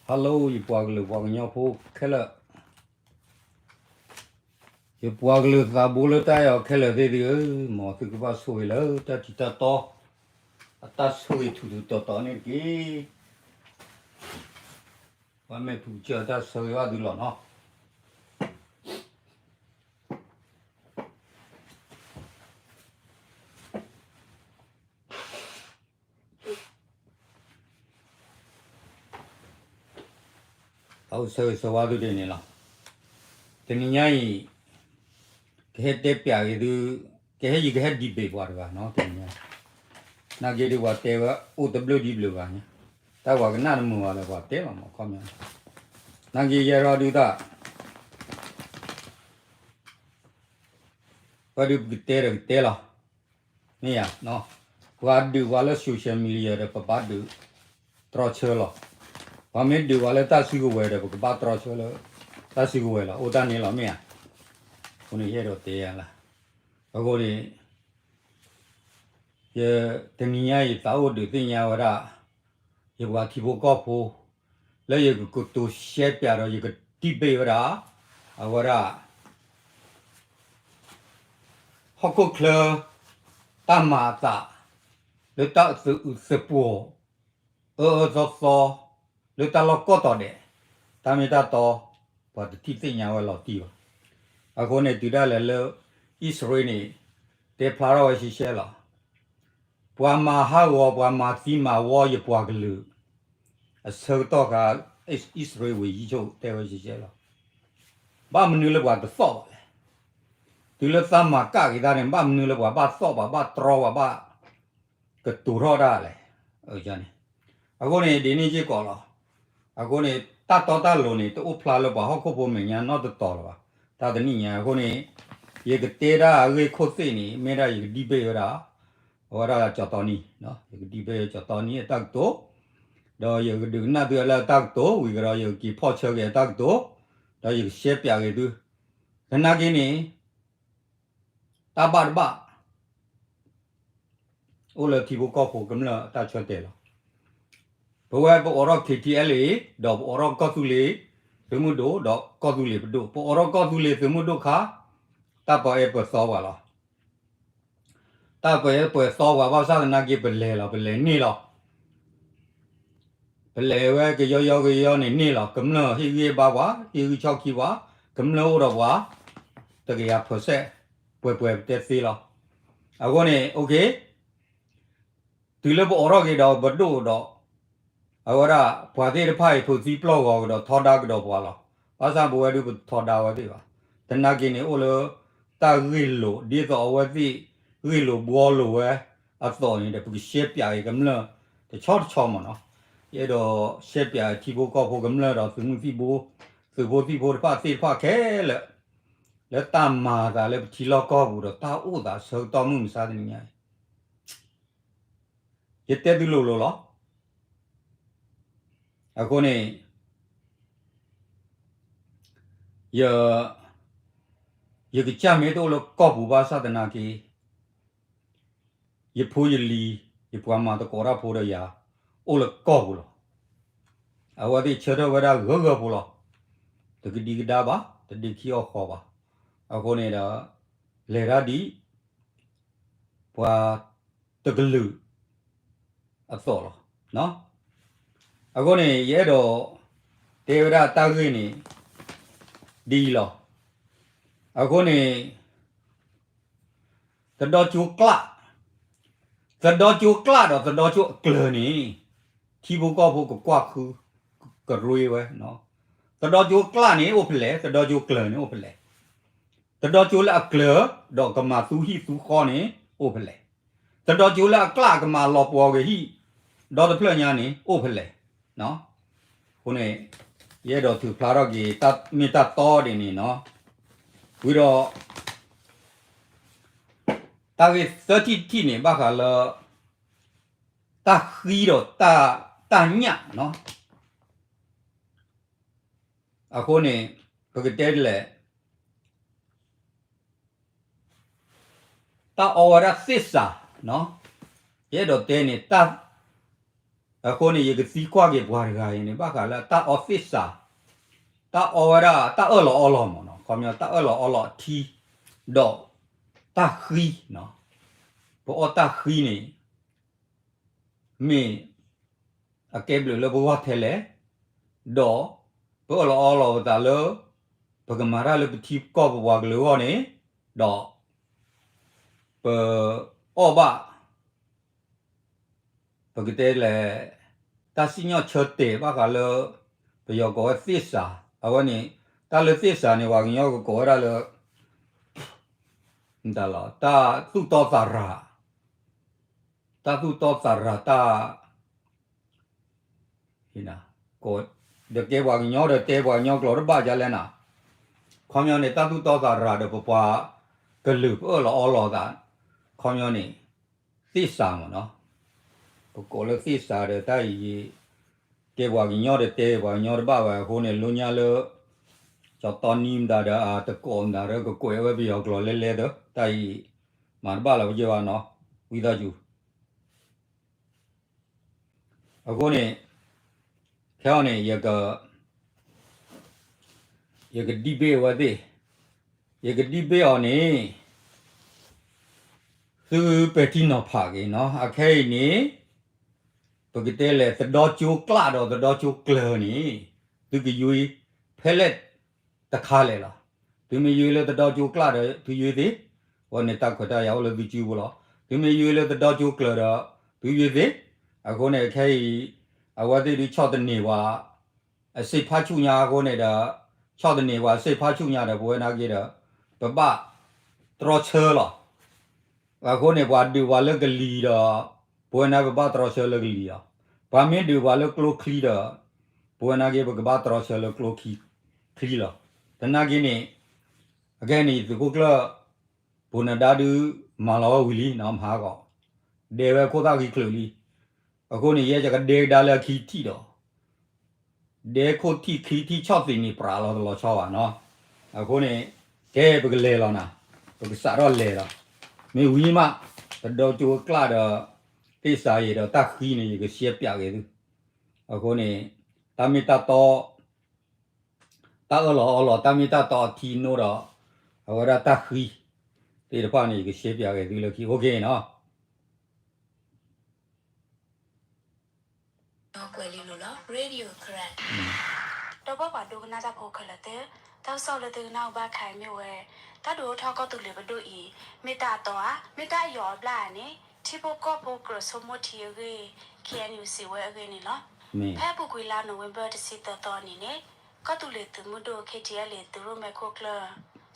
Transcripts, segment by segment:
Hello ယပှၤကလုာ်ပှၤကညီဖိခဲလၢာ်, ယပှၤကလုာ်သးဘိလၢတၢ်အဲၣ်အီၤခဲလၢာ်သ့ၣ်သုဧၢ, မ်သုကဘၣ်ဆိၣ်ဂ့ၤလၢတၢ်ထံးတၢ်တီ အတၢ်ဆိၣ်ဂ့ၤထူးထူးတီၤတီၤန့ၣ်တက့ၢ်. ပှၤမ့ၢ်ပူၤစၢၤတၢ်ဆၢဂ့ၤဘၣ်သုလီၤနီၤ. အအိၣ်ဆၢဂ့ၤဆၢဝါသုဒ်န့ၣ်လီၤ. တနံၤညါအံၤ ကဟဲတဲပျးက့ၤသု, ကဟဲယကဟဲ debate ပှၤတဂၤနီၤ တနံၤညါ, နာ်က့ဒုးပှၤတဲဝဲအိၣ်တဘျုးဒ်ဘျုးဂၤညါ, တၢ်ပှၤကနၣ်တမုာ်ဘၣ်လၢပှၤတဲလီၤမး ခီပညီ, နာ်က့ယဲၢ်ထီၣ်ဒုးတၢ် ပှၤဒုးပကတဲဒီးကတဲလီၤ. မ့ၢ်ဧါ, ပှၤဒုးပှၤလၢ social media ဒီးပဘၣ်ဒုးတြီဆၢလီၤ. ပှၤမ့ၢ်ဒုးပှၤလၢတၢ်စုကဝဲၤဒီး ပကဘၣ်တြီဆၢလၢတၢ်စုကဝဲၤလီၤ. အိၣ်တၢ်န့ၣ်လီၤ မ့ၢ်ဧါ. အဃိန့ၣ် ယအဲၣ်ဒိးတဲယၤလၢ အဃိန့ၣ် ယတနံၤညါအံၤသးအိၣ်ဒုးသ့ၣ်ညါဝဲဒၣ် ယပှၤထံဖိကီၢ်ဖိ လၢယကကတိၤရှဲပၠးဒီးယက debate ဝဲဒၣ် အဝဲဒၣ် ဟီၣ်ခိၣ်ချၢ တၢ်မၤအသး လၢတၢ်သုးအုးသပှီၤ အၢအၢသီသီ လၢတၢ်လီၢ်ကိးတီၤဒဲး တၢ်မ့ၢ်တၢ်တီ ပှၤတထံၣ်သ့ၣ်ညါဝဲလီၤတံၢ်ဘၣ်. အဃိန့ၣ် တုၤဒၣ်လဲာ်လၢ အံၣ်စရ့လးန့ၣ် တဲဖျါထီၣ်ဝဲရှဲရှဲလီၤ. ပှၤမၤဟးဂီၤ ပှၤမၤသံမၤဝီယပှၤကလုာ် အဆၢကတီၢ်ခါ အံၣ်စရ့လးဝ့ၢ်ယံဆိၣ်တဲဝဲရှဲရှဲလီၤ. ဘၣ်မနုၤလၢပှၤတသီၣ်ဘၣ်လဲၣ်. တုၤလၢသးမၤကၣ်က့ၤတၢ်န့ၣ် ဘၣ်မနုၤလၢပှၤဘၣ်သီၣ်ဘၣ် ဘၣ်တြီဘၣ် ဘၣ်ကတိၤထီၣ်တၢ်လဲၣ်. အဃိန့ၣ် ဒ်န့ၣ်စ့ၢ်ကီးလီၤ. အဃိန့ၣ် တၢ်တီတၢ်လိၤန့ၣ် တအိၣ်ဖျါလၢပှၤဟီၣ်ခိၣ်ဖိမဲာ်ညါနီတတီၤလၢၤဘၣ်. တၢ်တနံၣ်ညါအဃိန့ၣ် ယကတဲဒၣ်အဂ့ၢ်ခိၣ်သ့ၣ်န့ၣ် မ့ၢ်ဒၣ်ယက debate ဝဲဒၣ် အဝဲဒၣ်ကၠီၤတီနံ, ယက debate ကၠီၤတီနံအတၢ်ကတိၤ, ဒီးယကဒုးကနၣ်သုအလၢအတၢ်ကတိၤ ဝံၤကဒီး ယကက့ၤဖီၣ်ဆၢက့ၤအတၢ်ကတိၤ, ဒီးယကရှဲပၠးက့ၤသု, သနာ်က့န့ၣ် တၢ်ဘၣ်တဘၣ် အိၣ်လၢထံဖိကီၢ်ဖိကမျၢၢ်အတၢ်ဆၢတဲာ်လီၤ. ပဝဲပအိးထီၣ် KTLA ဒီးပအိးထီၣ်ကီၢ်သူလ့ၤသုးမုၢ်ဒိၣ် ဒီးကီၢ်သူလ့ၤပဒိၣ်, ပအိးထီၣ်ကီၢ်သူလ့ၤသုးမုၢ်ဒိၣ်ခါ တၢ်ပၢအဲၣ်ပၢသီပှၤလီၤ. တၢ်ပၢအဲၣ်ပၢသီပှၤဘၣ်ဆၣ်သနာ်က့ ပလဲၤလီၤ ပလဲၤန့ၢ်လီၤ. ပလဲၤဝဲကယီယီကယီန့ၣ်န့ၢ်လီၤ. ကမျၢၢ်ဟ့ၣ်ဂံၢ်ဟ့ၣ်ဘါပှၤ ဟ့ၣ်ဂံၢ်ဆီၣ်ခံပှၤ ကမျၢၢ်အိၣ်ဒီးပှၤ တကယၤ percent ပှဲၤပှဲၤပတဲသ့လီၤ. အဃိန့ၣ် okay တုၤလၢပအိးထီၣ်က့ၤဒီးပဒိၣ်ဒီး အဝဲဒၣ်ပှၤသ့ၣ်တဖၣ်အံၤ ထိးသံပျီၢ်ဂီၤကဒီးထီဒါကဒီးပှၤလီၤ. ဘၣ်ဆၣ်ပဝဲဒုးပထီဒါဝဲသ့ၣ်ဘၣ်. သနာ်က့န့ၣ် အိၣ်လၢတၢ်ဂ့ၢ်လိာ် ဒ်သိးအဝဲသ့ၣ် ဂ့ၢ်လိာ်ဘှီလိာ်ဝဲအသိးန့ၣ်ဒီး ပကရှဲပၠးက့ၤကမျၢၢ်တဆီတဆီမ့ၢ်နီၤ. ယအဲၣ်ဒိးရှဲပၠးထံဖိကီၢ်ဖိကမျၢၢ်ဒီးသုးမုၢ်သံၣ်ဘိ သုးဖိသံၣ်ဖိတဖၣ်သ့ၣ်တဖၣ်ခဲလၢာ် လၢတၢ်မၤသးလၢပထံလီၢ်ကီၢ်ပူၤဒီးတၢ်အိၣ်သးဆၢကတီၢ်မုၢ်မဆါတနံၤညါအံၤ ယတဲသုလိၤလိၤလီၤ. အဃိန့ၣ် ယ ယကစၢ်မ့ၢ်တအိၣ်လၢကီၢ်ပူၤဘၣ်ဆၣ်သနာ်က့ ယဖိယလံၤ ယပှၤမၤသကိးတၢ်ဖိဒီးယၤ အိၣ်လၢကီၢ်ပူၤလီၤ. အဝဲသ့ၣ်ဆၢထၢၣ်ဝဲဒၣ်ဂၢၢ်ဂၢၢ်ဖိလီၤ. တကဒံကဒါဘၣ်, တဒ့ခံအီၣ်ဃီဘၣ်. အဃိန့ၣ်ဒီး လဲၤတၢ်ဒ် ပှၤတကလုာ်အသိးလီၤ. အဃိန့ၣ် ယအဲၣ်ဒိးတဲဝဲဒၣ်တၢ်ဂ့ၢ်န့ၣ် ဒ်အံၤလီၤ. အဃိန့ၣ် သဒီကၠိကျၣ်, သဒီကၠိကျၣ်ဒီးသဒီကၠိအကျၢၤန့ၣ် ထံဖိကီၢ်ဖိကကွၢ်ဃု ကရ့ဝဲ, သဒီကၠိကျၣ်န့ၣ်အိၣ်ဖဲလဲၣ်, သဒီကၠိကျၢၤန့ၣ်အိၣ်ဖဲလဲၣ်. သဒီကၠိလၢအကျၢၤ ဒီးကမၤသူဟံၣ်သူဃီန့ၣ် အိၣ်ဖဲလဲၣ်. သဒီကၠိလၢအကျၣ်ကမၤလီၤပှီၤက့ၤဟံၣ် ဒီတဖျၢၣ်ညါန့ၣ် အိၣ်ဖဲလဲၣ်. အဃိန့ၣ် ယအဲၣ်ဒိးထုးဖျါထီၣ်က့ၤ တၢ်မ့ၢ်တၢ်တီဒ်န့ၣ်နီၤ. ဝံၤဒီး တၢ်ဂ့ၢ်သၢထံၣ်တထံၣ်န့ၣ် ဘၣ်ဃးလၢ တၢ်ဃံဒီး တၢ်ညၣ်နီၤ. အဃိန့ၣ် ပကတဲဒ်လဲၣ် တၢ်အီဝဲဒၣ်သ့ၣ်စး, ယအဲၣ်ဒိးတဲန့ၣ် တၢ် အဃိန့ၣ် ယကသံကွၢ်က့ၤပှၤတဂၤအံၤန့ၣ် ဘၣ်ဃးလၢတၢ်အီသ့ၣ်စး, တၢ်အီဝဲဒၣ် တၢ်အၢၣ်လီၤအီလီၤမ့ၢ်နီၤ, ခီပညီ တၢ်အၢၣ်လီၤအီလီၤအထံ, ဒီးတၢ်ဃံ, ပအီၣ်တၢ်ဃံန့ၣ် မ့ၢ်အကဲဘျုးလၢပဂီၢ်ထဲလဲၣ်, ဒီး ပအၢၣ်လီၤအီလီၤပသးလၢ ပကမၤတၢ်လၢပထံပကီၢ်ပပှၤကလုာ်အဂီၢ်န့ၣ်, ဒီး ပအီၣ်ဘၣ် ပကတဲလဲၣ် တၢ်စံၣ်ညီၣ်ဆၢတဲာ်ဘၣ်ဃးလၢ ပယီၤကိးဝဲသ့ၣ်စး, အဝဲန့ၣ် တၢ်လၢသ့ၣ်စးန့ၣ် ပှၤကညီကကိးဝဲဒၣ်လၢ တၢ်သူၣ်တီသးရၤ, တၢ်သူၣ်တီသးရၤတၢ် ဒီးကဲပှၤကညီဒီးတဲပှၤကညီကျိာ်တဘၣ်ဒ်လဲၣ်နၤ, ခီပညီန့ၣ် တၢ်သူၣ်တီသးရၤဒီးပပှၤကလုာ်ပအၢၣ်လီၤအီလီၤသး, ခီပညီန့ၣ် သ့ၣ်စးမ့ၢ်နီၤ, ပကိးလၢသ့ၣ်စးဒီးတၢ်အံၤ ကဲပှၤကညီဒီးတဲပှၤကညီတဘၣ်ဘၣ်အဃိန့ၣ် လိညါလၢ ကၠီတီနံမတၤဒီးအတကိးမတၤဒီး ကကွဲးဝဲပယီၤကျိာ်လဲလဲဒီး တၢ်အံၤ မၤတဘၣ်လီၤပယီၤဘၣ်နီၤ, ဝံသးစူၤ အဃိန့ၣ် ခဲအံၤန့ၣ် ယက ယက debate အဝဲသ့ၣ်, ယက debate အီၤန့ၣ် သုပဲာ်ထံနီၤဖးက့ၤနီၤ, အခဲအံၤန့ၣ် ပကတဲလဲၣ် သဒီကၠိကျၣ်ဒီးသဒီကၠိကျၢၤန့ၣ် သုကယွ့ဖဲလဲၣ်တခါလဲၣ်လီၤ. သုမ့ၢ်ယွ့လၢသဒီကၠိကျၣ်ဒီး သုယွ့သ့, အဝဲန့ၣ်တၢ်ခွဲးတၢ်ယာ်အိၣ်လၢသုစုပူၤလီၤ. သုမ့ၢ်ယွ့လၢသဒီကၠိကျၢၤဒီး သုယွ့သ့, အဃိန့ၣ် ခဲအံၤ အဝဲသ့ၣ်ဒုးဆီၣ်သနံးပှၤ အစ့ဖါဆူၣ်ညါအဃိန့ၣ်ဒီး ဆီၣ်သနံးပှၤအစ့ဖါဆူၣ်ညါဒီး ပဝဲနာ်က့ဒီး ပဘၣ်တြီဆၢလီၤ. အဃိန့ၣ် ပှၤဒုးပှၤလၢကလံၤဒီး ပဝဲနာ်က့ပဘၣ်တြီဆၢလၢကလံၤလီၤ. ပှၤမ့ၢ်ဒုးပှၤလၢကျိချံဒီး ပဝဲနာ်က့ပကဘၣ်တြီဆၢလၢကျိချံလီၤ. သနာ်က့န့ၣ် အခဲအံၤန့ၣ် သုးခိၣ်ကျၢၢ် ပူၤနဒါဒုး မၤလီၤဝဲဝံၤလံနီၤ မဟါဂီၤ, ဒဲဝဲခိၣ်သၣ်ဂံၢ်ချုးလံ. အဃိန့ၣ် ယဲယကဒဲကဒါလၢအခံထံၣ်ဒီး ဒဲခိၣ်ထံၣ်ခံထံၣ်ဆီၣ်သနံးန့ၣ် ပြးလီၤတလီၤဆီဘၣ်နီၤ. အဃိန့ၣ် ကဲပကလဲၤလီၤနၤ, ပကစးထီၣ်လဲၤလီၤ. မ့ၢ်ဝံၤမး သဒီကၠိကျၣ်ဒီး သ့ၣ်စးအံၤဒီးတၢ်ဃံန့ၣ် ယကရှဲပၠးက့ၤသု. အဃိန့ၣ် တၢ်မ့ၢ်တၢ်တီ တၢ်အၢၣ်လီၤအီလီၤ တၢ်မ့ၢ်တၢ်တီအထံအနိဒီး အဝဲဒၣ်တၢ်ဃံသ့ၣ်တဖၣ်န့ၣ် ယကရှဲပၠးက့ၤသုလၢခံ OK နီၤ. ကွဲးလံလိၤလီၤ Radio Karen ဒီးပှၤပှၤဒိကနၣ်တၢ်ဖိခဲလၢာ်သ့ၣ်, တၢ်ကစီၣ်လၢသုကနၣ်အူဘၣ်ခဲအံၤမ့ၢ်ဝဲ တၢ်ဒုးအိၣ်ထီၣ်ကီၢ်သူလ့ၤပဒိၣ်အံၤ မ့ၢ်တၢ်အတီဧါ, မ့ၢ်တၢ်အယီၤအဘျၣ်ဧါန့ၣ် ထံဖိကီၢ်ဖိကြၢးဆိကမိၣ်ထံအဂ့ၢ် K N U စံးဝဲအဂ့ၢ်န့ၣ်လီၤ. ဖဲအပူၤကွံာ်လါနိၣ်ဝ့ဘၢၣ်တဆံသၢသီအနံၤန့ၣ် ကီၢ်သူလ့ၤသုးမုၢ်ဒိၣ် K T L A သုးရိၣ်မဲခိၣ်ကျၢၢ်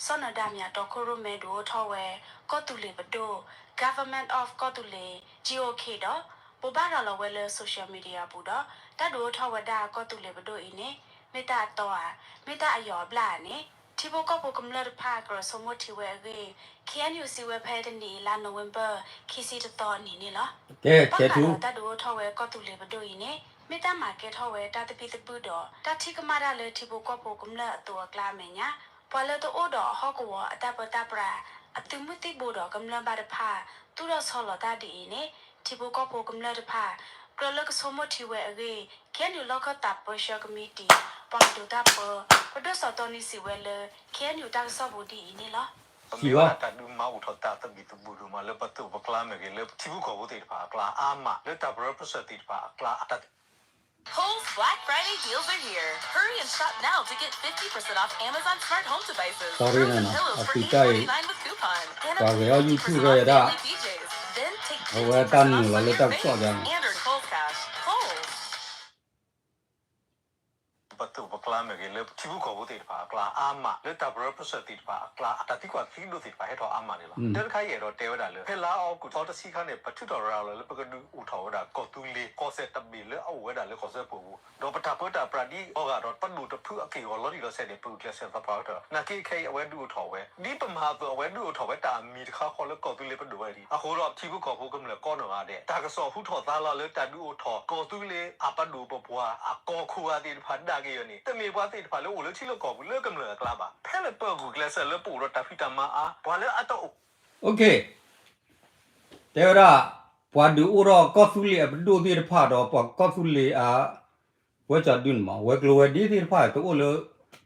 စီၤနၢၤဒါမၠးတီခိၣ်ရိၣ်မဲဒုးအိၣ်ထီၣ်ဝဲ ကီၢ်သူလ့ၤပဒိၣ် Government of ကီၢ်သူလ့ၤ G O K ဒီး ဘိးဘၣ်ရၤလီၤဝဲလၢ social media ပူၤဒီး တၢ်ဒုးအိၣ်ထီၣ်ဝဲဒၣ်ကီၢ်သူလ့ၤပဒိၣ်အံၤန့ၣ် မ့ၢ်တၢ်အတီဧါ, မ့ၢ်တၢ်အယီၤအဘျၣ်ဧါန့ၣ် ထံဖိကီၢ်ဖိကမျၢၢ်တဖၣ်ကြၢးဆိကမိၣ်ထံဝဲအဂ့ၢ် K N U စံးဝဲဖဲတနံၤအံၤလါနိၣ်ဝ့ဘၢၣ် ခံဆံတသီအနံၤန့ၣ်လီၤ. ဘၣ်ဃးဒီးတၢ်ဒုးအိၣ်ထီၣ်ဝဲကီၢ်သူလ့ၤပဒိၣ်အံၤန့ၣ် မ့ၢ်တၢ်မၤကဲထီၣ်ဝဲတၢ်သဘံၣ်သဘုၣ်ဒီး တၢ်ထံၣ်ကမၣ်တၢ်လၢထံဖိကီၢ်ဖိကမျၢၢ်အသိးအကျါအမဲာ်ညါ ပှၤလၢတအိၣ်ဒီးအဟီၣ်ကဝီၤအတၢ်ပၢတၢ်ပြး အသုးမုၢ်သံၣ်ဘိဒီးကမျၢၢ်ဘၣ်တဖၣ် သူၣ်ထီၣ်ဆီလီၤတၢ်ဒ်အံၤန့ၣ် ထံဖိကီၢ်ဖိကမျၢၢ်တဖၣ် ကြၢးလၢကဆိကမိၣ်ထံဝဲအဂ့ၢ် K N U လီၢ်ခၢၣ်သးပၢဆှၢကမံးတံာ် ပှၤကတိၤတၢ်ပၢ ပဒိၣ်စီၤတီနံစံးဝဲလၢ K N U တၢ်ကစီၣ်ပူၤဒ်အံၤန့ၣ်လီၤ. ပမ့ၢ်ဝဲဒၣ်တၢ်ဒုးမၤအိၣ်ထီၣ်တၢ်သဘံၣ်သဘုၣ်ဒိၣ်မးလၢပသိးပကျါမ့ၢ်ဂ့ၤ လၢပထံဖိကီၢ်ဖိသ့ၣ်တဖၣ်အကျါအါမး လၢတၢ်ပၢပၢဆှၢသ့ၣ်တဖၣ်အကျါ အတၢ် Kohl's Black Friday deals are here. Hurry and shop now to get fifty percent off Amazon smart home devices, frozen pillows for eight forty-nine with coupon, and up to fifty percent off family P Js. Then take fifty percent off on your Vans and earn Kohl's Cash. Kohl's. ပသိးပကျါမ့ၢ်ဂ့ၤ လၢပထံဖိကီၢ်ဖိသ့ၣ်တဖၣ်အကျါအါမး လၢတၢ်ပၢပၢဆှၢသ့ၣ်တဖၣ်အကျါ အတၢ်သံကွၢ်သံဒိးသ့ၣ်တဖၣ်ဟဲထီၣ်အါမးန့ၣ်လီၤ. တၢ်တခါအံၤအဲၣ်ဒိးတဲဝဲဒၣ်လၢ ဖဲလါအီကူးသီတဆံခါန့ၣ် ပထုးထီၣ်ရၤလီၤလၢပကဒုးအိၣ်ထီၣ်ဝဲဒၣ် ကီၢ်သူလ့ၤ ကီၢ်စဲၣ်တဘ့ၣ်လၢအအိၣ်ဝဲဒၣ်လၢကီၢ်စၢဖှိၣ်ပူၤ ဒီးပတၢ်ပၢတၢ်ပြးဒ်အီၤဂၤဒီး ပဒိၣ်တဖုအက့ၢ်အဂီၤလီၤတံၢ်လီၤဆဲးန့ၣ် ပဂုာ်ကျဲးစၢးသးပှၢ်ဝဲတၢ် နာ်က့ခဲအံၤအဝဲဒုးအိၣ်ထီၣ်ဝဲ ဒ်ပမၤအသိးအဝဲဒုးအိၣ်ထီၣ်ဝဲတၢ်အမံၤတခါဃီလၢကီၢ်သူလ့ၤပဒိၣ်ဝဲဒၣ်အံၤ အဃိဒီးထံဖိကီၢ်ဖိကမျၢၢ်ကိးနီၢ်ဂၤဒဲး တၢ်ကစီၣ်ဟူထီၣ်သါလီၤလၢတၢ်ဒုးအိၣ်ထီၣ် ကီၢ်သူလ့ၤအပဒိၣ်ပပှၢ်အကီၢ်ခိၣ်ဂၤသ့ၣ်တဖၣ်ဒၣ်က့ၤအံၤန့ၣ် တမ့ၢ်ပှၤသ့ၣ်တဖၣ်လၢအိၣ်လၢထံလၢကီၢ်ပူၤလၢကမျၢၢ်အကျါဘၣ်. ဖဲလၢပဂုာ်ကျဲးစၢးလၢပအိၣ်ဒီးတၢ်ဖံးတၢ်မၤအါ ပှၤလၢအတအိၣ် OK တဲဝဲဒၣ် ပှၤဒုးအိၣ်ထီၣ်ကီၢ်သူလ့ၤအပဒိၣ်သ့ၣ်တဖၣ်ဒီး ပှၤကီၢ်သူလ့ၤအ ဝဲကၠီဒုန့ၣ်မး ဝဲၤကျိၤဝဲၤဒ့သ့ၣ်တဖၣ် တအိၣ်လၢ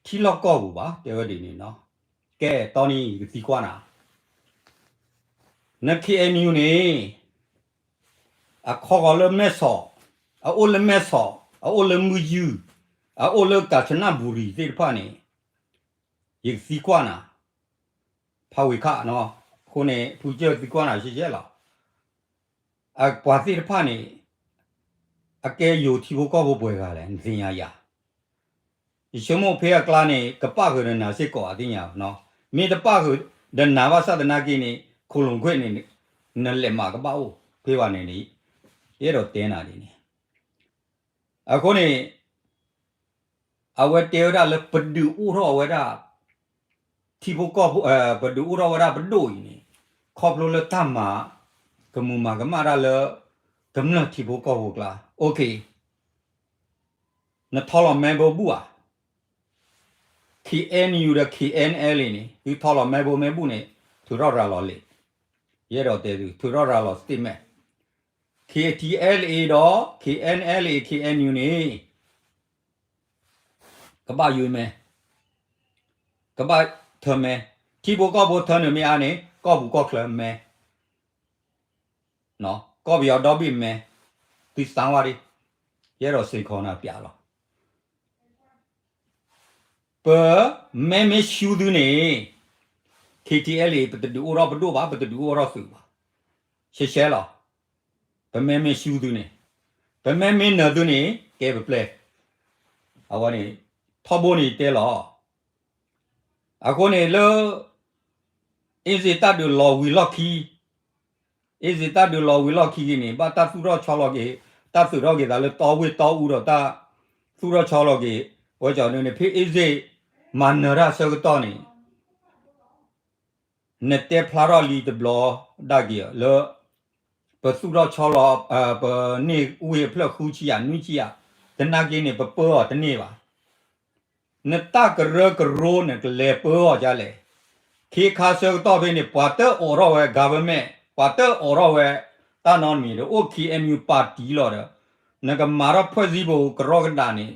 ထံလီၢ်ကီၢ်ပူၤဘၣ် တဲဝဲဒ်န့ၣ်နီၤ. ကဲ တီနံၤ ယကသံကွၢ်နၤ, န ခ့ၣ်အဲၣ်ယူၣ်န့ၣ် အခီဂီၤလၢမဲၢ်ဆီး, အအိၣ်လၢမဲၢ်ဆီး, အအိၣ်လၢမုၢ်ယုၢ်, အအိၣ်လၢကၣ်ဆနၣ်ဘူရံၤသ့ၣ်တဖၣ်န့ၣ် ယကသံကွၢ်နၤ, ဖးဝံၤခါနီၤ, အဃိန့ၣ် ဖုကၢၢ်သံကွၢ်နၤရှဲရှဲလီၤ. အပှၤသ့ၣ်တဖၣ်န့ၣ် အကဲယိၤထံဖိကီၢ်ဖိပှဲၤဂၤလဲၣ် နသ့ၣ်ညါယၤ, ယဆိကမိၣ်ဖဲအကျါန့ၣ် ကပၣ်ဃုာ်ဒီးနၤစ့ၢ်ကီးအသ့ၣ်ညါနီၤ, မ့ၢ်တပၣ်ဃုာ်ဒီးနၤဘၣ်ဆၣ်သနာ်က့န့ၣ် ခိၣ်လိာ်ခွဲးန့ၣ် နလဲၤမၤကဘၣ်အိၣ်ဖဲဘၣ်န့ၣ်န့ၣ်, ယအဲၣ်ဒိးတဲနၤဒ်န့ၣ် အဃိန့ၣ် အဝဲတဲဝဲဒၣ်လၢပဒုးအိၣ်ထီၣ်ဝဲဒၣ် ထံဖိကီၢ်ဖိ ပဒုးအိၣ်ထီၣ်ဝဲဒၣ်ပဒိၣ်အံၤန့ၣ် ခီဖျိလၢတၢ်မၤ ကမူၤမၤကမၣ်တၢ်လၢ ကမျၢၢ်ထံဖိကီၢ်ဖိကျါ OK, နထီလီၤမဲဘိဘူၣ်ဧါ, ခ့ၣ်အဲၣ်ယူၣ်ဒီး ခ့ၣ်အဲၣ်အဲလ်အ့ န့ၣ် သုထီလီၤမဲဘိမဲဘူၣ်န့ၣ် ထုးထီၣ်ရၤလီၤလံာ်, ယအဲၣ်ဒိးတဲသု ထုးထီၣ်ရၤလီၤ statement, ခ့ၣ်ထံအဲလ်အ့ဒီး ခ့ၣ်အဲၣ်အဲလ်အ့ ခ့ၣ်အဲၣ်ယူၣ်န့ၣ် ကဘၣ်ယွ့မဲ, ကဘၣ်ထၢမဲ, ထံဖိကီၢ်ဖိထၢနုာ်မ့ၢ်အါန့ၣ် ကီၢ်ပူၤကီၢ်ချၢမဲ, ကီၢ်ပယီၤဒီဘ့ၣ်မဲ, သုသးဝါဒ်, ယအဲၣ်ဒိးစ့ၢ်ကီးနၤပျးလီၤ. ပမဲမ့ၢ်ဆူသုန့ၣ် ခ့ၣ်ထံအဲလ်အ့ ပတဒုးအိၣ်ထီၣ်ပဒိၣ်ဘၣ် ပတဒုးအိၣ်ထီၣ်သုးဘၣ်, ရှဲရှဲလီၤ. ပမဲမ့ၢ်ဆူသုန့ၣ်, ပမဲမ့ၢ်နၢၤသုန့ၣ် ကဲပပျဲၢ်, အဝဲန့ၣ် ထီဘိန့ၣ်ယတဲလီၤ. အဃိန့ၣ်လၢ အ့စ့ၣ်တၢ်ဒုးလီၤဝံၤလီၢ်ခံ, အ့စ့ၣ်တၢ်ဒုးလီၤဝံၤလီၢ်ခံက့ၤန့ၣ် ဘၣ်တၢ်သူၣ်ထီၣ်ဆီလီၤက့ၤ, တၢ်သုးထီၣ်က့ၤသးလၢတီဝ့ၢ်တီအူဒီးတၢ်သူၣ်ထီၣ်ဆီလီၤက့ၤ, ဝဲကၠီဒုန့ၣ် ဖဲအ့စ့ၣ်မၤနၢၤတၢ်ဆၢကတီၢ်န့ၣ် နတဲဖျါထီၣ်လံတဘျီဒၣ်က့ၤလၢ ပသူၣ်ထီၣ်ဆီလီၤ ပန့ၢ်ဝ့ၢ်အဖျၢၣ်ဃုဆံယၤနွံဆံယၤ, သနာ်က့န့ၣ် ပပၢအီၤတန့ၢ်ဘၣ်. နတၢ်ကရၢကရိနကလဲၤပၢအီၤဒ်လဲၣ်. ခ့ခါဆၢကတီၢ်ဖဲန့ၣ် ပှၤတအိးထီၣ်ဝဲ government, ပှၤတအိးထီၣ်ဝဲ တၢ်နီတမံၤဒီး အိၣ် ခ့ၣ်အဲၣ်ယူၣ် ပၣ်တံၣ်လီၤဒီး နကမၤထီၣ်ဖွဲ့စည်းပုံကရီကဒးန့ၣ်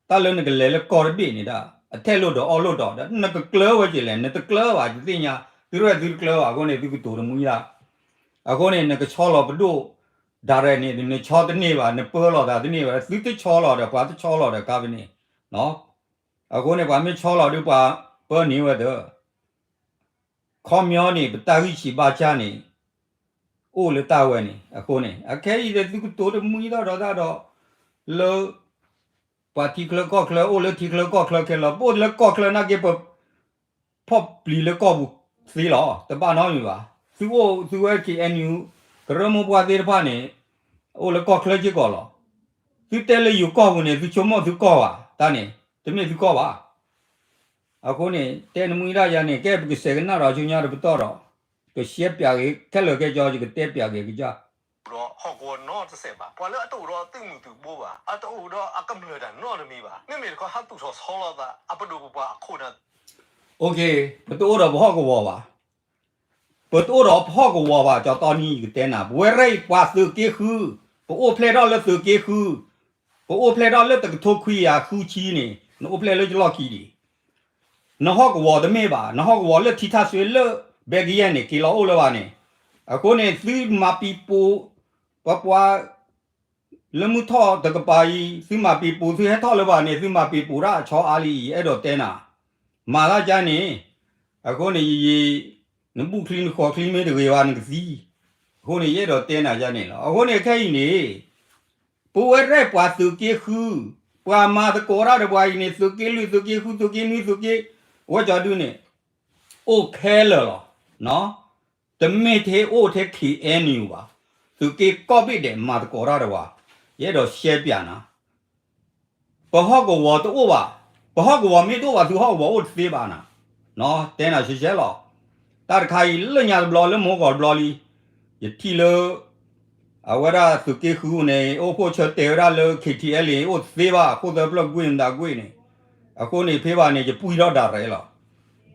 တၢ်လၢနကလဲၤလၢကီၢ်တဘ့ၣ်န့ၣ်ဒၣ် အထဲၣ်လိာ်ဒီးအီၣ်လိာ်ဒီး နကကျၢဝဲက့ၤလဲၣ်, နတကျၢဘၣ် ယသ့ၣ်ညါ, သုရဲၣ်သုတကျၢဘၣ် အဃိန့ၣ် သုကတိၤတမှံဒၣ်. အဃိန့ၣ် နကဆီလီၤပဒိၣ် direct န့ၣ် နဆီတန့ၢ်ဘၣ်, နပၢလီၤသးတန့ၢ်ဘၣ်, သုတဆီလီၤဒီး ပှၤတဆီလီၤဒီး government န့ၣ် အဃိန့ၣ် ပှၤမ့ၢ်ဆီလီၤဒုး ပှၤပၢန့ၢ်ဝဲသၢ ခီပညီန့ၣ် ပတၢ်ဂံၢ်ဆံးဘါစၢ်န့ၣ် အိၣ်လၢတၢ်ဝဲန့ၣ် အဃိန့ၣ် အခဲအံၤဒီး သုကတိၤတမှံသီၣ်ဒီးသၣ်ဒီး လၢ ပှၤထံချၢကီၢ်ချၢ အိၣ်လၢထံချၢကီၢ်ချၢခဲလၢာ်, ပအိၣ်လၢကီၢ်ချၢနာ်က့ ပ ဖီၣ်ပျံၤလၢကီၢ်ပူၤသ့လီၤ, တဘၣ်နီတမံၤဘၣ်. သုအိၣ်သုဝဲ ခ့ၣ်အဲၣ်ယူၣ် ကရၢမိၢ်ပှၢ်သ့ၣ်တဖၣ်န့ၣ် အိၣ်လၢကီၢ်ချၢစ့ၢ်ကီးလီၤ. သုတဲလၢယိၤကီၢ်ပူၤန့ၣ် သုဆိကမိၣ်သုကီၢ်ဘၣ်, တၢ်န့ၣ် တမ့ၢ်သုကီၢ်ဘၣ်. အဃိန့ၣ် တဲနမှံဒၣ်ယၤန့ၣ် ကဲပကစဲးကနၣ်ဒီးဆူညါတပတီၢ်ဒီး ကရှဲပၠးက့ၤ ခဲလၢာ်ခဲဆ့ ယကတဲပၠးက့ၤကစၢ် ဒီးဟီၣ်ကဝီၤနီတစဲးဘၣ်. ပှၤလၢအတအိၣ်ဒီးသုးမုၢ်သုးဘိဘၣ်, အတအိၣ်ဒီးအကမျၢၢ်တၢ်နီတမံၤဘၣ်. မ့မ့ၢ်တခီ ဟးသူၣ်ထီၣ်ဆီလီၤသး အပဒိၣ်ပပှၢ်အခိၣ်နၢ် ပတအိၣ်ဒီးပဟီၣ်ကဝီၤဘၣ်. ပတအိၣ်ဒီးပဟီၣ်ကဝီၤဘၣ် ကၠီတီနံၤ ယကတဲနၤ, ပဝဲရဲၣ်အံၤ ပှၤသုးက့ဃု, ပအိၣ်ဖျဲၣ်ထီၣ်လၢသုးက့ဃု, ပအိၣ်ဖျဲၣ်ထီၣ်လၢတကထိခွံကယၤဃုဆံန့ၣ် နအိၣ်ဖျဲၣ်လၢယလီၢ်ခံဒံး နဟီၣ်ကဝီၤတမ့ၢ်ဘၣ်, နဟီၣ်ကဝီၤလၢထံထၣ်စွ့လၢ ဘဲကယဲၢ်န့ၣ် က့ၤလီၤအိၣ်လၢၤဘၣ်န့ၣ်, အဃိန့ၣ် သုမၤပံၤပူၤ, ပှၤပှၤ လၢမုၢ်ထီၣ်တကပၤအံၤ သုမၤပံၤပူၤ သုဟဲထီၣ်လၢၤဘၣ်န့ၣ် သုမၤပံၤပူၤတၢ်အဆီအါလံအံၤ အဲၣ်ဒိးတဲနၤ, မၤတၢ်ကါန့ၣ်, အဃိန့ၣ် ယယံာ် နဘူၣ်ချံနဃီၤချံမ့ၢ်တဂ့ၤဘၣ်နကသံ, အဃိန့ၣ် ယအဲၣ်ဒိးတဲနၤယါန့ၣ်လီၤ. အဃိန့ၣ် ခဲအံၤန့ၣ် ပဝဲရဲၣ်ပှၤသုးက့ဃု, ပှၤမၤသကိးတၢ်ဒီးပှၤအံၤန့ၣ် သုးက့လွံၢ် သုးက့ဃု သုးက့နွံ သုးက့ ဝဲကၠီဒုန့ၣ် အိၣ်ခဲလၢာ်လီၤ. တမ့ၢ်ထဲအိၣ်ထဲ ခ့ၣ်အဲၣ်ယူၣ် ဘၣ်, သုးက့ကိးဘ့ၣ်ဒဲးမၤသကိးတၢ်ဒီးပှၤ, ယအဲၣ်ဒိးရှဲပၠးနၤ ပဟီၣ်ကဝီၤတအိၣ်ဘၣ်, ပဟီၣ်ကဝီၤမ့ၢ်တအိၣ်ဘၣ် သုဟီၣ်ကဝီၤအိၣ်တသ့ဘၣ်နၤ, တဲနၤရှဲရှဲလီၤ. တၢ်တခါအံၤလၢညါတဘျီ လၢမဟိၣ်ကီၤတဘျီလံ, ယထံၣ်လၢ အဝဲဒၣ်သုးက့ဃုန့ၣ် အိၣ်ဖှိၣ်ဆၢတဲာ်ဝဲဒၣ်လၢ ခ့ၣ်ထံၣ်အဲလ်အ့ အိၣ်တသ့ဘၣ် ခိၣ်သၢဖျၢၣ်ကွ့ၢ်မတၤကွ့ၢ်န့ၣ်, အဃိန့ၣ် ဖဲဘၣ်န့ၣ် ယပှံၢ်ထီၣ်ဒၣ်ရဲၣ်လီၤ.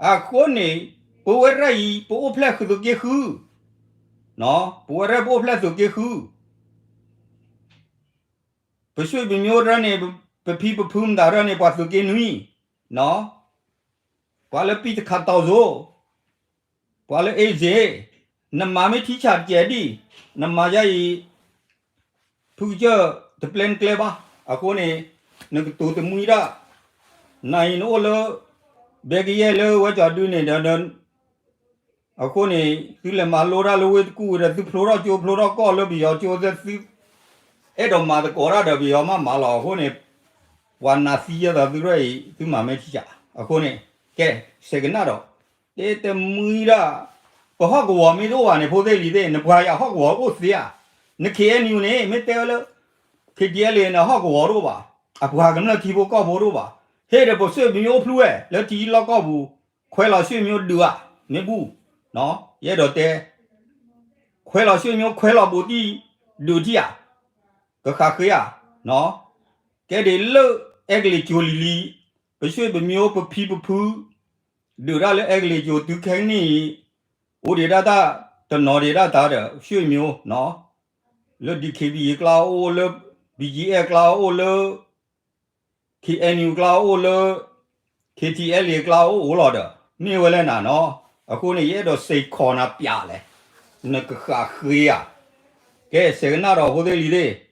အဃိန့ၣ် ပဝဲရဲၣ်အံၤ ပအိၣ်ဖျဲၣ်ဃုာ်သုးက့ဃု ပဝဲရဲၣ်ပအိၣ်ဖျဲၣ်သုးက့ဃု, ပဆွေပမျိုးတရၢန့ၣ်, ပဖံပဖုမတၤတရၢန့ၣ် ပှၤသုးက့နွံ, ပှၤလၢပံၣ်တခးတီၤစိ, ပှၤလၢအ့စ့, နမၤမ့ၢ်ထံဆးတကဲးဒံၣ်, နမၤယါအံၤ ဖုကစၢၢ်တပျဲနကျဲဘၣ်. အဃိန့ၣ် နကတိၤတမှံဒၣ်, နအံၤနအိၣ်လၢ ဘဲကယဲၢ်လၢဝဲကၠီၤဒုန့ၣ်ဒီး အဃိန့ၣ် သုလဲၤမၤလိတၢ်လၢဝ့ၢ်တကူၣ်ဒီး သုဖျိထီၣ်ကၠိဖျိထီၣ်ကီၢ်လၢပယီၤကၠိသ့ၣ်သု အဲၣ်ဒိးမၤသကိးတၢ်ဒီးပယီၤမးမၤလီၤ. အဃိန့ၣ် ပှၤနာ်သံယဲၢ်သိးသုရဲၣ်အံၤ သုမၤမ့ၢ်ထံဆး. အဃိန့ၣ် ကဲ စဲးကနၣ်ဒီး တဲတမှံဒၣ်, ပဟီၣ်ကဝီၤမ့ၢ်တအိၣ်ဘၣ်န့ၣ် ဖိသ့ၣ်လံၤသ့ၣ် နပှၤယၤဟီၣ်ကဝီၤအိၣ်သ့ဧါ. န ခ့ၣ်အဲၣ်ယူၣ် န့ၣ် မ့ၢ်တဲဝဲလၢ ခ့ၣ်ထံၣ်အဲၣ်လ့ၣ် န့ၣ် ဟီၣ်ကဝီၤတအိၣ်ဘၣ်, အပှၤကမျၢၢ်ထံဖိကီၢ်ဖိတအိၣ်ဘၣ်. ဟ့ၣ်ဒီးပဆွေမျိုးအိၣ်ဖျူဝဲ လၢထံလီၢ်ကီၢ်ပူၤ, ခွဲးလီၤဆွေမျိုးဒုးဧါ, မ့ၢ်ဘူၣ်, ယအဲၣ်ဒိးတဲ ခွဲးလီၤဆွေမျိုး ခွဲးလီၤဘူးတံၢ် ဒုးထံၣ်ဧါ, ကဃးဃ့ဧါ. ကဲဒ်လၢအဲကလံးကၠိၤလံၤလံၤ, ပဆွေပမျိုးပဖံပဖု ဒုးတၢ်လၢအဲကလံးကၠိၤတုၤခဲကနံၣ်အံၤ, အိၣ်ဒံးဒၣ်တၢ် တနီၤဒံးဒၣ်တၢ်ဒီး ဆွေမျိုး လၢ DKBA ကျါအိၣ် လၢ ဘီကၠံအဲၣ် ကျါအိၣ် လၢ ခ့ၣ်အဲၣ်ယူၣ် ကျါအိၣ် လၢ ခ့ၣ်ထံၣ်အဲၣ်လ့ၣ် ကျါအိၣ်အိၣ်လီၤဒီး မ့ၢ်ဝဲလဲၣ်နၤနီၤ. အဃိန့ၣ် ယအဲၣ်ဒိးစ့ၢ်ကီးနၤပျးလဲၣ်, နကဃးဃ့ဧါ. ကဲ စဲးကနၣ်ဒီးဖိသ့ၣ်လံၤသ့ၣ်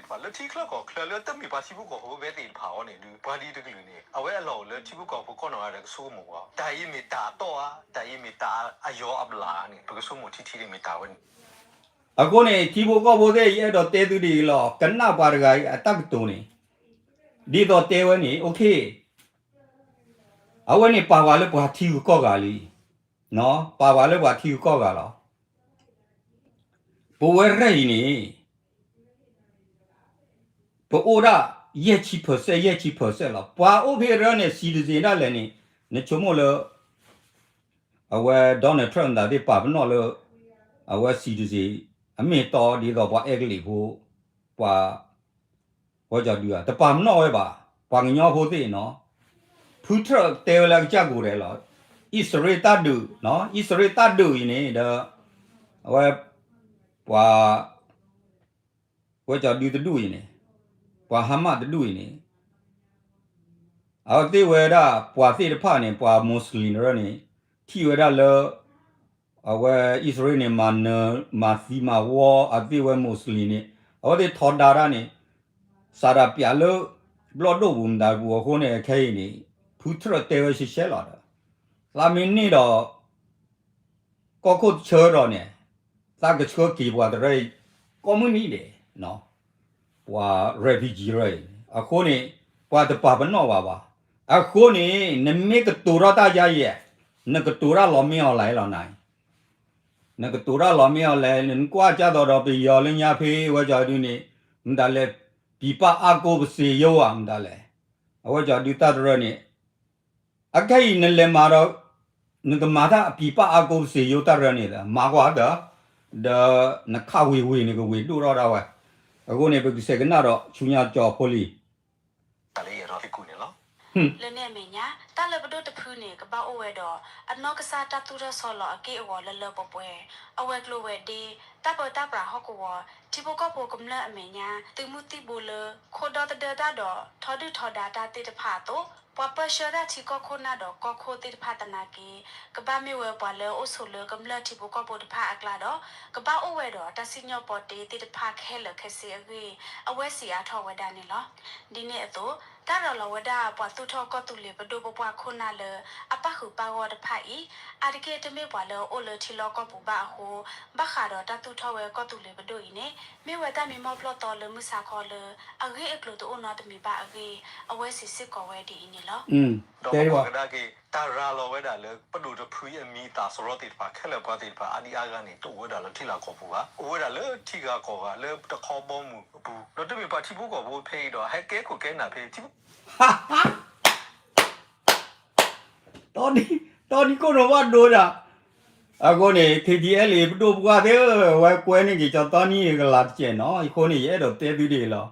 ပှၤလၢထံချၢကီၢ်ချၢလၢတမ့ၢ်ပှၤထံဖိကီၢ်ဖိဘဲသ့ၣ်တဖၣ်အံၤန့ၣ်ဒီး ပှၤဒ်တကလုာ်န့ၣ် အဝဲအလီၢ်အိၣ်လၢထံဖိကီၢ်ဖိကီၢ်နီၢ်ဂၤဒီးကဆိကမိၣ်ကွၢ် တၢ်အံၤမ့ၢ်တၢ်အတီဧါ, တၢ်အံၤမ့ၢ်တၢ်အယီၤအဘျၣ်ဧါန့ၣ် ပကဆိကမိၣ်ထံထံန့ၣ်မ့ၢ်တၢ်ဝဲန့ၣ်. အဃိန့ၣ် ထံဖိကီၢ်ဖိသ့ၣ် ယအဲၣ်ဒိးတဲသုဒ်အံၤလီၤ. ကနၣ်ပှၤတဂၤအံၤအတၢ်ကတိၤန့ၣ် ဒ်သိးတဲဝဲန့ၣ် okay, အဝဲန့ၣ်ပာ်ပှၤလၢပှၤထံဂုၤကီၢ်ဂၤလံ, ပာ်ပှၤလၢပှၤထံဂုၤကီၢ်ဂၤလီၤ. ပဝဲရဲၣ်အံၤန့ၣ် ပအိၣ်ဒၣ် ယဲၢ်ဆံ percent ယဲၢ်ဆံ percent လီၤ. ပှၤအိၣ်ဖဲရၢန့ၣ် citizen ဒၣ်လဲာ်န့ၣ် နဆိကမိၣ်လၢ အဝဲ Donald Trump မတၤသ့ၣ်ပာ်ပနီၣ်လၢ အဝဲ citizen အမ့ၢ်တီဒ်သိးပှၤအဲကလံးဖိ ပှၤ ဝဲကၠီၤဒုဧါ တပာ်ပနီၣ်ဝဲဘၣ်. ပှၤကညီဖိသ့ၣ်နီၤ ဖုထြၢၣ်တဲဝဲလၢအကစၢ်ကိးဂၤဒဲးလီၤ. အံၣ်စရ့လးတၢ်ဒုး, အံၣ်စရ့လးတၢ်ဒုးအံၤန့ၣ်ဒီး အဝဲ ပှၤ ဝဲကၠီၤဒုတဒူၣ်အံၤန့ၣ်, ပှၤဟါမၢ်တဒူၣ်အံၤန့ၣ် အဝဲသ့ၣ်ဝဲဒၣ်ပှၤသ့ၣ်တဖၣ်န့ၣ် ပှၤ Muslim တရၢန့ၣ် ထံၣ်ဝဲဒၣ်လၢ အဝဲအံၣ်စရ့လးန့ၣ် မၤနၢၤ မၤသံမၤဝီ အသ့ၣ်ဝဲ Muslim န့ၣ် အဝဲသ့ၣ်ထီဒါတၢ်န့ၣ် စးဒၣ်ပျးလၢ ဘျီၣ်ဒိၣ်ပူၤမတၤပူၤအဃိန့ၣ် ခဲအံၤန့ၣ် ဖုထြၢၣ်တဲဝဲရှဲရှဲလီၤဒီး သးမ့ၢ်န့ၢ်ဒီး ကီၢ်ခိၣ်တဆၢဒီးန့ၣ် သးကဆှၢက့ၤပှၤတရၢအံၤ ကိးမုၢ်နံၤဒဲး ပှၤ refugee တရၢအံၤန့ၣ် အဃိန့ၣ် ပှၤတပာ်ပနီၣ်ဘၣ်ဘၣ်. အဃိန့ၣ် နမ့ၢ်ကတိၤထီၣ်တၢ်ယါယဲၢ် နကတိၤတၢ်လီၤမ့ၢ်အီၤလဲၣ်လီၤနၤအံၤ နကတိၤတၢ်လီၤမ့ၢ်အီၤလဲၣ် နကွၢ်ကၢ်သိးဒီးပယီၤလၢညါဖဲဝဲကၠီၤဒုန့ၣ် မတၤလဲၣ် ပြည်ပအားကိုးပစေရုံး ဧါ မတၤလဲၣ် အဝဲကၠီၤဒုတၢ်တရၢန့ၣ် အခဲအံၤနလဲၤမၤဒီး နကမၤတၢ်အပြည်ပအားကိုးပစေရုံးတၢ်တရၢန့ၣ်ဒီး မၤကွၢ်ဒီး ဒီးနခးဝ့ၤဝ့ၤန့ၣ် ကဝ့ၤဒိၣ်ထီၣ်ဒၣ်ဝဲ. အဃိန့ၣ် ပကစဲးကနၣ်ဒီးဆူညါကၠီၤဖိလံၤ လၢန့ၣ်အမဲာ်ညါ တၢ်လၢပဒိၣ်တဖုန့ၣ် ကဘၣ်အိၣ်ဝဲဒီး အနီၢ်ကစၢ်တၢ်သူၣ်ထီၣ်ဆီလီၤအက့ၢ်အဂီၤလၢလၢပှဲၤပှဲၤ, အဝဲၤကျိၤဝဲၤဒ့, တၢ်ပၢတၢ်ပြးဟီၣ်ကဝီၤ, ထံဖိကီၢ်ဖိကမျၢၢ်အမဲာ်ညါ, သုးမုၢ်သံၣ်ဘိလၢ ခိၣ်ဒီသဒၢတၢ်ဒီး ထီဒုၣ်ထီဒါတၢ်သ့ၣ်တဖၣ်အသိး, ပှၤပၢဆှၢတၢ်ထံကီၢ်ခိၣ်နၢ်ဒီးကီၢ်ခိၣ်သ့ၣ်တဖၣ်သနာ်က့ ကဘၣ်မ့ၢ်ဝဲပှၤလၢအိၣ်ဆိးလၢကမျၢၢ်ထံဖိကီၢ်ဖိတဖၣ်အကျါဒီး ကဘၣ်အိၣ်ဝဲဒီးတၢ်စံၣ်ညီၣ်ပီတ့သ့ၣ်တဖၣ်ခဲလၢာ်ခဲဆ့အဂ့ၢ် အဝဲစံးအါထီၣ်ဝဲဒၣ်န့ၣ်လီၤ. ဒ်န့ၣ်အသိး တၢ်ရၤလီၤဝဲဒၣ်ပှၤသူၣ်ထီၣ်ကီၢ်သူလ့ၤပဒိၣ်ပပှၢ်ခိၣ်နၢ်လၢ အပၣ်ဃုာ်ပၣ်ဂီၢ်တဖၣ်အံၤ အါတက့ၢ်တမ့ၢ်ပှၤလၢအအိၣ်လၢထံလီၢ်ကီၢ်ပူၤဘၣ်အဃိ ဘၣ်ဃးဒီးတၢ်သူၣ်ထီၣ်ဝဲကီၢ်သူလ့ၤပဒိၣ်အံၤန့ၣ် မ့ၢ်ဝဲတၢ်မံမီၢ်ပျီၢ်သီလၢမုၢ်ဆါခီလၢ အဂ့ၢ်အကျိၤတအိၣ်နီတမံၤဘၣ်အဂ့ၢ် အဝဲစံးစ့ၢ်ကီးဝဲဒ်အံၤန့ၣ်လီၤ. ဒီးပကဒါက့ၤ တၢ်ရၤလီၤဝဲဒၣ်လၢ ပဒိၣ်တဖုအံၤအမံၤအသးစရီသ့ၣ်တဖၣ် ခဲလၢာ်ပှၤသ့ၣ်တဖၣ် အါဒံအါဂၤန့ၣ် တအိၣ်ဝဲဒၣ်လၢထံလၢကီၢ်ပူၤဘၣ်. အိၣ်ဝဲဒၣ်လၢထံဂၤကီၢ်ဂၤ လၢတခီဘီမုၢ်အပူၤ ဒီးတမ့ၢ်ပှၤထံဖိကီၢ်ဖိဖဲအံၤဒီး ဟဲကဲခိၣ်ကဲနၢ်ဖဲထံ တီနံၤခိၣ်နူာ်ဘၣ်ဒိဒၣ်, အဃိန့ၣ် ခ့ၣ်ထံၣ်အဲၣ်လ့ၣ်ပဒိၣ်ပပှၢ်သ့ၣ်ဧၢ, ဝဲကွဲန့ၢ်က့ၤကၠီၤတီနံၤကလၤတကဲးနီၤ, အဃိန့ၣ် ယအဲၣ်ဒိးတဲသုဒ်အံၤလီၤ.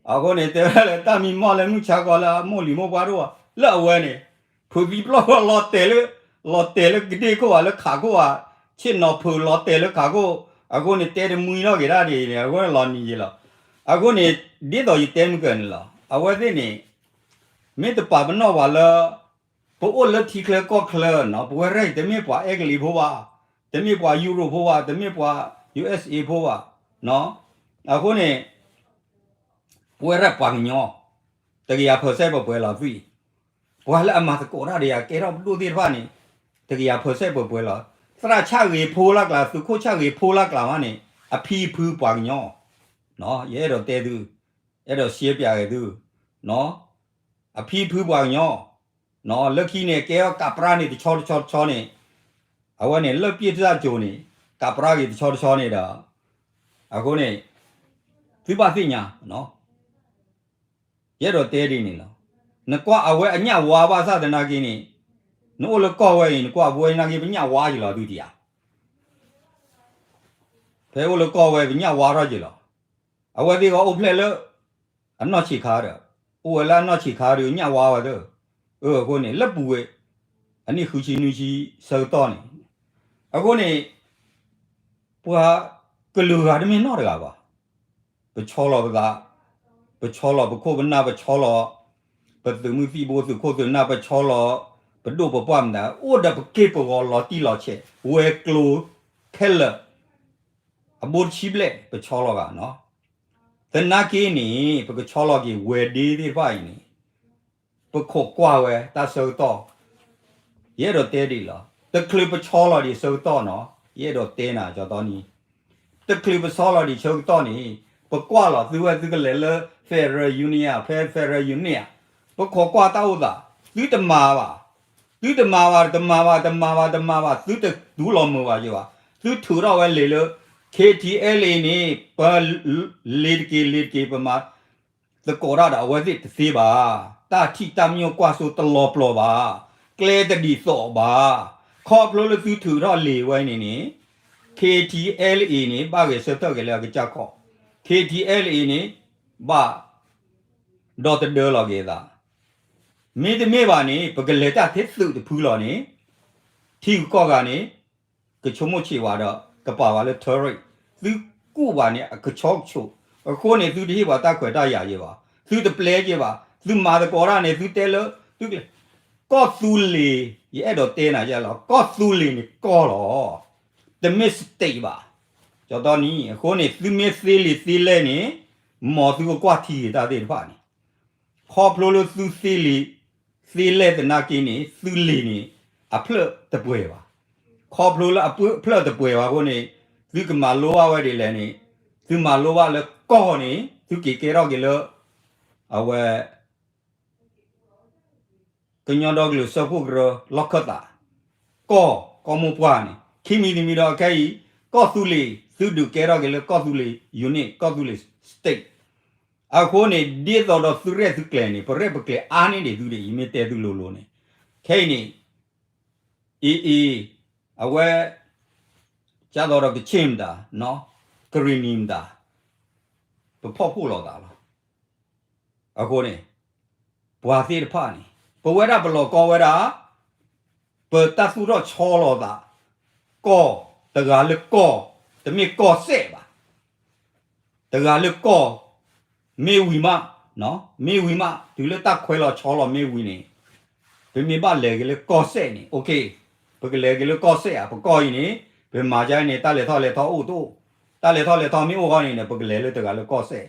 အဃိန့ၣ် တဲဝဲဒၣ်လၢတၢ်မံမီၢ်လၢမုၢ်ဆါခီလၢအမိၢ်လံၤမိၢ်ပှၢ်တအိၣ်ဘၣ်, လၢအဝဲန့ၣ် ဖုးသံပျီၢ်လီၤတဲာ်လၢ, လီၤတဲာ်လၢကဒ့ၣ်ခိၣ်ဧါ လၢခးခိၣ်ဧါ, ဆ့ၣ်နီၤဖုးလီၤတဲာ်လၢခးခိၣ်, အဃိန့ၣ် တဲတမှံထီၣ်က့ၤတၢ်ဒ်အံၤန့ၣ် အဃိန့ၣ်လီၤနံၤယ့လီၤ. အဃိန့ၣ် ဒ်သိးယတဲမုၢ်ကၢၢ်န့ၣ်လီၤ. အဝဲသ့ၣ်န့ၣ် မ့ၢ်တပာ်ပနီၣ်ပှၤလၢ ပအိၣ်လၢထံချၢကီၢ်ချၢနီၤ, ပဝဲရဲၣ်အံၤ တမ့ၢ်ပှၤအဲကလံးဖိဘၣ်, တမ့ၢ်ပှၤယူရိၣ်ဖိဘၣ်, တမ့ၢ်ပှၤ ယူၣ်အ့းအ့း ဖိဘၣ်. အဃိန့ၣ် ပဝဲရဲၣ်ပှၤကညီ တကယၤ percent ပှဲၤပှဲၤလီၤသွံၣ်, ပှၤလၢအမၤသကိးတၢ်ဒီးယၤ ကဲထီၣ်ပဒိၣ်သ့ၣ်တဖၣ်န့ၣ် တကယၤ percent ပှဲၤပှဲၤလီၤ. သရၣ်ဆၣ်ဂ့ၤဖိလၢ်ကျါ, သုးခိၣ်ဆၣ်ဂ့ၤဖိလၢ်ကျါမးန့ၣ် အဖံအဖုပှၤကညီ, ယအဲၣ်ဒိးတဲသု, အဲၣ်ဒိးရှဲပၠးဂ့ၤသု, အဖံအဖုပှၤကညီ, လၢခံန့ၣ် ကဲထီၣ်ကးပြၢန့ၣ် တဆီတဆီတဆီန့ၣ်, အဝဲန့ၣ် လၢပျ့ၢ်တၢ်စိၤန့ၣ် ကးပြၢက့ၤတဆီတဆီန့ၣ်ဒီး, အဃိန့ၣ် သုဘၣ်သ့ၣ်ညါ, ယအဲၣ်ဒိးတဲဒ်န့ၣ်လီၤ. နကွၢ်အဝဲအညၣ်ဝါဘၣ်ဆၣ်သနာ်က့န့ၣ်, နအိၣ်လၢကီၢ်ဝဲအံၤ နကွၢ်ပဝဲနာ်က့ ပညၣ်ဝါယ့လီၤ သုတယၤ ဖဲအိၣ်လၢကီၢ်ဝဲ ပညၣ်ဝါထီၣ်ယ့လီၤ. အဝဲသ့ၣ်ဂီၢ်အိၣ်ဖျဲၣ်လၢ အနီၢ်ဆံးခါဒီး, အိၣ်ဝဲလၢအနီၢ်ဆံးခါဒီး ညၣ်ဝါဝဲသၢ, အဃိန့ၣ် လၢပူၤဝဲ အနံၣ်ဃုဆံနွံဆံဆၢကတီၢ်န့ၣ်, အဃိန့ၣ် ပှၤကလုာ်ဂၤတမ့ၢ်နီတဂၤဘၣ်. ပဆီလီၤပသး, ပဆီလီၤပခိၣ်ပနၢ်, ပဆီလီၤ ပသုးမုၢ်သံၣ်ဘိ သုးခိၣ်သုးနၢ်, ပဆီလီၤ ပဒိၣ်ပပှၢ်မတၤ, အိၣ်ဒီးပက့ၢ်ပဂီၤလီၤတံၢ်လီၤဆဲး, ဝဲၤကျိၤခဲလၢာ် အဘိတဆံဘျဲၣ် ပဆီလီၤဂၤနီၤ. သနာ်က့န့ၣ် ပကဆီလီၤက့ၤဝဲၤဒ့သ့ၣ်တဖၣ်အံၤန့ၣ် ပခိးကွၢ်ဝဲတၢ်ဆၢကတီၢ်, ယအဲၣ်ဒိးတဲဒ်အံၤလီၤ. တချုးပဆီလီၤဒံးဆၢကတီၢ်နီၤ, ယအဲၣ်ဒိးတဲနၤကၠီတီနံၤ, တချုးပဆီလီၤဒံးဆၢကတီၢ်န့ၣ် ပကွၢ်လီၤသုဝဲသုကလဲၤလၢ federal unit ဧါ, ဖဲ federal unit ဧါ, ပခိးကွၢ်တၢ်အိၣ်သး, သုတမၤဘၣ်, သုတမၤဘၣ်, တမၤဘၣ်, တမၤဘၣ်, တမၤဘၣ်, သုတတူၢ်လိာ်မုာ်ဘၣ်ယဘၣ်, သုထုးထီၣ်ဝဲလံာ်လၢ K T L A န့ၣ် ပ လံာ်တက့ၢ် လံာ်တက့ၢ် ပမၤ သကိးတၢ်ဒီးအဝဲသ့ၣ်တသ့ဘၣ်. တၢ်ထံၣ်တၢ်မၠိၣ်ကွၢ်စိတလီၤပျီၢ်ဘၣ်, ကျဲတဒ်သိးဘၣ်. ခီဖျိလၢသုထုးထီၣ်လံာ်ဝဲန့ၣ်န့ၣ် K T L A န့ၣ် ဘၣ်ဂဲၤဆၢထၢၣ်က့ၤလၢအကစၢ်ခီၣ်, K T L A န့ၣ် ဘၣ်ဒီတဒၢလီၤက့ၤသး, မ့တမ့ၢ်ဘၣ်န့ၣ် ပကလဲၤတၢ်ထဲသုးတဖုလီၤန့ၣ် ထံဂုၤကီၢ်ဂၤန့ၣ် ကဆိကမိၣ်ဆံးဝဲဒီး ကပာ်ဝဲလၢ terrorist, သုကူၣ်ဘၣ်န့ၣ် အကဆီကဆိး, အဃိန့ၣ် သုတဟ့ၣ်ပှၤတၢ်ခွဲးတၢ်ယာ်ယဲဘၣ်, သုတပျဲယဲဘၣ်, သုမၤသကိးတၢ်န့ၣ် သုတဲလၢ သုကျဲ, ကီၢ်သူလ့ၤ, ယအဲၣ်ဒိးတဲနၤယဲလီၤ, ကီၢ်သူလ့ၤန့ၣ်ကီၢ်လီၤ, တမ့ၢ် state ဘၣ်. ကၠီတီနံၤ, အဃိန့ၣ် သုမ့ၢ်သ့လံာ်သ့လဲၢ်န့ၣ် မ်သုကကွၢ်ထံက့ၤတၢ်သ့ၣ်တဖၣ်န့ၣ် ခီဖျိလၢသုသ့လံာ်သ့လဲၢ်သနာ်က့န့ၣ် သုလံာ်န့ၣ် အဖျၢၣ်တပှဲၤဘၣ်. ခီဖျိလၢအဖျၢၣ်တပှဲၤဘၣ်အဃိန့ၣ် သုကမၤလိဘၣ်ဝဲဒ်လဲၣ်န့ၣ်, သုမၤလိဘၣ်လၢကီၢ်န့ၣ် သုက့ၤကဲထီၣ်က့ၤလၢ အဝဲ ကညီဒီကလုာ်စၢဖှိၣ်ကရၢ လီၢ်ခၢၣ်သး, ကီၢ်, ကီၢ်မိၢ်ပှၢ်န့ၣ် ခံမံၤတမံၤဒီးခဲအံၤ ကီၢ်သူလ့ၤ သုဒုးကဲထီၣ်က့ၤလၢကီၢ်သူလ့ၤ unit, ကီၢ်သူလ့ၤ state. အဃိန့ၣ် ဒ်သိးဒီးသုရဲၣ်သုကျဲၤန့ၣ် ပရဲၣ်ပကျဲၤအါန့ၢ်ဒံးသုဒံး ယမ့ၢ်တဲသုလိၤလိၤန့ၣ်, ခဲအံၤန့ၣ် အံၤအံၤ အဝဲ ကၢ်သိးဒီးကဆ့ၣ်မတၤ, ကရံၣ်နံၤမတၤ, ပဖီၣ်ဖှိၣ်လိာ်သးလီၤ. အဃိန့ၣ် ပှၤသ့ၣ်တဖၣ်န့ၣ် ပဝဲဒၣ်ပလီၢ်ကီဝဲဒၣ် ပတၢ်သူၣ်ထီၣ်ဆီလီၤသး ကီၢ်, တဂၤလၢကီၢ်, တမ့ၢ်ကီၢ်စဲၣ်ဘၣ်. တဂၤလၢကီၢ်, မ့ၢ်ဝံၤမး, မ့ၢ်ဝံၤမး တုၤလၢတၢ်ခွဲးလီၤဆီလီၤမ့ၢ်ဝံၤန့ၣ် ပမ့ၢ်ဘၣ်လဲၤက့ၤလၢကီၢ်စဲၣ်န့ၣ် okay, ပကလဲၤက့ၤလၢကီၢ်စဲၣ်ဧါ, ပကီၢ်အံၤန့ၣ် ပမၤကါအံၤန့ၣ် တၢ်လဲၤထီၣ်လဲၤထီအိၣ်တအိၣ်, တၢ်လဲၤထီၣ်လဲၤထီမ့ၢ်အိၣ်ဃီန့ၣ် ပကလဲၤလၢတဂၤလၢကီၢ်စဲၣ်.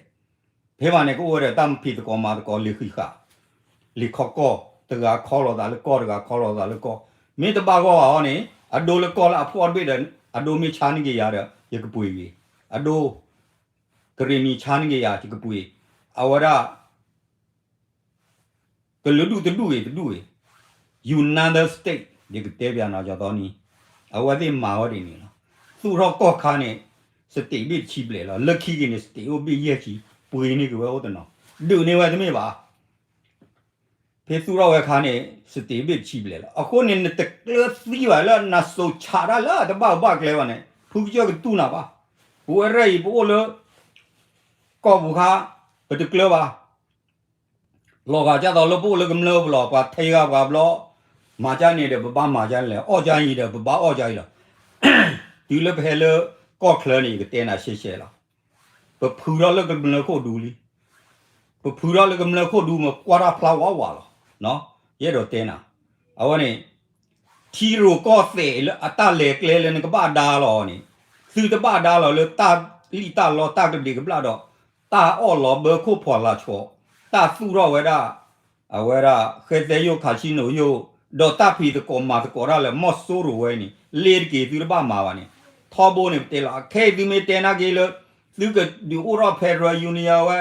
ဖဲမးန့ၣ် ကအိၣ်ဝဲဒီးတၢ်ဖံးသကိးမၤသကိးလံာ်ဃံးဃာ်, လံာ်ခီကီၢ်, တဂၤခီလီၤသးလၢကီၢ် တဂၤခီလီၤသးလၢကီၢ်, မ့ၢ်တဘၣ်ဂီၢ်ဘၣ်အီၤန့ၣ် အဒိလၢကီၢ်လၢအဖှီၣ်တဘ့ၣ်ဒီး အဒိမ့ၢ်ဆါန့ၢ်က့ၤယၤဒီး ယကပှ့ၤဂ့ၤ, အဒိ ကရံၣ်နံၤဆါန့ၢ်က့ၤယၤ ယကပှ့ၤ, အဝဲဒၣ် ကလုာ်ဒူၣ်တဒူၣ်ဂ့ၤတဒူၣ်ဂ့ၤ, United States ယကတဲပျးနီၤ ကၠီတီနံၤ, အဝဲသ့ၣ်မၤဝဲဒ်န့ၣ်လီၤ. သူၣ်ထီၣ်ကီၢ်ခါန့ၣ် state ဘ့ၣ်တဆံဘျဲၣ်လီၤ. လၢခံက့ၤန့ၣ် state အိၣ်ဘ့ၣ်ယဲၢ်ဆံ, ပှ့ၤန့ၢ်က့ၤဝဲအိၣ်တနီၤ, ဒုးန့ၢ်ဝဲတမ့ၢ်ဘၣ်. ဖဲသူၣ်ထီၣ်ဝဲခါန့ၣ် state ဘ့ၣ်တဆံဘျဲၣ်လီၤ. အဃိန့ၣ် နတကျၢၤသံဘၣ်လၢနစိၤဆးတၢ်လၢတဘၣ်ဘၣ်ကျဲဘၣ်န့ၣ် ဖုကစၢၢ်ကတူၢ်နၤဘၣ်. ပဝဲရဲၣ်အံၤ ပအိၣ်လၢ ကီၢ်ပူၤခါ ပတကျၢၤဘၣ်. လီၤဂာ်ဒ်သိးလၢပအိၣ်လၢကမျၢၢ်ပူၤလီၤ. ပှၤထဲဂၤပှၤဘျီ မၤကါန့ၣ်ဒီး ပဘၣ်မၤကါန့ၣ်လဲၣ်, အီၣ်ကါအံၤဒီး ပဘၣ်အီၣ်ကါအံၤလီၤ. တုၤလၢပဟဲလၢကီၢ်ချၢန့ၣ် ယကတဲနၤရှဲရှဲလီၤ. ပဖုထီၣ်လၢကမျၢၢ်ခိၣ်ဒူလံ. ပဖုထီၣ်လၢကမျၢၢ်ခိၣ်ဒူ မ့ၢ်ကွၢ်တၢ်ဖျါဝးဝးလီၤ. ယအဲၣ်ဒိးတဲနၤ, အဝဲန့ၣ် ထံရူၢ်ကီၢ်သဲးလၢအတၢ်လဲၤကျဲလၢနကဘၣ်ဒါလီၤန့ၣ်, သုတဘၣ်ဒါလီၤလၢတၢ်လံၣ်တၢ်လီတၢ်ကဘျံးကဘျၣ်ဒီး တၢ်အီၣ်လီၤဘၢခိၣ်ဖီလာ်ဆီ, တၢ်သူၣ်ထီၣ်ဝဲဒၣ် အဝဲဒၣ် ဃဲသဲယိၣ် casino ယိၣ်, ဒီးတၢ်ဖံးသကိးမၤသကိးတၢ်လၢ မီၢ်စိရိၤဝဲန့ၣ် လ့ၤတက့ၤသုတဘၣ်မၤဘၣ်န့ၣ်, ထီဘိန့ၣ်ပတဲလီၤ. အခဲအံၤသုမ့ၢ်တဲနာ်က့လၢ သုကဒုးအိၣ်ထီၣ် federal union ဝဲ,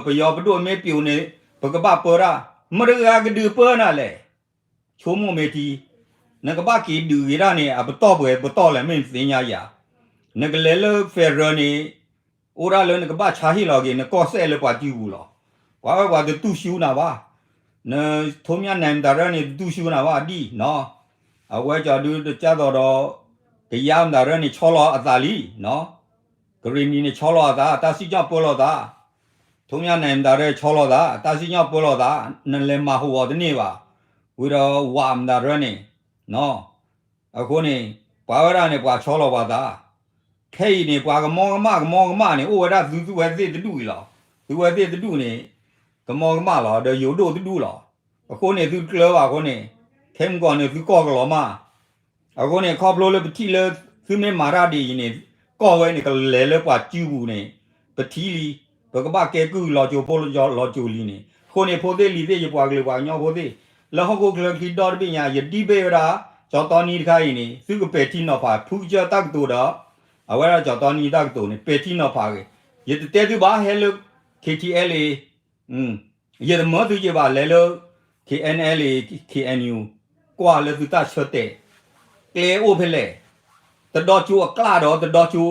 ပယီၤပဒိၣ်မ့ၢ်ပျိာ်န့ၣ် ပကဘၣ်ပၢတၢ်, မတဂၤကဒုးပၢနၤလဲၣ်. ဆိကမိၣ်မ့ၢ်ထံ, နကဘၣ်က့ၤဒုးဂ့ၤတၢ်န့ၣ် အပတီၢ်ပှဲၤပတီၢ်လဲၣ် မ့ၢ်နသ့ၣ်ညါယၤ, နကလဲၤလၢ federal န့ၣ် အိၣ်ဒၣ်လၢနကဘၣ်ဆါဟ့ၣ်လီၤက့ၤ နကီၢ်စဲၣ်လၢပှၤစုပူၤလီၤ. ပှၤဝဲပှၤတတူၢ်ဆူနၤဘၣ်. နထိမၠၣ်နဲမတၤရၢန့ၣ် တတူၢ်ဆူနၤဘၣ်ဒ်နီၤ, အဝဲကီဒုးတကၢ်သိးဒီး ကယါမတၤရၢန့ၣ် ဆီလီၤအသးလံနီၤ, ကရ့ၣ်နံၤန့ၣ် ဆီလီၤအသး တၢ်စံၣ်ညီၣ်ပၢလီၤသး, ထိမၠၣ်နဲမတၤရၢဆီလီၤသး တၢ်စံၣ်ညီၣ်ပၢလီၤသး, နလဲၤမၤဟူးဂီၤတန့ၢ်ဘၣ်, ဝံၤဒီးဝးမတၤရၢန့ၣ်နီၤ အဃိန့ၣ် ပှၤဝဲဒၣ်န့ၣ် ပှၤဆီလီၤပှၤသး, ခဲအံၤန့ၣ် ပှၤကမီကမၣ်ကမီကမၣ်န့ၣ် အိၣ်ဝဲဒၣ်သုသုဝဲသ့ၣ်တဒူၣ်အံၤလီၤ. သုဝဲသ့ၣ်တဒူၣ်န့ၣ် ကမီကမၣ်လီၤ ဒီးယိၤဒိၣ်တဒူၣ်လီၤ. အဃိန့ၣ် သုတကျၢၤဘၣ်အဃိန့ၣ် ခဲမုၢ်ကီၢ်န့ၣ် သုကီၢ်ကလီၤမၢ်. အဃိန့ၣ် ခီဖျိလၢပထံၣ်လၢ သုမ့ၢ်မၤတၢ်ဒ်အံၤန့ၣ် ကီၢ်ဝဲန့ၣ် ကလဲၤလၢပှၤစုပူၤန့ၣ် ပထံၣ်လံ, ပကဘၣ်ကဲကုၢ်လီၤစိၤဖိလီၤစိၤလံန့ၣ် အဃိန့ၣ် ဖိသ့ၣ်လံၤသ့ၣ် ယပှၤကလုာ်ပှၤကညီဖိသ့ၣ် လၢဟီၣ်ခိၣ်ချၢခံဒီတဘ့ၣ်ညါ ယဒံးဘ့ၣ်ဝဲဒၣ် ကၠီတီနံတခါအံၤန့ၣ် သုကပဲာ်ထံနီၤဖး ဖုကစၢၢ်တၢ်ကတိၤဒီး အဝဲဒၣ်ကၠီတီနံတၢ်ကတိၤန့ၣ် ပဲာ်ထံနီၤဖးဂ့ၤ. ယတတဲသုဘၣ် ဟဲလၢ K T L A ယတမၢသုက့ၤဘၣ် လဲၤလၢ K N L A K N U ကွၢ်လၢသုတၢ်ဆၢတဲာ် ကျဲအိၣ်ဖဲလဲၣ်, တဒီကၠိအကျၢ်ဒီးတဒီကၠိ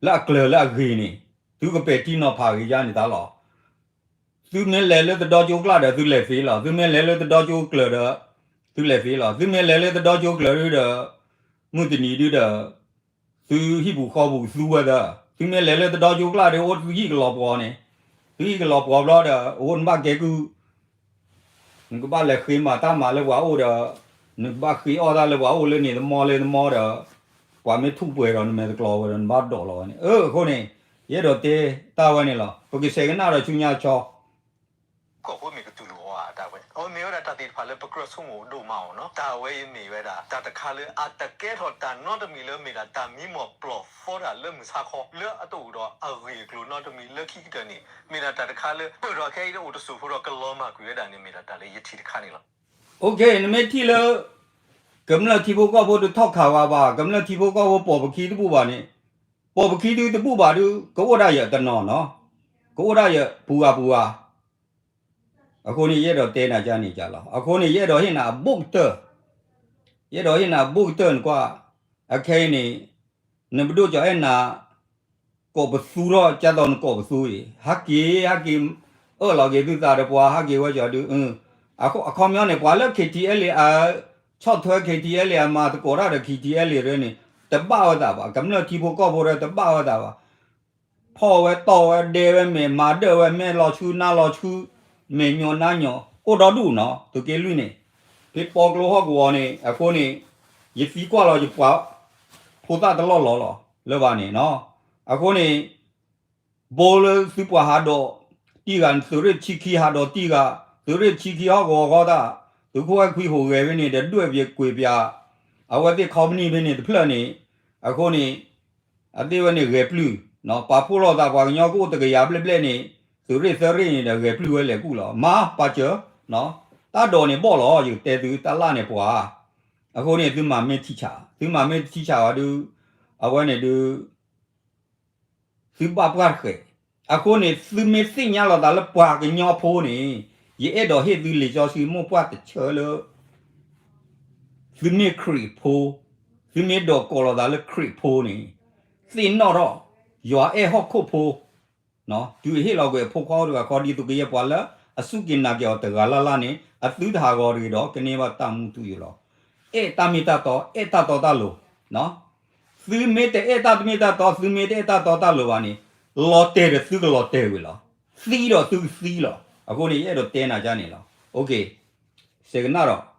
လၢအကျၢၤလၢအဂ့ၤန့ၣ် သုကပဲာ်ထံနီၤဖးဂ့ၤယါန့ၣ်တၢ်လီၤ. သုမ့ၢ်လဲၤလၢတဒီကၠိကျၢ်ဒီး သုလဲၤသ့လီၤ. သုမ့ၢ်လဲၤလၢတဒီကၠိကျၢၤဒီး သုလဲၤသ့လီၤ. သုမ့ၢ်လဲၤလၢတဒီကၠိကျၢၤဒုဒီး မုၢ်တနံၤဒုဒီး သုဟံၣ်ပူၤဃီပူၤကသူဝဲသၢ. သုမ့ၢ်လဲၤလၢတဒီကၠိကျၢ်ဒီး အိၣ်သုဟံၣ်ကလီၤပှီၤန့ၣ်, သုဟံၣ်ကလီၤပှီၤဘျီဒီး အဃိနဘၣ်ကဲကုၢ် နကဘၣ်လဲၤဃ့မၤတၢ်မၤလၢပှၤအိၣ်ဒီး နကဘၣ်ဃ့အီၣ်တၢ်လၢပှၤအိၣ်လၢန့ၣ်သမီလၢသမီဒီး ပှၤမ့ၢ်ထူးပှဲၤဒီးနမဲာ်တကျီဝဲဒီး နဘၣ်ဒိးလီၤဝဲန့ၣ်. အဃိန့ၣ် ယအဲၣ်ဒိးတဲတၢ်ဝဲန့ၣ်လီၤ. ပကဆဲးကနၣ်ဒီးဆူညါဆီ ကီၢ်ဖိမ့ၢ်ကတူၢ်လိာ်အီၤတၢ်ဝဲ အဝဲမ့ၢ်ဝဲဒၣ်တၢ်သ့ၣ်တဖၣ်လၢပကြၢးဆိကမိၣ်ဒိၣ်မးအီၤနီၤ. တၢ်ဝဲအံၤမ့ၢ်ဝဲဒၣ် တၢ်တခါလၢအတကဲထီၣ်တၢ်နီတမံၤလၢမ့ၢ်ဒၣ်တၢ်မံမီၢ်ပျီၢ်သီတၢ်လၢမုၢ်ဆါခီ လၢအတအိၣ်ဒီးအဂ့ၢ်အကျိၤနီတမံၤလၢခံကတၢၢ်န့ၣ် မ့ၢ်ဒၣ်တၢ်တခါလၢ ပၢၢ်ထီၣ်ခဲအံၤတအိၣ်တစိၢ်ဖိဒီးကလီၤမၢ်ကွံာ်ဝဲဒၣ်န့ၣ် မ့ၢ်ဒၣ်တၢ်လၢယထံၣ်တခါန့ၣ်လီၤ. နမ့ၢ်ထံၣ်လၢ ကမျၢၢ်ထံဖိကီၢ်ဖိတထီၣ်ခးဝဲဘၣ်, ကမျၢၢ်ထံဖိကီၢ်ဖိပိာ်ပခံတဘူၣ်ဘၣ်န့ၣ်, ပိာ်ပခံဒုတဘူၣ်ဘၣ်ဒု ကအိၣ်ဒၣ်ယၤတနီၤနီၤ, ကအိၣ်ဒၣ်ယၤပူၤဂၤပူၤဂၤ အဃိန့ၣ် ယအဲၣ်ဒိးတဲနၤကန့ၣ်ကလီၤ. အဃိန့ၣ် ယအဲၣ်ဒိးဟ့ၣ်နၤအဘူးကတၢၢ်, ယအဲၣ်ဒိးဟ့ၣ်နၤအဘူးကတၢၢ်နကွၢ်, အခဲအံၤန့ၣ် နပဒိၣ်ကၠီအဲၣ်နၤ ကိးပသူထီၣ် ကၢ်သိးနကိးပသူအံၤ ဟးက့ၤ ဟဲက့ၤ အၢၣ်လီၤက့ၤသုသးဒီးပှၤ ဟဲက့ၤဝဲကၠီဒု အခီပညီန့ၣ် ပှၤလၢ K T L A အ ဆီၣ်ထွဲ K T L A အမၤသကိးတၢ်ဒီး K T L A ရၢန့ၣ် တဘၣ်ဝဲသးဘၣ်, ကမျၢၢ်ထံဖိကီၢ်ဖိရၢတဘၣ်ဝဲသးဘၣ်. ဖီၣ်ဝဲတီၢ်ဝဲဒဲဝဲမဲာ် မၤဒၢၣ်ဝဲမဲာ်လီၤဆူနါလီၤဆူ မဲာ်ညိးနါညိး အိၣ်ဒီဒူၣ်နီၤ သုးက့လွံၢ်န့ၣ်, ဖဲပီကျိဟီၣ်ကဝီၤန့ၣ် အဃိန့ၣ် ယသံကွၢ်လီၤယပှၤဖိသၣ်တလီၢ်လီၤလီၤ လၢၤဘၣ်န့ၣ်နီၤ. အဃိန့ၣ် ဘိလၢသုပှၤဟးဒိးတံၢ်ဂၤ သုးရ့ၣ်ဆံခံဟးဒိးတံၢ်ဂၤ, သုးရ့ၣ်ဆံခံဟီၣ်ကဝီၤဃီသၣ်, သုးခိၣ်ဝဲၢ်ခွံဟူးဂဲၤဝဲန့ၣ် ဒီးဒွဲၣ်ပျဲကွံာ်ပျဲ, အဝဲသ့ၣ်ခီပနံၣ်ဖဲန့ၣ်တဖျၢၣ်န့ၣ်, အဃိန့ၣ် အသ့ၣ်ဝဲန့ၣ်ဂဲၤပျုၢ်, ပာ်ဖှိၣ်လိာ်သးပှၤကညီကအိၣ်တကယၤဘျဲၣ်ဘျဲၣ်န့ၣ် သုးရ့ၣ်သၢရ့ၣ်န့ၣ်ဒီးဂဲၤပျုၢ်ဝဲလဲၤကူၣ်လီၤ. မၤပာ်စၢၤ, တၢ်ဒိးန့ၣ်ဘီၣ်လီၤ ယကတဲသု တၢ်လၣ်န့ၣ်ပှၤ, အဃိန့ၣ် သုမၤမ့ၢ်ထံဆး, သုမၤမ့ၢ်ထံဆးဝဲဒုး, အဝဲန့ၣ်ဒုး သုဘၣ်ပှၢ်တဃဲး, အဃိန့ၣ် သုမ့ၢ်သ့ၣ်ညါလီၤသးလၢပှၤကညီဖိန့ၣ်, ယအဲၣ်ဒိးဟ့ၣ်သုလံာ်စီဆှံမိၢ်ပှၢ်တဆၢလၢ သုမ့ၢ်ခရံာ်ဖိ, သုမ့ၢ်ဒိးကိးလီၤသးလၢခရံာ်ဖိန့ၣ်, သ့ၣ်နီၣ်ထီၣ် ယွၤအဲၣ်ဟီၣ်ခိၣ်ဖိ, တုၤအဟ့ၣ်လီၤကွံာ်အဖိခွါအိၣ်တဂၤခီ ဒ်သိးကယဲၢ်ပှၤလၢအစူၢ်က့ၤနာ်က့ၤအီၤတဂၤလၢ်လၢ်န့ၣ် အသုတဟးဂီၤတဂ့ၤဒီး ကန့ၢ်ဘၣ်တၢ်မူထူယိာ်လီၤ. အဲၣ်တၢ်မ့ၢ်တၢ်တီ, အဲၣ်တၢ်တီတၢ်လိၤ, သုမ့ၢ်တအဲၣ်တၢ်တမ့ၢ်တၢ်တီ, သုမ့ၢ်တအဲၣ်တၢ်တီတၢ်လိၤဘၣ်န့ၣ်, လီၤတဲာ်ဒီးသုကလီၤတဲာ်ဝဲလီၤ, သံဒီးသုကသံလီၤ. အဃိန့ၣ် ယအဲၣ်ဒိးတဲနၤကန့ၣ်လီၤ. စဲးကနၣ်ဒီး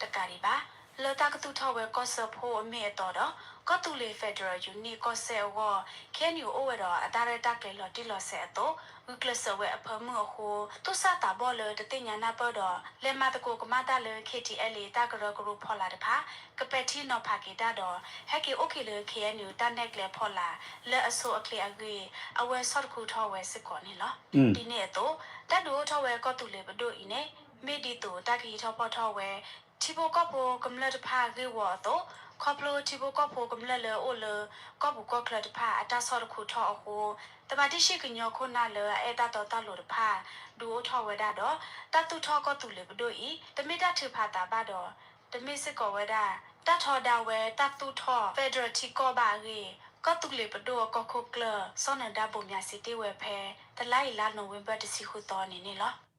တကးဒံးဘၣ်, လၢ တၢ်ကသူၣ်ထီၣ်ဝဲကီၢ်စၢဖှိၣ်အမ့ၢ်အတီဒီး ကီၢ်သူလ့ၤ Federal Unit ကီၢ်စဲၣ်အဂီၢ် ခ့ၣ်အဲၣ်ယူၣ်အိၣ်ဝဲဒီးအတၢ်ရဲၣ်တၢ်ကျဲၤလီၤတံၢ်လီၤဆဲးအသိး ဂုာ်ကျဲးစၢးဝဲအဖၢမုၢ်အဃိ သူၣ်စၢ်သးဘီၣ်လၢတသ့ၣ်ညါနၢ်ပၢၢ်ဒီး လဲၤမၤသကိးကမၣ်တၢ်လၢ ခ့ၣ်ထံအဲၣ်လ့ၣ် တၢ်ကရၢကရိဖီလာ်တဖၣ် ကပဲာ်ထံနီၤဖးက့ၤတၢ်ဒီး ဟဲက့ၤအိၣ်က့ၤလၢ ခ့ၣ်အဲၣ်ယူၣ် တၢ်နဲၣ်ကျဲဖီလာ် လၢအဆိအချ့အဂ့ၢ် အဝဲဆီၣ်တခူထီၣ်ဝဲစ့ၢ်ကီးန့ၣ်လီၤ. ဒ်န့ၣ်အသိး တၢ်ဒုးအိၣ်ထီၣ်ဝဲကီၢ်သူလ့ၤပဒိၣ်အံၤန့ၣ် မ့ၢ်ဒ်သိးတၢ်ကဟံးထီၣ်ဖီၣ်ထီၣ်ဝဲ ထံဖိကီၢ်ဖိကမျၢၢ်တဖၣ်အဂ့ၢ်ဝီအသိး, ခီဖျိထံဖိကီၢ်ဖိကမျၢၢ်လၢအအိၣ်လၢ ကီၢ်ပူၤကီၢ်ချၢတဖၣ်အတၢ်ဆီၣ်တခူထီၣ်အဃိ, သမၣ်တံၢ်ဆံၣ်ကညီခိၣ်နၢ်လၢအအဲၣ်တၢ်တီတၢ်လိၤတဖၣ် ဒုးအိၣ်ထီၣ်ဝဲဒၣ်ဒီး တၢ်သူၣ်ထီၣ်ကီၢ်သူလ့ၤပဒိၣ်အံၤ တမ့ၢ်တၢ်ထုးဖးသးဘၣ်ဒီး တမ့ၢ်စ့ၢ်ကီးဝဲဒၣ် တၢ်ထီဒါဝဲတၢ်သူၣ်ထီၣ် federal ထံကီၢ်ဘၣ်အဂ့ၢ် ကီၢ်သူလ့ၤပဒိၣ်အကီၢ်ခိၣ်ကျၢၢ် စီၤနၢၤဒါဘိၣ်မၠးစံးတ့ၢ်ဝဲဖဲ တလါအံၤလါနိၣ်ဝ့ဘၢၣ်တဆံဃုသီန့ၣ်န့ၣ်လီၤ.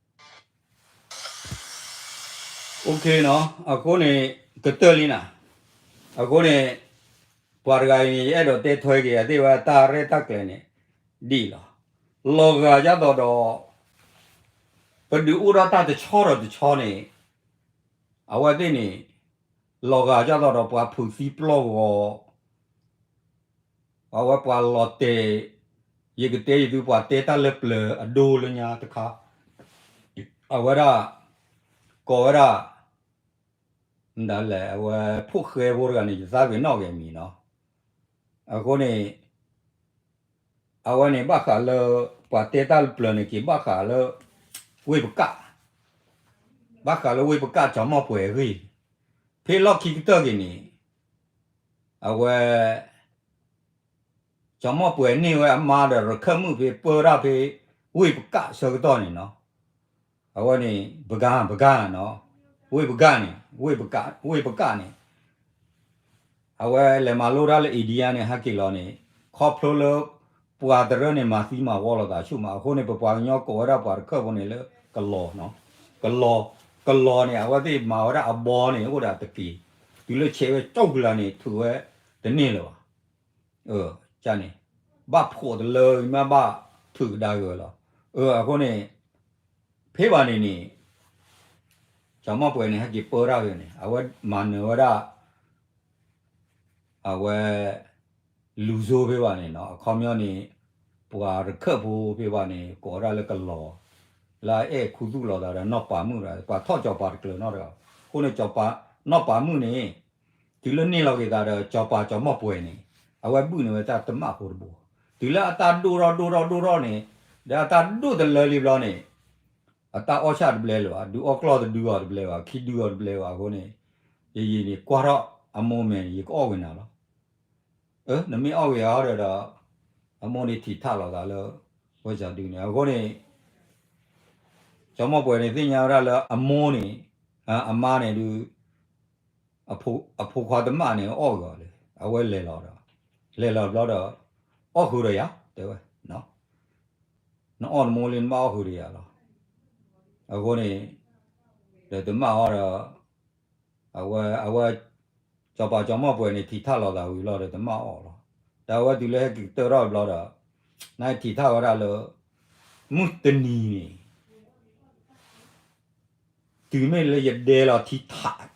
အဃိန့ၣ် ကတၢၢ်လံနၤ, အဃိန့ၣ် ပှၤတဂၤအံၤန့ၣ် ယအဲၣ်ဒိးတဲထွဲက့ၤအသ့ၣ်ဝဲတၢ်ရဲၣ်တၢ်ကျဲၤန့ၣ် ဒ်အံၤလီၤ. လီၤဂာ်ဒ်သိးဒီး ပဒုးအိၣ်ထီၣ်တၢ်တဆီဒီးတဆီန့ၣ် အဝဲသ့ၣ်န့ၣ် လီၤဂာ်ဒ်သိးဒီးပှၤဖုးသံပျီၢ်ဂီၤ အဝဲပှၤလီၤတဲာ်, ယကတဲယသုပှၤတဲတၢ်လၢပျၢၤအဒိလၢညါတခါ, အဝဲဒၣ် ကိးဝဲဒၣ် မတၤလဲၣ် အဝဲဖိၣ်ဃဲဖိတဂၤန့ၣ် ယသးပ့ၤနီၣ်က့ၤအမံၤနီၤ. အဃိန့ၣ် အဝဲန့ၣ်ဘၣ်ဃးလၢ ပှၤတဲတၢ်လၢပျၢၤန့ၣ်က့ၤဘၣ်ဃးလၢ ဝ့ၢ်ပကၣ်, ဘၣ်ဃးလၢဝ့ၢ်ပကၣ်ကၠီၤမီၣ်ပှဲၤအဂ့ၢ်, ဖဲလီၢ်ခံကတၢၢ်က့ၤန့ၣ် အဝဲ ကၠီၤမီၣ်ပှဲၤန့ၢ်ဝဲအမါဒီးရခၢၣ်မုၣ်ဖဲပၢတၢ်ဖဲ ဝ့ၢ်ပကၣ်ဆၢကတီၢ်န့ၣ်နီၤ, အဝဲန့ၣ် ပကၣ် ပကၣ်နီၤ, ဝ့ၢ်ပကၣ်န့ၣ် ဝ့ၢ်ပကၣ်န့ၣ် အဝဲလဲၤမၤလိတၢ်လၢ India န့ၣ် ဟဲက့ၤလီၤန့ၣ် ခီဖျိလၢ ပှၤတရၢန့ၣ် မၤသံမၤဝီလိာ်သးဆူၣ်မး အဃိန့ၣ် ပပှၤကညီကိးဝဲဒၣ်ပှၤတခၢၣ်ဖိန့ၣ်လၢ ကလီၤနီၤ, ကလီၤ, ကလီၤန့ၣ် အဝဲသ့ၣ်မၤဝဲဒၣ်အဘီန့ၣ် အိၣ်ဒၣ်တက့ၢ်, တုၤလၢဆဲးဝဲကၠီၣ်ကလၤန့ၣ် ထုးဝဲတန့ၢ်လၢၤဘၣ် န့ၣ် ဘၣ်ဖှိးတလၢမ့ၢ်ဘၣ်ထုးကဒါက့ၤဝဲလီၤ. အဃိန့ၣ် ဖဲဘၣ်န့ၣ်န့ၣ် ကၠီၤမီၣ်ပှဲၤန့ၣ် ဟဲက့ၤပၢတၢ်ဖဲန့ၣ် အဝဲမၤနၢၤဝဲဒၣ် အဝဲ လူၤစိဖဲဘၣ်န့ၣ်နီၤ, အခီပညီန့ၣ် ပှၤရခၢၣ်ဖိဖဲဘၣ်န့ၣ် ကိးဝဲဒၣ်လၢကလီၤ, လၢအအဲၣ်ခူသူၣ်လီၤသးဒီးနီၢ်ပၤမုၣ်ဒီး ပှၤထီၣ်ကၠီၤပၤတကျၢၤနီတဂၤ, အဃိန့ၣ် ကၠီၤပၤ နီၢ်ပၤမုၣ်န့ၣ် တုၤလၢန့ၢ်လီၤက့ၤသးဒီး ကၠီၤပၤကၠီၤမီၣ်ပှဲၤန့ၣ် အဝဲဘုၣ်န့ၢ်ဝဲတၢ်တမၣ်ဖိတဘိ, တုၤလၢအတၢ်ဒိၣ်ထီၣ်ဒိၣ်ထီၣ်ဒိၣ်ထီၣ်န့ၣ် ဒီးအတၢ်ဒိၣ်တလၢလံဘျီန့ၣ် အတၢ်အီၣ်ဆၣ်တဘျဲလၢၤဘၣ်, ဒုးအီၣ်ကျီၢ်တဒုအီၤတဘျဲဘၣ်, ခံဒုအီၤတဘျဲဘၣ်အဃိန့ၣ် ယယံာ်န့ၣ်ကွၢ်ထီၣ်အမိၢ်မဲာ်န့ၣ် ယကအီၣ်က့ၤနၤလီၤ. နမ့ၢ်အီၣ်က့ၤအီၤဒီး အမိၢ်န့ၣ်ထံးထးလိာ်သးလၢ ဝဲကၠီၤဒုန့ၣ် အဃိန့ၣ် ကၠီၤမီၣ်ပှဲၤန့ၣ် သ့ၣ်ညါဝဲဒၣ်လၢအမိၢ်န့ၣ် အမါန့ၣ်ဒုး အဖိခွါတမၣ်န့ၣ် အီၣ်က့ၤအီၤလံ, အဝဲလဲၤလီၤဒီး လဲၤလီၤဘျီဒီး အီၣ်ဃုာ်ဒီးယၤ တဲဝဲ, နအီၣ်နမိၢ်လံ နဘၣ်အီၣ်ဃုာ်ဒီးယၤလီၤ. အဃိန့ၣ် ဒီးတမၣ်အီၤဒီး အဝဲ အဝဲ ကၠီၤပၤကၠီၤမီၣ်ပှဲၤန့ၣ် ထံးထးလိာ်သးဝံၤလီၤဒီး တမၣ်အီၣ်လီၤ. ဒီးအဝဲတုၤလၢဟဲက့ၤကတၢၢ်ထီၣ်ဘျီဒီး နထံးထးဝဲဒၣ်လၢ မုၢ်တနံၤန့ၣ် တုၤမ့ၢ်လၢယဒဲလီၤထံထး,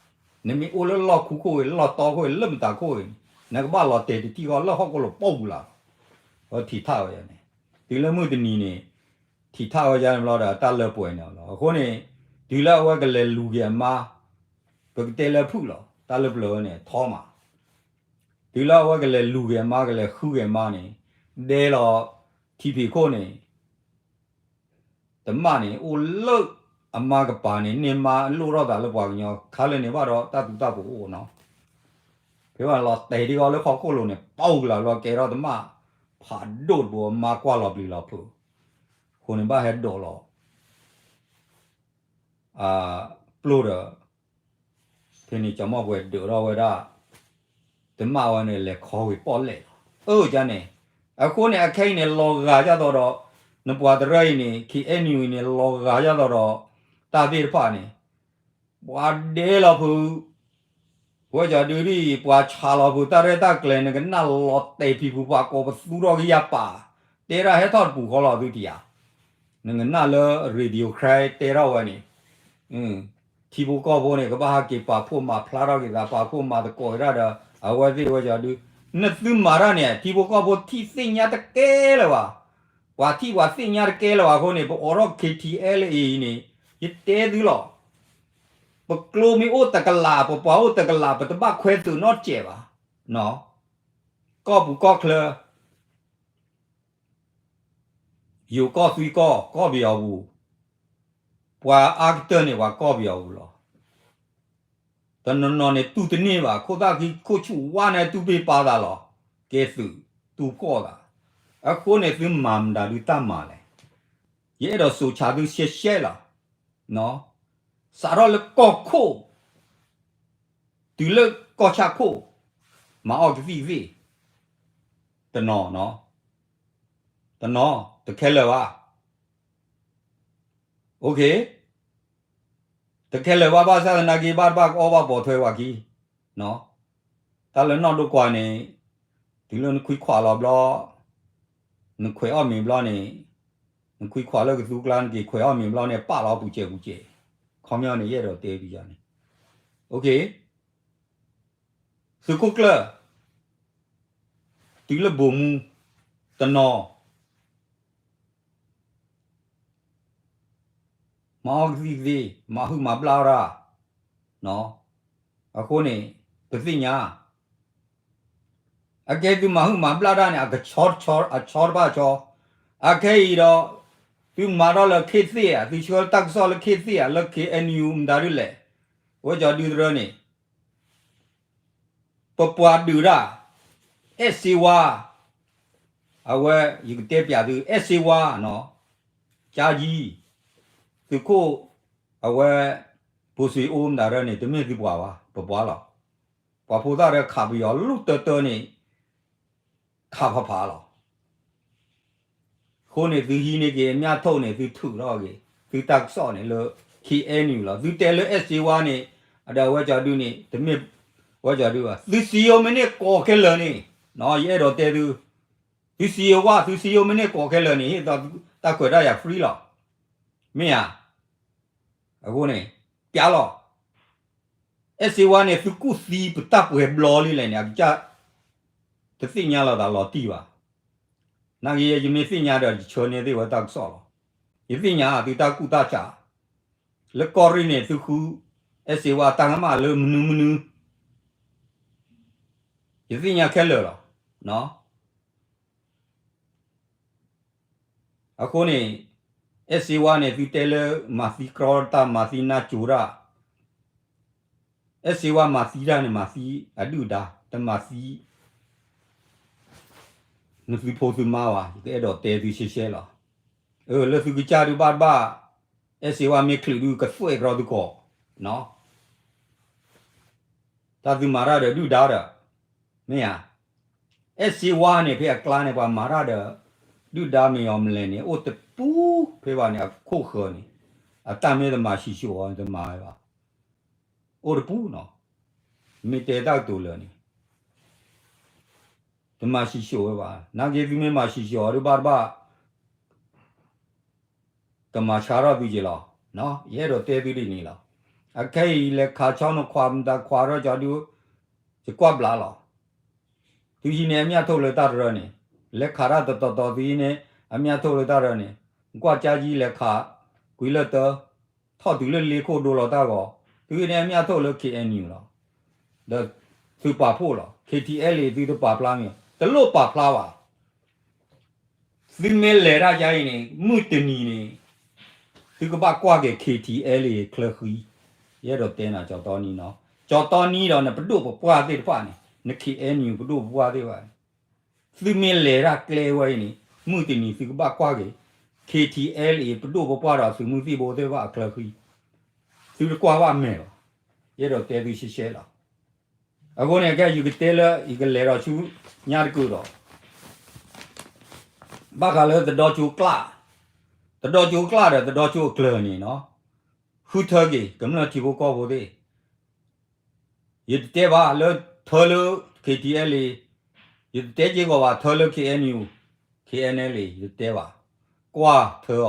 နမ့ၢ်အိၣ်လၢလီၢ်ခူခိၣ်ဂ့ၤ လီၢ်တီခိၣ်ဂ့ၤ လၢမတၤခိၣ်ဂ့ၤန့ၣ် နကဘၣ်လီၤတဲာ်တထံၣ်ဃီလၢဟီၣ်ခိၣ်လိၤပူၤလီၤ. အဝဲထံးထးဝဲန့ၣ် တုၤလၢမုၢ်တနံၤန့ၣ် ထံးထးဝဲယါန့ၣ်ဘျီဒီး တၢ်လၢပှဲၤန့ၣ်လီၤ. အဃိန့ၣ် တုၤလၢအဝဲကလဲၤလူၤက့ၤအမါ ပကတဲလၢဖုၣ်လီၤ တၢ်လၢပျၢၤဝဲန့ၣ် ထီမး တုၤလၢအဝဲကလဲၤလူၤက့ၤအမါ ကလဲၤဃုက့ၤအမါန့ၣ် ဒဲလီၤထံဖံးခိၣ်န့ၣ် တမၣ်န့ၣ် အိၣ်လၢအမါကပၤန့ၣ် န့ၢ်မါလိၣ်ထီၣ်သးလၢပှၤကညီ ခါလၢန့ၣ်ဘၣ်ဒီး တၢ်သူတၢ်ပူၤအိၣ်နီၤ. ဖဲဘၣ်လီၤတဲာ်ဒံးဃီလၢဟီၣ်ခိၣ်လိၤန့ၣ် ပီၣ်ကလၤလီၤကဲထီၣ်တမၣ် ဖးဒိၣ်တဘိ အမါကွၢ်လီၤပျံၤလီၤဖုး အဃိန့ၣ်ဘၣ်ဟဲဒိးလီၤ ပျိၢ်ဒီး ဖဲန့ၣ် ကၠီၤမီၣ်ပှဲၤဒုးထီၣ်ဝဲဒၣ် တမၣ်ဝဲန့ၣ် လဲၤခီဝံၤပီၣ်လဲၣ်လီၤ. အၢ ကန့ၣ် အဃိန့ၣ် အခဲအံၤန့ၣ် လီၤဂာ်ဒ်သိးဒီး နပှၤတရၢအံၤန့ၣ် ခ့ၣ်အဲၣ်ယူၣ်အံၤန့ၣ် လီၤဂာ်ဒ်သိးဒီး တၢ်သ့ၣ်တဖၣ်န့ၣ် ပှၤဒဲလီၤဖုး ဝဲကၠီၤဒုဒ်အံၤ ပှၤဆးလီၤဖုးတၢ်ရဲၣ်တၢ်ကျဲၤ နကနၣ်လီၤတဲာ်ဖံးဖုးပှၤကိးပသူထီၣ်ကယၤပာ် တဲဒၣ်ဟဲထီၣ်တပူၤဃီလီၤသုတယၤ နကနၣ်လၢ radio ခဲတဲထီၣ်ဝဲန့ၣ် ထံဖိကီၢ်ဖိန့ၣ် ကဘၣ်ဟဲက့ၤပာ်ဖှိၣ်မၤဖျါထီၣ်က့ၤသး ပာ်ဖှိၣ်မၤသကိးက့ၤတၢ်ဒီး အဝဲသ့ၣ်ဝဲကီၤဒုး နသုမၤတၢ်န့ၣ် ထံဖိကီၢ်ဖိထံၣ်သ့ၣ်ညါတကဲလၢၤဘၣ်. ပှၤထံၣ်ပှၤသ့ၣ်ညါတကဲလၢၤဘၣ်အဃိန့ၣ် ပအိးထီၣ် K T L A အံၤန့ၣ် ယတဲသုလီၤ. ပကျိမ့ၢ်အိၣ်တကလး ပပှၤအိၣ်တကလး ပတဘၣ်ခွဲသုးနီတစဲးဘၣ်. ကီၢ်ပူၤကီၢ်ချၢ ယိၤကီၢ်သွံကီၢ် ကီၢ်ပယီၤပူၤ, ပှၤအါကတၢၢ်န့ၣ် ပှၤကီၢ်ပယီၤပူၤလီၤ. တနီၤနီၤန့ၣ် တူၢ်တန့ၢ်ဘၣ်, ခိၣ်သၣ်ဃံခိၣ်ဆူၣ်ဝါန့ၣ် တူၢ်ပ့ၢ်ပာ်သးလီၤ, ကဲသုးတူၢ်ဖှီၣ်သး. အဃိန့ၣ် သုမၤမတၤဒုးတၢ်မၤလဲၣ်. ယအဲၣ်ဒိးစိာ်ဆှးသုရှဲရှဲလီၤ. စးထီၣ်လၢကီၢ်ခိၣ် တုၤလၢကီၢ်ဆၣ်ခိၣ်, မၤအီၣ်ကသံၣ်ကသ့ၣ်, တနီၤ, တနီၤ, တခဲလၢာ်ဘၣ်. တခဲလၢာ်ဘၣ် ဘၣ်ဆၣ်သနာ်က့ ဘၣ်တဘၣ်ကအီၣ်ဘၣ်ပိာ်ထွဲပှၤခံ, တၢ်လၢနီၢ်ဒိကွၢ်န့ၣ်, တုၤလၢနခွံခွးလီၤဘျီ, နခွဲးအီၣ်မ့ၤဘျီန့ၣ်, နခွံခွးလၢကသူကျါ နက့ၤခွဲးအီၣ်မ့ၤဘျီန့ၣ် ပာ်လီၤပူၤစဲးပူၤစဲး, ခီပညီန့ၣ် ယအဲၣ်ဒိးတဲသုယၤန့ၣ်, သုးခိၣ်ကျၢၢ် တုၤလၢဘိၣ်မူ, တနီၤ မၤအီၣ်ကသံၣ်ကသ့ၣ်, မၤဟုၣ်မၤဘျါဝဲဒၣ်, အဃိန့ၣ် ပသ့ၣ်ညါ, အကဲသုမၤဟုၣ်မၤဘျါတၢ်န့ၣ် အကဆီတဆီ အဆီတဘၣ်ဆီ, အခဲအံၤဒီး သုမၤထီၣ်လၢခ့သ့ၣ်ဧါ, သုဆှၢတၢ်ကစီၣ်လၢခ့သ့ၣ်ဧါ, လၢ K N U မတၤဒုးလဲၣ်, ဝဲကၠီဒုတရၢန့ၣ် ပပှၤဒုးတၢ်, အဲၣ်စ့ဝါ, အဝဲ ယကတဲပျးသု အဲၣ်စ့ဝါနီၤ, ကၠါယံၤ, သုးခိၣ်, အဝဲ ဘိၣ်စ့အိမတၤဒၢန့ၣ် တမ့ၢ်သုပှၤဘၣ်, ပပှၤလီၤ. ပှၤဖိသၣ်ဒၢခးပယီၤလိၣ်တၢတၢန့ၣ် ခးဖးဖးလီၤ. အဃိန့ၣ် သုဟံးန့ၢ်က့ၤအမြတ်ထုတ်န့ၣ် သုထုးထီၣ်က့ၤ သုတၢ်ကစီၣ်န့ၣ်လၢ K N U လီၤ. သုတဲလၢအဲၣ်စ့ဝါန့ၣ် အဒီးဝဲကၠီဒုန့ၣ် တမ့ၢ်ဝဲကၠီဒုဘၣ်. သုစံယိၤမ့ၢ်န့ၢ်ကိးခဲလၢာ်န့ၣ်, ယအဲၣ်ဒိးတဲသု, သုစံယိၤဝါ သုစံယိၤမ့ၢ်န့ၢ်ကိးခဲလၢာ်န့ၣ် ဟ့ၣ်သီတၢ်ခွဲးတၢ်ယာ် free လီၤ. မ့ၢ်ဧါ. အဃိန့ၣ် ပျးလီၤ. အဲၣ်စ့ဝါန့ၣ် သုကူၣ်သံပတၢ်ပှဲၤဘျီလံလဲၣ်န့ၣ် အကစၢ် တသ့ၣ်ညါလီၤသးလီၤတံၢ်ဘၣ်. နာ်က့ ယမ့ၢ်သ့ၣ်ညါဒီး ယဆၢန့ၢ်သ့ၣ်ဝဲတၢ်ကစီၣ်လီၤ. ယသ့ၣ်ညါသုတၢ်ကူၣ်တၢ်ဆး, လၢကီၢ်ရ့ၣ်န့ၣ် သုဃု အဲၣ်စ့ဝါတၢ်ကမၣ်လၢမနုၤမနုၤ, ယသ့ၣ်ညါခဲလၢာ်လီၤ. အဃိန့ၣ် အဲၣ်စ့ဝါန့ၣ် သုတဲလၢမၤသံကြီတၢ် မၤသံနၢ်ကၠိတၢ်, အဲၣ်စ့ဝါမၤသံတၢ်န့ၣ် မၤသံအဒုၣ်ဒါ, တမၤသံ နသုဖိသုမါဘၣ်, ယကအဲၣ်ဒိးတဲသုရှဲရှဲလီၤ. အၢ လၢသုကစၢ်ဒုးဘၣ်တဘၣ်, အဲၣ်စ့ဝါမ့ၢ်ချုးဒုးကသွဲၣ်ကြီသုကီး, တၢ်သုမၤတၢ်ဒီးဒုၣ်ဒါဒီး, မ့ၢ်ဧါ. အဲၣ်စ့ဝါန့ၣ် ဖဲအကျါန့ၣ် ပှၤမၤတၢ်ဒီး ဒုၣ်ဒါမ့ၢ်အီၤမလဲၣ်န့ၣ် အိၣ်တပူၤဖဲဘၣ်န့ၣ် အခိၣ်ဃၢၤန့ၣ်, အတၢ်မ့ၢ်တမၤဆံးဆှိးအီၤ တမၤဝဲဘၣ်. အိၣ်တပူၤနီၤ, မ့ၢ်တဲတၢ်ကတိၤလၢာ်န့ၣ် တမၤဆံးဆှိးဝဲဘၣ်. နာ်က့သုမ့ၢ်မၤဆံးဆှိးအီၤဒုးဘၣ်တဘၣ် ကမၤဆါထီၣ်သုက့ၤလီၤ. ယအဲၣ်ဒိးတဲသုဒ်န့ၣ်လီၤ. အခဲအံၤလဲၤခးဆီနခွါမတၤခွါထီၣ်ကၠီဒုး ယကွၢ်ဘျါလီၤ. သုဟံးန့ၢ်အမြတ်ထုတ်လၢတၢ်တရၢန့ၣ်, လဲၤခးတၢ်တတီၤတီၤ သုဟံးန့ၢ်အမြတ်ထုတ်လၢတၢ်တရၢန့ၣ်, ကွၢ်ကၠါကံလဲၤခး ကွံာ်လၢတၢ ထီၣ်တုၤလၢလ့ခိၣ်ဒိလီၤတၢ်ဂီၤ, သုဟံးန့ၢ်အမြတ်ထုတ်လၢ K N U လီၤ. ဒီးသုပာ်ဖှိၣ်လီၤ. K T L A သုတပာ်ဖျါမ့ၢ်, တလိၣ်ပာ်ဖျါဘၣ်. သုမ့ၢ်လဲၤတၢ်ယါအံၤန့ၣ် မုၢ်တနံၤန့ၣ် သုကဘၣ်ကွၢ်က့ၤ K T L A ချၢဃံ. ယအဲၣ်ဒိးတဲနၤ ကၠီတီနံနီၤ, ကၠီတီနံဒီးနပဒိၣ်ပပှၢ်သ့ၣ်တဖၣ်န့ၣ်, န K N U ပဒိၣ်ပပှၢ်သ့ၣ်တဖၣ်န့ၣ်, သုမ့ၢ်လဲၤတၢ်ကျဲဝဲအံၤန့ၣ် မုၢ်တနံၤသုကဘၣ်ကွၢ်က့ၤ K T L A ပဒိၣ်ပပှၢ်ဒီးသုးမုၢ်သံၣ်ဘိသ့ၣ်တဖၣ်အချၢဃံ. သုတကွၢ်ဘၣ်မဲာ်လီၤ. ယအဲၣ်ဒိးတဲသုရှဲရှဲလီၤ. အဃိန့ၣ် ခဲအံၤယကတဲလၢ ယကလဲၤဒီးဆူညါတကုာ်ဒီး ဘၣ်ဃးလၢသဒီကၠိကျၢ်, သဒီကၠိကျၢ်ဒီးသဒီကၠိအကျၢၤန့ၣ်နီၤ, ဃုထၢက့ၤ ကမျၢၢ်ထံဖိကီၢ်ဖိသ့ၣ်, ယတတဲဘၣ်လၢထၢလၢ K T L A, ယတတဲက့ၤကီးဘၣ် ထၢလၢ K N U, K N L A ယတတဲဘၣ်, ကွၢ်ထၢအီၤ,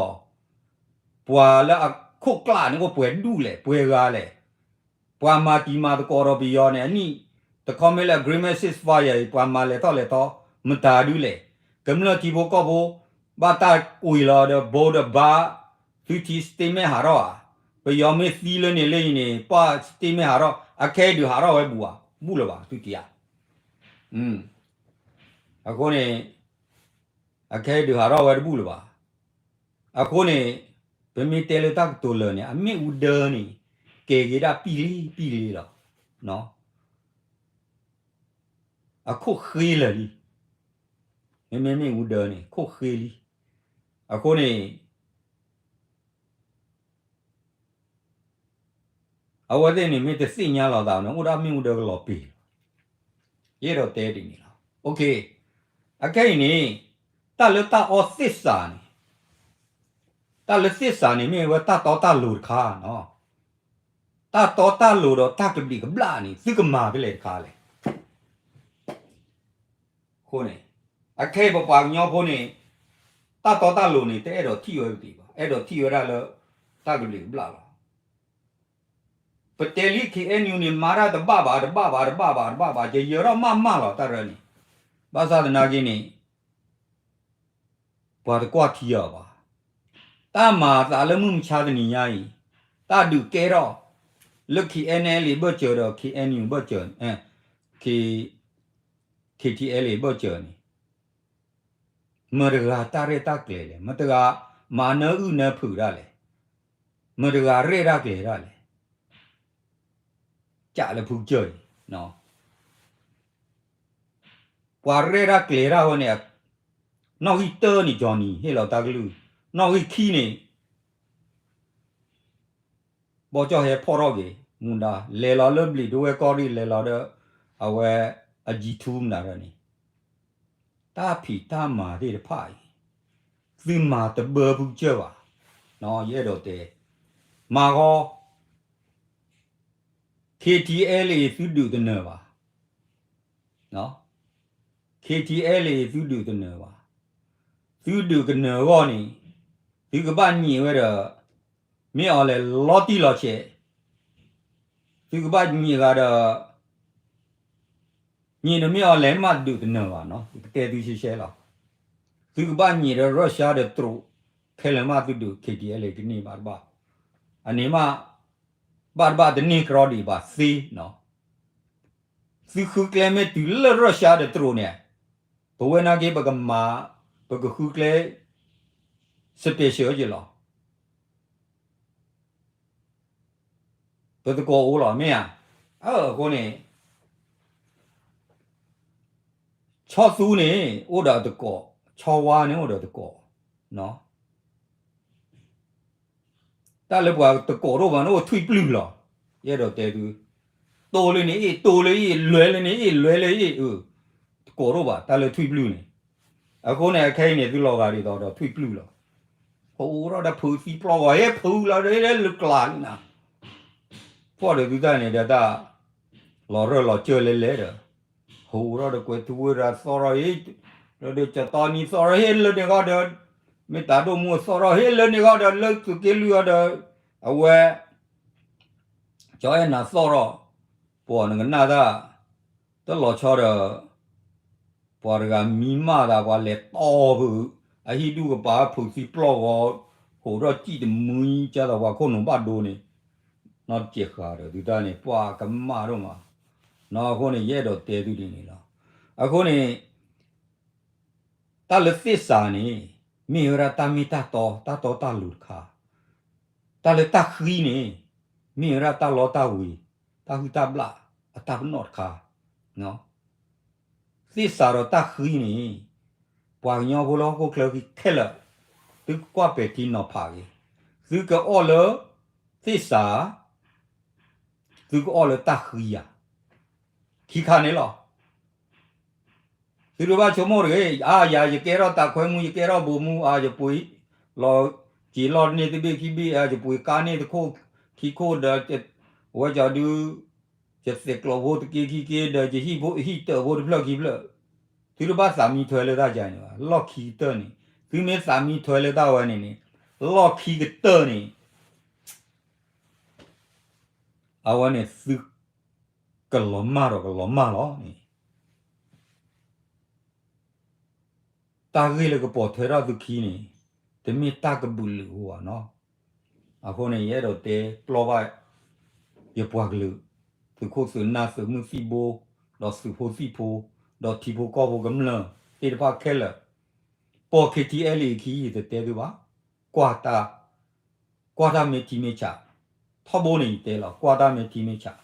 ပှၤလၢ ခိၣ်ကျၢ်န့ၣ်အိၣ်ပှဲၤဒူၣ်လဲၣ် ပှဲၤဂၤလဲၣ်. ပှၤမၤတံၤမၤသကိးဒီးပယီၤန့ၣ် အနံၣ်တခီမ့ၢ်လၢ agreement ceasefire အံၤ ပှၤမၤလဲၤထီၣ်လဲၤထီ မတၤဒုလဲၣ်. ကမျၢၢ်ထံဖိကီၢ်ဖိ ဘၣ်တၢ်ကွံာ်လီၤဒီး ဘိဒီးဘါ သုထံ statement ဟးထီၣ်ဧါ. ပယီၤမ့ၢ်သံလၢန့ၣ်လၢအံၤန့ၣ် ပှၤ statement ဟးထီၣ် အခဲအံၤဒုးဟးထီၣ်ဝဲဘူးဧါ, ဘူးလၢၤဘၣ် သုထံဧါ. အဃိန့ၣ် အခဲအံၤဒုးဟးထီၣ်ဝဲတဘူးလၢၤဘၣ်. အဃိန့ၣ် ပမ့ၢ်တဲလၢတၢ်ကတိၤလၢာ်န့ၣ် အမ့ၣ်အူဒၢန့ၣ် ကဲၤက့ၤဒၣ်ပံလံပံလံလီၤ. အခိၣ်ဃ့လၢာ်လံ. မ့မ့ၢ်မ့ၣ်အူဒၢန့ၣ် ခိၣ်ဃ့လံ. အဃိန့ၣ် အဝဲသ့ၣ်န့ၣ်မ့ၢ်တသ့ၣ်ညါလီၤသးန့ၣ် အိၣ်ဒၣ်မ့ၣ်အူဒၢကလီၤပံာ်လီၤ. ယအဲၣ်ဒိးတဲဒ်န့ၣ်လီၤ. အခဲအံၤန့ၣ် တၢ်လၢတၢ်အီသ့ၣ်စးန့ၣ် တၢ်လၢသ့ၣ်စးန့ၣ် မ့ၢ်ဝဲတၢ်တီတၢ်လိၤတခါနီၤ. တၢ်တီတၢ်လိၤဒီးတၢ်ကဘျံးကဘျၣ်န့ၣ် သုကမၤဖဲလဲၣ်တခါလဲၣ်. အဃိန့ၣ် အခဲအံၤပပှၤကညီဖိန့ၣ် တၢ်တီတၢ်လိၤန့ၣ် တအဲၣ်ဒိးထံၣ်ဝဲကသ့ဘၣ်, အဲၣ်ဒိးထံၣ်ဝဲဒၣ်လၢ တၢ်ကဘျံးကဘျၣ်လီၤ. ပတဲလံ ခ့ၣ်အဲၣ်ယူၣ်န့ၣ် မၤတၢ်တဘၣ်ဘၣ် တဘၣ်ဘၣ် တဘၣ်ဘၣ် တဘၣ်ဘၣ် ယယၢၤထီၣ်မးမးလီၤ တၢ်ရၢန့ၣ်. ဘၣ်ဆၣ်သနာ်က့န့ၣ် ပှၤတကွၢ်ထံအီၤဘၣ်. တၢ်မၤအသးလၢမုၢ်မဆါတနံၤညါအံၤ တၢ်ဒုးကဲထီၣ် လၢ ခ့ၣ်အဲၣ်ယူၣ် ဘၢၣ်စၢၤဒီး ခ့ၣ်အဲၣ်ယူၣ် ဘၢၣ်စၢၤ ခ့ၣ်ထံၣ်အဲၣ်ယူၣ် ဘၢၣ်စၢၤန့ၣ် မတၤတဂၤတၢ်ရဲၣ်တၢ်ကျဲၤလဲၣ်, မတၤတဂၤမၤနၢအုၣ်နၢဖုးတၢ်လဲၣ်, မတၤတဂၤရဲၣ်တၢ်ကျဲၤတၢ်လဲၣ်. ကးလၢဖုကစၢၢ်အံၤ ပှၤရဲၣ်တၢ်ကျဲၤတၢ်ဝဲန့ၣ် နီၣ်ဂံၢ်တၢန့ၣ် ကၠီနံၤ ဟ့ၣ်လီၤတၢ်ကလုၢ်, နီၣ်ဂံၢ်ခံန့ၣ် ဘီကၠီၣ်ဟဲဖီၣ်ထီၣ်က့ၤ မူဒါ လဲၤလီၤလၢဘျံးဒဝဲၢ်ကီၢ်ရ့ၣ် လဲၤလီၤဒီး အဝဲ အကံထူမနုၤန့ၣ် တၢ်ဖံးတၢ်မၤသ့ၣ်တဖၣ်အံၤ သုမၤတဘၢဖုကစၢၢ်ဘၣ်. ယအဲၣ်ဒိးတဲ မၤဃီ ခ့ၣ်ထံၣ်အဲၣ်ယူၣ် သုဒုးတနၢၤဘၣ်. ခ့ၣ်ထံၣ်အဲၣ်ယူၣ် သုဒုးတနၢၤဘၣ်. သုဒုးကနၢၤအဂီၢ်န့ၣ် သုကဘၣ်ညံးဝဲဒီး မ့ၢ်အီၤလဲၤလီၤတံၢ်လီၤဆဲး, သုကဘၣ်ညံးဂၤဒီး ညံးဒီးမ့ၢ်အီၤလဲၤမးဒုးတနၢၤဘၣ်နီၤ, ပကတဲသုရှဲရှဲလီၤ. သုကဘၣ်ညံးဒီး Russia ဒီးတရူး ခဲလၢာ်မးသုဒုး ခ့ၣ်ထံၣ်အဲၣ်ယူၣ် ကန့ၢ်ဘၣ်တဘၣ်, အန့ၣ်မး ဘၣ်တဘၣ်တန့ၢ်ကရီဒံးဘၣ်သ့နီၤ. သုဃုကျဲမ့ၢ်တုၤလၢ Russia ဒီးတရူးန့ၣ်, ပဝဲနာ်က့ ပကမၤ ပကဃုကျဲ special ယလီၤ. ပသကိးအိၣ်လီၤ မ့ၢ်ဧါ. အဃိန့ၣ် ဆီသူန့ၣ် အိၣ်ဒီးတကိး, ဆီဝါန့ၣ်အိၣ်ဒီးတကိး, တၢ်လၢပှၤတကိးတအိၣ်ဘၣ်န့ၣ် အိၣ်ထွံၣ်ပျုၢ်လီၤ. ယအဲၣ်ဒိးတဲသု, တိၢ်လၢန့ၣ်အ့ၣ် တိၢ်လၢအ့ၣ် လွဲလၢန့ၣ်အ့ၣ် လွဲလၢအ့ၣ်, တကိးတအိၣ်ဘၣ် တၢ်လၢထွံၣ်ပျုၢ်န့ၣ်. အဃိန့ၣ် အခဲအံၤန့ၣ် သုလီၤဂာ်ဒ်သိးဒီးထွံၣ်ပျုၢ်လီၤ. ဟိးဒီးဖုးသံပျီၢ်ဂီၤ ဟဲဖုးလီၤဒီးလၢကျါလံနၤ, ဖီၣ်ဒီးသုတၢ်န့ၣ်ဒီးတၢ် လီၤရၢၢ်လီၤစၢၢ်လဲၤလဲၤဒီး ဟိးဒီးကွဲးထူဝဲဒၣ်သီၣ်ရီၣ်အ့ၣ်, ဒီးကတီနံၤသီၣ်ရီၣ်ဟ့ၣ်လၢန့ၣ်ဂီၢ်ဒီး မ့ၢ်တၢ်ဒိၣ်မူအသီၣ်ရီၣ်ဟ့ၣ်လၢန့ၣ်ဂီၢ်ဒီး လၢသုးက့လွံၢ်အီၤဒီး အဝဲ ကၠီအဲၣ်နၤသီၣ်ရီၣ်, ပှၤနကနၣ်တၢ် တလီၤဆီဒီး ပှၤတဂၤမံမၢ်သး ပှၤလဲၤတီၢ်ဖုး အဟံၣ်ဒူၣ်ကပၤဖုးသံပျီၢ်ဂီၤ, ဟိးထီၣ်စံၣ်တမှံ ကၢ်သိးပှၤခိၣ်နူာ်ဘၣ်ဒိန့ၣ်, နီတစဲးဃာ်ဒီးသုတၢ်န့ၣ် ပှၤကမၣ်ဒိၣ်မး, နီၢ်အဃိန့ၣ် ယအဲၣ်ဒိးတဲသုဒ်န့ၣ်လီၤ. အဃိန့ၣ် တၢ်လၢသ့ၣ်စးန့ၣ် မ့ၢ်ဝဲဒၣ်တၢ်မ့ၢ်တၢ်တီ တၢ်တီတၢ်လိၤတခါ, တၢ်လၢတၢ်ဃံန့ၣ် မ့ၢ်ဝဲဒၣ်တၢ်လီတၢ်ဝ့ၤ တၢ်ဟုၣ်တၢ်ဘျၣ်အတၢ်ပနီၣ်တခါ, သ့ၣ်စးဒီးတၢ်ဃံန့ၣ် ပှၤကညီဖိလၢဟီၣ်ခိၣ်ချၢခဲလၢာ် သုကွၢ်ပဲာ်ထံနီၤဖးက့ၤ, သုကအီၣ်လၢသ့ၣ်စး သုကအီၣ်လၢတၢ်ဃံဧါ, ခံခါန့ၣ်လီၤ. သုတဘၣ်ဆိကမိၣ်တဂ့ၤ, အါယၤ ယကဲထီၣ်တၢ်ခွဲမူ ယကဲထီၣ်ဘိမူ အါ ယပှ့ၤလီၤက့ၤလီၢ်န့ၢ်တဘ့ၣ်ခံဘ့ၣ် အါ ယပှ့ၤကါန့ၢ်တခိၣ်ခံခိၣ်ဒီး အဝဲကၠီဒု ယသဲးကျိးဖိတက့ခံက့ဒီး ယဟံၣ်ဖိဟံၣ်တၢၣ်ဖိတဖျၢၣ်ခံဖျၢၣ်, သုတဘၣ်သးမံထွဲလၢတၢ်ကါန့ၣ်ဘၣ်, လီၢ်ခံကတၢၢ်န့ၣ် သုမ့ၢ်သးမံထွဲလၢတၢ်ဝဲန့ၣ်န့ၣ် လီၢ်ခံကတၢၢ်န့ၣ် အဝဲန့ၣ်သု ကလီၤမၢ်ဒီးကလီၤမၢ်လီၤန့ၣ် တၢ်ဂ့ၢ်လၢကပိာ်ထွဲထီၣ်သုခံန့ၣ် တမ့ၢ်တၢ်ကဘုးလုာ်အဃိဘၣ်နီၤ. အဃိန့ၣ် ယအဲၣ်ဒိးတဲပျီဘၣ် ယပှၤကလုာ် သုးခိၣ်သုးနၢ်သုးမုၢ်သံၣ်ဘိ ဒီးသုးဖိသံၣ်ဖိ ဒီးထံဖိကီၢ်ဖိကမျၢၢ်သ့ၣ်တဖၣ်ခဲလၢာ် ပိာ် K T L A အခံ ယတတဲသုဘၣ်. ကွၢ်တၢ် ကွၢ်တၢ်မ့ၢ်ထံမ့ၢ်ဆး ထီဘိန့ၣ်ယတဲလီၤ ကွၢ်တၢ်မ့ၢ်ထံမ့ၢ်ဆး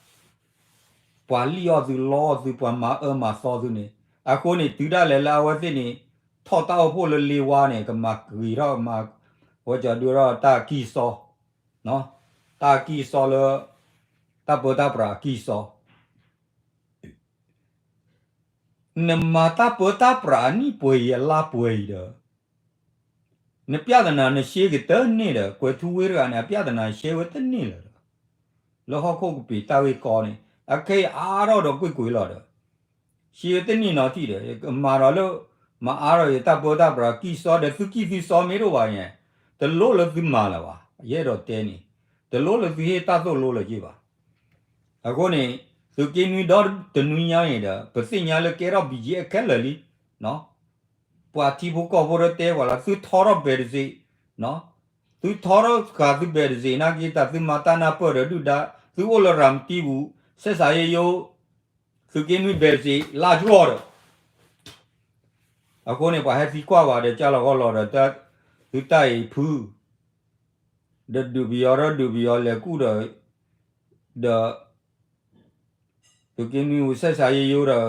ပှၤလံၣ်အီၣ်သုလီအီၣ်သု ပှၤမၤအၢမၤသီသုန့ၣ် အဃိန့ၣ် တုၤဒၣ်လဲာ်လၢအဝဲသ့ၣ်န့ၣ် ထီၣ်တၢ်အိၣ်ဖှိၣ်လၢလ့ဝါန့ၣ် ကမၤကဂ့ၤထီၣ်မၤ ဝဲကၠီဒုထီၣ်တၢ်ကံၢ်စီ တၢ်ကံၢ်စီလၢ တၢ်ပၢတၢ်ပြးအကံၢ်စီ နမၤတၢ်ပၢတၢ်ပြးအနံၣ်ပှဲၤအံၤအလါပှဲၤအံၤဒီး နပြဿနာနရှဲကတန့ၢ်ဒီး ကွဲၤထူဝ့တဂၤန့ၣ် အပြဿနာရှဲဝဲတန့ၢ်လၢၤဒီး လၢဟီၣ်ခိၣ်ကပ့ၤတၢ်ဂ့ၢ်ကီန့ၣ် အခဲအံၤအါထီၣ်ဒီးကွ့ၢ်ကွ့ၢ်လီၤဒီး ရှဲဝဲတန့ၢ်နီတထံၣ်ဒီး မၤဒီးလၢ မၤအါထီၣ်ယတၢ်ပၢတၢ်ပြးကံၢ်စီဒီး သုကံၢ်သုစီမ့ၢ်တအိၣ်ဘၣ်န့ၣ် တလိၣ်လၢသုမၤလၢၤဘၣ် ယအဲၣ်ဒိးတဲန့ၣ် တလိၣ်လၢသုဟ့ၣ်တၢ်သိၣ်လိလၢၤက့ၤဘၣ် အဃိန့ၣ် သုးက့နွံဒီတနွံညါန့ၣ်ဒီး ပသ့ၣ်ညါလၢကဲထီၣ် ဘံၣ်ကၠ့ အခဲလၢာ်လံ ပှၤထံဖိကီၢ်ဖိဒီးတဲပှၤလၢ သုထီထီၣ်ဘဲးတစ့း, သုထီထီၣ်ဃာ်သုဘဲးတစ့း နာ်က့တၢ်သုမၤတၢ်နၢ်ပၢၢ်ဒီးဒုၣ်ဒါ သုအိၣ်လၢရၤမတံပူၤ စဲးစးယိယိ သုးက့နွံဘဲးတစ့း လါကလီၢ်ဒီး အဃိန့ၣ် ပှၤဟဲသံကွၢ်ဝဲဒီး ကၢ်လီၤဂီၢ်လီၤဒီး သုတၢ်အံၤဖု ဒီးဒုးပယီၤဒီးဒုးပယီၤလဲၤကူၣ်ဒီး ဒီး သုးက့နွံဝံၤစဲးစးယိယိဒီး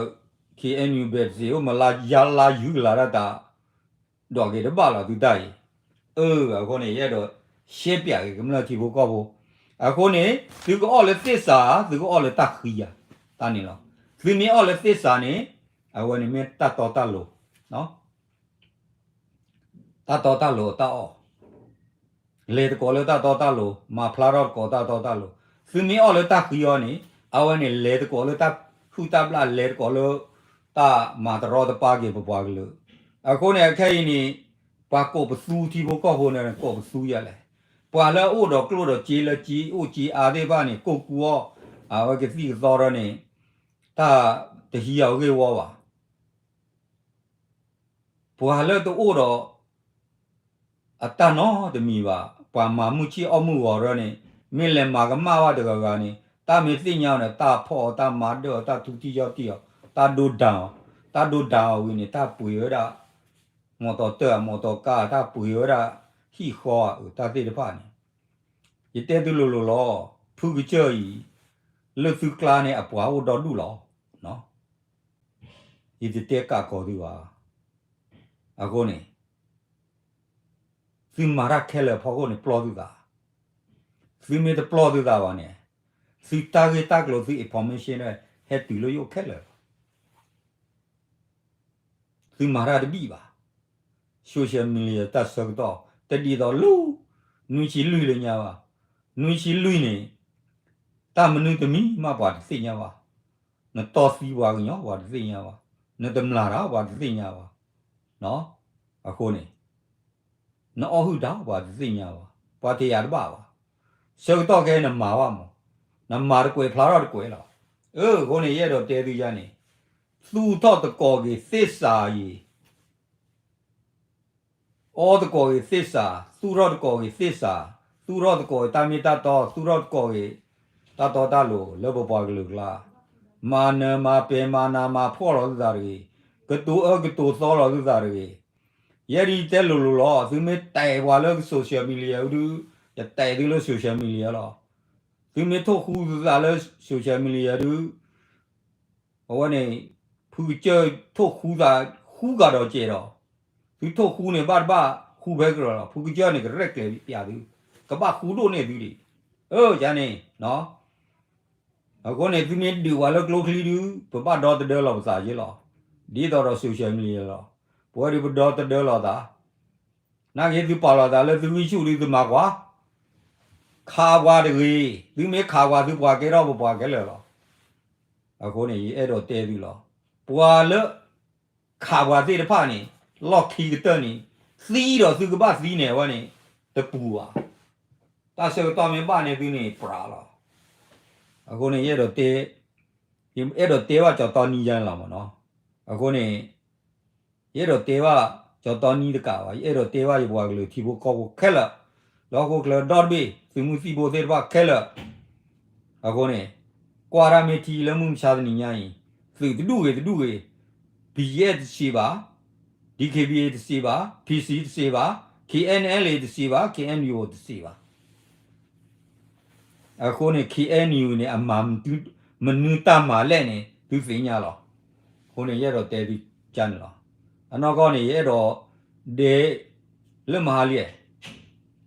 ခ့ၣ်အဲၣ်ယူၣ်ဘဲးတစ့း အိၣ်မးလါယါလါယူၤကလာ်ဒၣ်တၢ် ဒီးက့ၤတဘၣ်လီၤသုတၢ်အံၤ, အၢ အဃိန့ၣ် ယအဲၣ်ဒိးရှဲပၠးက့ၤကမျၢၢ်ထံဖိကီၢ်ဖိ, အဃိန့ၣ် သုကအီၣ်လၢသ့ၣ်စး သုကအီၣ်လၢတၢ်ဃံဧါ, တၢ်န့ၣ်လီၤ. သုမ့ၢ်အီၣ်လၢသ့ၣ်စးန့ၣ် အဝဲန့ၣ်မ့ၢ်တၢ်တီတၢ်လိၤ တၢ်တီတၢ်လိၤအတၢ်အီၣ်, လဲၤသကိးလၢတၢ်တီတၢ်လိၤ, မၤဖျါထီၣ်သကိးတၢ်တီတၢ်လိၤ, သုမ့ၢ်အီၣ်လၢတၢ်ဃံအီၤန့ၣ် အဝဲန့ၣ်လဲၤသကိးလၢတၢ်ဟုၣ်တၢ်ဘျၣ် လဲၤသကိးလၢ တၢ်မၤတရီတပါက့ၤပပှၤကလုာ်, အဃိန့ၣ် အခဲအံၤန့ၣ် ပှၤကိးပသူထံဖိကီၢ်ဖိန့ၣ် ကိးပသူယၤလဲၣ်, ပှၤလၢအအိၣ်ဒီးကျိၣ်ဒီးစ့လၢစ့အိၣ်စ့အါသ့ၣ်တဖၣ်န့ၣ် ကိးကူအီၣ်, အဝဲကသံၣ်ကသီထီၣ်န့ၣ် တၢ်တဟံးအီၤဂ့ၢ်ဝီဘၣ်. ပှၤလၢတအိၣ်ဒီး အတၢ်နီတမံၤဘၣ်, ပှၤမၤမုၢ်ဆ့ၣ်အီၣ်မုၢ်ဂီၤရၢန့ၣ် မ့ၢ်လဲၤမၤကမၣ်ဘၣ်တဂၤဂၤန့ၣ် တၢ်မ့ၢ်သ့ၣ်ညါအီၤန့ၣ် တၢ်ဖီၣ်အီၤ တၢ်မၤဒၢၣ်အီၤ တၢ်ထူထံယီၢ်တံၢ်အီၤ တၢ်ဒိဒၣ်အီၤ, တၢ်ဒိဒၣ်အီၤဝံၤန့ၣ် တၢ်ပှ့ၤဝဲဒၣ် မီၢ်တီၤတၢၢ် မီၢ်တီၤကါ တၢ်ပှ့ၤဝဲဒၣ် ဟံၣ်ဃီဧါ တၢ်သ့ၣ်တဖၣ်န့ၣ် ယတဲသုလိၤလိၤလီၤ. ဖုကစၢၢ်အံၤ လၢသုကျါန့ၣ် အပှၤအိၣ်ဒီဒူၣ်လီၤ. ယတတဲကးကီၤသုဘၣ်. အဃိန့ၣ် သုမၤတၢ်ခဲလၢာ်အဖီခိၣ်န့ၣ် ပျီသုသး, သုမ့ၢ်တပျီသုသးဘၣ်န့ၣ် သုတၢ်ဂ့ၢ်တၢ်ကျိၤ သု information ဟဲတုၤလၢယအိၣ်ခဲလၢာ်လီၤ. သုမၤတၢ်တဘံၣ်ဘၣ်. social media တၢ်ဆၢကတီၢ် တဒ်သိးလၢ နွံဆံလွံၢ်လၢညါဘၣ်. နွံဆံလွံၢ်န့ၣ် တၢ်မနုၤတမံၤမးပှၤတသ့ၣ်ညါဘၣ်. နတီၢ်သံပှၤကညီပှၤတသ့ၣ်ညါဘၣ်. နတမျာ်တၢ်ပှၤတသ့ၣ်ညါဘၣ်. အဃိန့ၣ် နအီၣ်ဟုၣ်တၢ်ပှၤတသ့ၣ်ညါဘၣ်. ပှၤတယာ်တဘၣ်ဘၣ်. ဆၢကတီၢ်ခဲအံၤနမၤဘၣ်မး, နမၤတကွဲးဖျါထီၣ်တကွဲးလီၤ. အဃိန့ၣ် ယအဲၣ်ဒိးတဲသုယါန့ၣ် သူၣ်ထီၣ်သကိးက့ၤသ့ၣ်စးအံၤ အီၣ်သကိးက့ၤသ့ၣ်စး, သူၣ်ထီၣ်သကိးက့ၤသ့ၣ်စး, သူၣ်ထီၣ်သကိးက့ၤတၢ်မ့ၢ်တၢ်တီ, သူၣ်ထီၣ်သကိးက့ၤ တၢ်တီတၢ်လိၤလၢပပှၤကလုာ်ကျါ, မၤနၢၤမၤပဲာ်မၤနးမၤဖှီၣ်လီၤသုသးတဂ့ၤ, ကတိၤအၢကတိၤသီလီၤသုသးတဂ့ၤ. ယဲဒၣ်ယတဲလိၤလိၤလီၤ. သုမ့ၢ်တဲပှၤလၢ social media ဒုး ယတဲသုလၢ social media လီၤ. သုမ့ၢ်ထိၣ်ဃူသုသးလၢ social media ဒုး အဝဲန့ၣ် ဖုကစၢၢ်ထိၣ်ဃူသး ဃူကဒီးစဲးဒီး, သုထိၣ်ဃူန့ၣ် ဘၣ်တဘၣ်ဃူဖဲကြၢးလီၤ. ဖုကစၢၢ်န့ၣ် ကရဲၣ်ကျဲၤပျးသု, ကဘၣ်ဃူဒိၣ်န့ၢ်သုဒံး. အၢ ယါန့ၣ် အဃိန့ၣ် သုမ့ၢ်ဒုးပှၤလၢကျိချံဒုး ပဘၣ်ဒီသဒၢလီၤပသးယ့လီၤ. ဒ်သိးဒီး social media လီၤ. ပဝဲဒုးပဒီသဒၢလီၤသး နာ်က့သုပာ်လီၤသးလၢသုဂံၢ်ဆူၣ်ဒုးသုမၤကွၢ်, ခးပှၤတဂ့ၤ, သုမ့ၢ်ခးပှၤသုပှၤကဲထီၣ်ပပှၤခဲလၢာ်လီၤ. အဃိန့ၣ် ယအဲၣ်ဒိးတဲသုလီၤ. ပှၤလၢခးပှၤသ့ၣ်တဖၣ်န့ၣ် လီၢ်ခံကတၢၢ်န့ၣ် သံဒီးသုကဘၣ်သံန့ၣ် အဝဲန့ၣ် တပူၤဘၣ်. တၢ်ဆၢကတီၢ်မ့ၢ်ဘၣ်န့ၢ်သုန့ၣ် ပြးလီၤ. အဃိန့ၣ် ယအဲၣ်ဒိးတဲ, ယအဲၣ်ဒိးတဲဘၣ်ကၠီတီနံယါန့ၣ်လီၤမ့ၢ်နီၤ. အဃိန့ၣ် ယအဲၣ်ဒိးတဲဘၣ်ကၠီတီနံတကးဘၣ်, ယအဲၣ်ဒိးတဲဘၣ်ယပှၤကလုာ်ထံဖိကီၢ်ဖိခဲလၢာ်, လၢဟီၣ်ခိၣ်ချၢဒီတဘ့ၣ် သုးမုၢ်သံၣ်ဘိသ့ၣ်တဖၣ်ခဲလၢာ်. အဃိန့ၣ် ကွၢ်တၢ်မ့ၢ်ထံလၢမုၢ်မဆါတနံၤညါအံၤ, သုးတဒူၣ်ဂ့ၤတဒူၣ်ဂ့ၤ, ဘံယဲၢ်တစံးဘၣ်, ဒံခ့ဘံအ့တစံးဘၣ်, ဖံစံတစံးဘၣ်, ခ့ၣ်အဲၣ်ယူၣ်အ့တစံးဘၣ်, ခ့ၣ်အဲၣ်ယူၣ်အ့တစံးဘၣ်. အဃိန့ၣ် ခ့ၣ်အဲၣ်ယူၣ်အ့န့ၣ် အမၤမနုၤတၢ်မၤလဲၣ်န့ၣ် သုသ့ၣ်ညါလီၤ. အဃိန့ၣ် ယအဲၣ်ဒိးတဲသုကါန့ၣ်လီၤ. အနီၢ်ကီၢ်န့ၣ် ယအဲၣ်ဒိးဒဲ လၢမဟါလံ,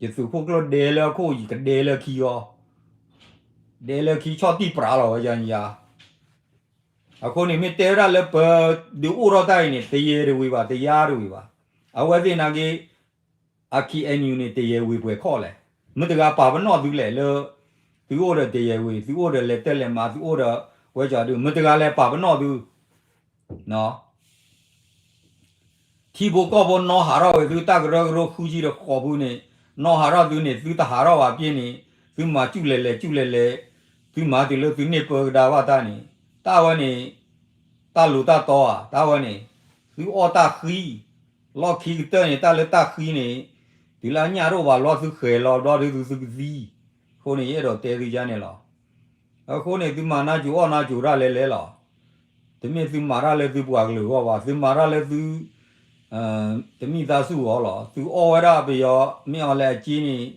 ယသုးခိၣ်ကျၢၢ်ဒဲလၢအခိၣ် ယကဒဲလၢခံဂီၢ်, ဒဲလၢခံဆီၣ်တံၢ်ပြးလီၤဝဲယါယါ. အဃိန့ၣ် မ့ၢ်တဲဝဲဒၣ်လၢပဒုးအိၣ်ထီၣ်တၢ်အံၤန့ၣ် တယဲၢ်တဝံၤဘၣ်, တယါတဝံၤဘၣ်. အဝဲသ့ၣ်နာ်က့ အ ခ့ၣ်အဲၣ်ယူၣ်အ့န့ၣ် တယဲၢ်ဝံၤပှဲၤခီၣ်လဲၣ်. မတၤတဂၤပာ်ပနီၣ်သုလဲၣ်လၢ သုအိၣ်ဒီးတယဲၢ်ဝံၤ, သုအိၣ်ဒီးလဲၤတၢ်လဲၤမၤ, သုအိၣ်ဒီးဝဲကီဒုး, မတၤတဂၤလဲၤပာ်ပနီၣ်သု ထံဖိကီၢ်ဖိနီၣ်ဟးထီၣ်ဝဲသုတၢ်ကရၢကရိဃုကံဒီးဃီၤဖုန့ၣ်, နီၣ်ဟးထီၣ်သုန့ၣ် သုတဟးထီၣ်ဘၣ်ပ့ၢ်န့ၣ်, သုမၤကၠူၣ်လဲၤလဲၤကၠူၣ်လဲၤလဲၤ, သုမၤတုၤလၢသုန့ၢ်ပၢကဒါဘၣ်တၢ်န့ၣ်, တၢ်ဝဲန့ၣ် တၢ်လိၤတၢ်တီဧါ, တၢ်ဝဲန့ၣ် သုအီၣ်တၢ်ဃံ, လီၢ်ခံကတၢၢ်န့ၣ် တၢ်လၢတၢ်ဃံန့ၣ် တုၤလၢအညၣ်တအိၣ်ဘၣ်လီၤ သုဃဲၤလီၤဘျီဒုးသုကသံ, အဃိန့ၣ် ယအဲၣ်ဒိးတဲသုယါန့ၣ်လီၤ. အဃိန့ၣ် သုမၤနၢ်စူၤအီၣ်နၢ်စူၤတၢ်လဲၤလဲၤလီၤ. တမ့ၢ်သုမၤတၢ်လၢသုပှၤကလုာ်အဂီၢ်ဘၣ်, သုမၤတၢ်လၢသု တမံၤသးဆူၣ်အီၤလီၤ. သုအီၣ်ဝဲဒၣ်ပယီၤမ့ၢ်အီၤလဲၣ်အက့န့ၣ်,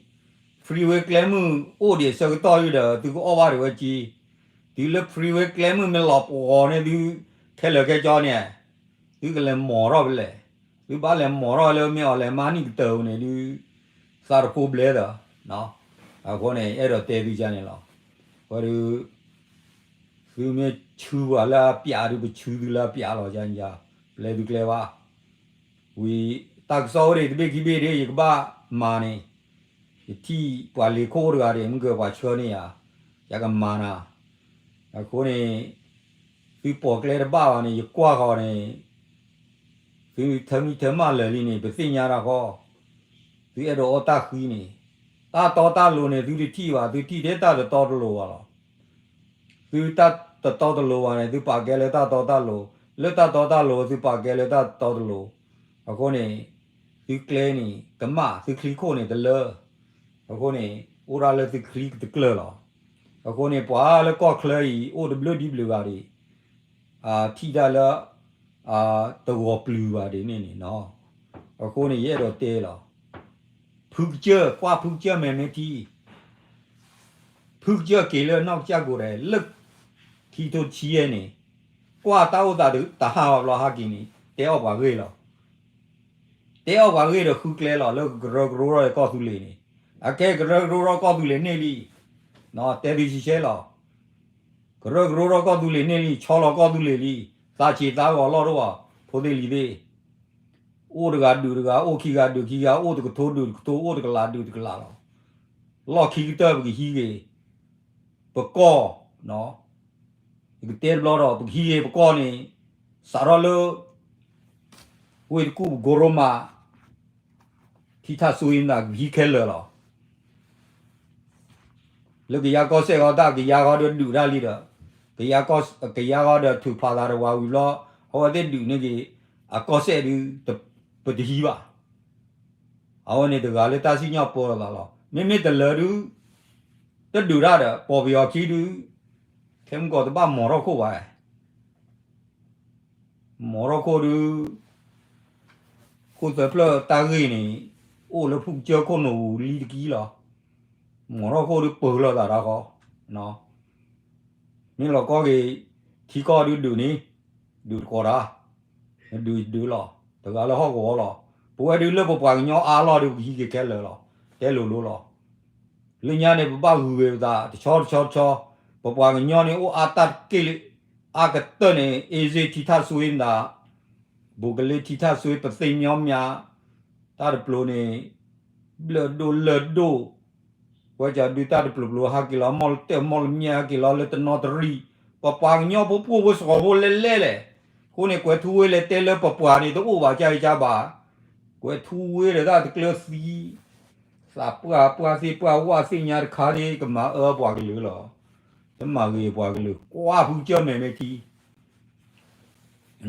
freeway ကျဲမုၢ်အိၣ်ဒံးအဆၢကတီၢ်ဒုဒီး သုကအီၣ်ဘၣ်ဒံးဝဲက့, တုၤလၢ freeway ကျဲမုၢ်မ့ၢ်လီၤပှီၤန့ၣ်သု, ခဲလၢာ်ခဲကၠီန့ၣ်, သုကလဲၤမီၤထီၣ်ဖဲလဲၣ်, သုဘၣ်လဲၤမီၤထီၣ်လၢမ့ၢ်အီၤလဲၣ်မၤနံၣ်ကတၢၢ်န့ၣ်ဒုး, သးတဖိဘျဲၣ်ဒီး, အဃိန့ၣ် အဲၣ်ဒိးတဲသုယါန့ၣ်လီၤ. ဝဲဒုး သုမ့ၢ်ဆူပှၤလၢအပျးဒုး ပဆူသုလၢအပျးလီၤယါ, ပျဲသုကျဲဘၣ်. ဝံၤ တၢ်ကစီၣ်အိၣ်ဒံးတဘ့ၣ်ခံဘ့ၣ်ဒ် ယကဘၣ်မၤန့ၣ်, ယထံၣ်ပှၤလ့ၤခိၣ်တဂၤဒံး မုၢ်ကပှၤဆှၢန့ၢ်ယၤ, ယကမၤနၤ. အဃိန့ၣ် သုပိာ်ကျဲတဘၣ်ဘၣ်န့ၣ် ယကွၢ်ဃီၤန့ၣ် သုထၢမံထၢမၣ်လၢာ်လံန့ၣ် ပသ့ၣ်ညါတၢ်ဃီ, သုအဲၣ်ဒိးအီၣ်တၢ်ဃံန့ၣ်, တၢ်တီတၢ်လိၤန့ၣ် သုတထံၣ်ဘၣ်, သုထံၣ်ထဲတၢ်တတီတလိၤဘၣ်လီၤ. သုတၢ်တတီတလိၤဘၣ်န့ၣ် သုပာ်ကဲလၢတၢ်တီတၢ်လိၤ, လၢတၢ်တီတၢ်လိၤ သုပာ်ကဲလၢတၢ်တတီတလိၤ. အဃိန့ၣ် သုကျဲန့ၣ် ကမၣ် သုချံခိၣ်န့ၣ်တလၢ, အဃိန့ၣ် အိၣ်ဒၣ်လၢသုချံတကျၢၢ်လီၤ. အဃိန့ၣ် ပှၤလၢကီၢ်ချၢအံၤ အိၣ်တဘျုးဒ်ဘျုးဂၤဒံး ထံၣ်တၢ်လၢ တဂီၤပျုၤဘၣ်ဒ်န့ၣ်န့ၣ်နီၤ. အဃိန့ၣ် ယအဲၣ်ဒိးတဲလီၤ. ဖုကစၢၢ် ကွၢ်ဖုကစၢၢ်မဲာ်မ့ၢ်ထံ, ဖုကစၢၢ်က့ၤလၢနီၢ်ကစၢ်ကိးဒဲး လၢခံထိဆံယဲၢ်န့ၣ်, ကွၢ်တၢ်အိၣ်သးတဟးဘၣ်ဘျီဟးက့ၤန့ၣ် တဲအီၣ်ပှၤဂ့ၢ်လီၤ. တဲအီၣ်ပှၤဂ့ၢ်ဒီးဃုကျဲလီၤ လၢကရၢကရိထီၣ်ကီၢ်သူလ့ၤန့ၣ်, အကဲကရၢကရိထီၣ်ကီၢ်သူလ့ၤန့ၣ်လံ, တဲသုဆံဆဲလီၤ. ကရၢကရိထီၣ်ကီၢ်သူလ့ၤန့ၣ်လံ ဆီလီၤကီၢ်သူလ့ၤလံ, သးဆံးသးဂီၤလီၢ်တအိၣ်ဘၣ် ဖိသ့ၣ်လံၤသ့ၣ်, အိၣ်တဂၤဒုးတဂၤ အိၣ်ခံဂၤဒုးခံဂၤ အိၣ်တကထိဒုးတကထိ အိၣ်တကလးဒုးတကလးလီၤ. လီၢ်ခံကတၢၢ်ပကဟံးက့ၤ ပကီၢ်, ယကတဲတဘျီဒီး ပကဟံးက့ၤပကီၢ်န့ၣ် စးထီၣ်လၢ ဝ့ၢ်တကူၣ်ပကိရိမး ထံထၣ်စွ့နၤကဟံးခဲလၢာ်လီၤ. လၢကယၤကီၢ်စဲၣ်ဃီတၢ် ကယၤဃီဒီးဒုးတၢ်လံဒီး, ကယၤဃီဒီးထုးဖးသးတဝၤဝံၤဘျီ အဝဲသ့ၣ်ဒုးန့ၢ်က့ၤ အကီၢ်စဲၣ်ဒုး ပတဟံးဘၣ်. အဝဲန့ၣ်တဂၤလၢတၢ်စံၣ်ညီၣ်ပၢလီၤသးလီၤ. မ့မ့ၢ်တလၢဒုး တဒုးတၢ်ဒီး ပိာ်ပယီၤခံဒုး ခဲမုၢ်ကီးတဘၣ်မီၤထီၣ်ခိၣ်ဘၣ်. မီၤထီၣ်ခိၣ်ဒုး ခိၣ်သၢဖျၢၣ်တၢ်ဂ့ၢ်န့ၣ် အိၣ်လၢဖုကစၢၢ်ခိၣ်နူာ်ပူၤလံတကံလီၤ. မီၤထီၣ်ခိၣ်ဒုးပၢၤလီၤသးတၢ်ဃီ, မ့ၢ်လီၤကီၢ်က့ၤ ထံကီၢ်ဒုးဒုးန့ၣ် ဒုးတကိးတၢ်, ဒုးဒုးလီၤ တဂၤလၢဟီၣ်ကဝီၤလီၤ. ပဝဲဒုးလၢပပှၤကညီအါလီၢ်ဒုး ပကဟံးက့ၤခဲလၢာ်လီၤ. တဲလိၤလိၤလီၤ. လၢညါန့ၣ် ပဘၣ်ဂုာ်ဝဲပသး တဆီတဆီတဆီ, ပပှၤကညီန့ၣ် အိၣ်အါတၢ်တက့ၢ်လံ, အါကတၢၢ်န့ၣ် အ့စ့ထံထၣ်စွ့နၤ, ဘူးကလ့ထံထၣ်စွ့ ပသ့ၣ်မညီမညီ, တၢ်တပျိၤန့ၣ် ဘျၢၣ်ဒိၣ်လၢၢ်ဒိၣ်, ဝဲကဒုးတၢ်တပျိၤပျိၤဟဲက့ၤလီၤ မီၢ်လၢတၢၢ်မီၢ်လၢမၠဲၣ်ဟဲက့ၤလီၤ လၢတနီသရံၣ်, ပပှၤကညီဖိပှိၢ်ဖိစှီၤဖိလဲၣ်လဲၣ်လဲၣ်. အဃိန့ၣ် ကွဲၤထူဝ့လဲၤတဲလၢပပှၤန့ၣ် တအိၣ်ဘၣ်ကၢ်အံၤကၢ်ဘၣ်, ကွဲၤထူဝ့ဒီးတၢ်တကျၢၤသံ သးပှၢ်ပှၢ်သ့ၣ်ပှၢ်ဝၣ်သ့ၣ်ညါတခါန့ၣ် ကမၤအၢပှၤကလုာ်လီၤ. တမၤဂ့ၤပှၤကလုာ် ကွၢ်ဖုကစၢၢ်မဲာ်မ့ၢ်ထံ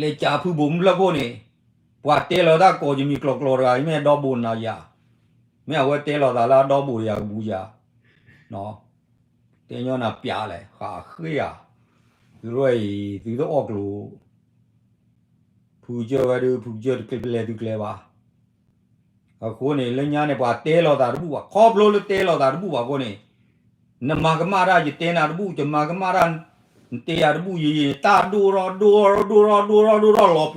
လဲၤကးဖုဘိးမုၢ်ဖျၢၣ်ခိၣ်န့ၣ် ပှၤတဲလီၤတၢ်ကိးယမံၤကျိၤကျိၤတဂၤ မ့ၢ်အဒီဘိးနၤယၤ, မ့ၢ်အဝဲတဲလီၤသးလၢအဒီဘိးတဂၤကဘူးယၤ, တဲညီနၤပျးလဲၣ် ဟးဃ့ဧါ, သုးရၢၢ်အံၤ သုတအီၣ်ကျိၤ ဖုကစၢၢ်ဝဲဒုး ဖုကစၢၢ်တကျဲလဲၤသုကျဲဘၣ်. အဃိန့ၣ် လၢညါန့ၣ် ပှၤတဲလီၤသးတဘူၣ်ဘၣ် ခီဖျိလၢတဲလီၤသးတဘူၣ်ဘၣ်အဃိန့ၣ်, နမၤကမၣ်တၢ် ယတဲနၤတဘူၣ် ယမၤကမၣ်တၢ် နတဲယၤတဘူၣ် ယယတၢ်ဒိၣ်ထီၣ်ဒိၣ်ထီၣ်ဒိၣ်ထီၣ်ဒိၣ်ထီၣ်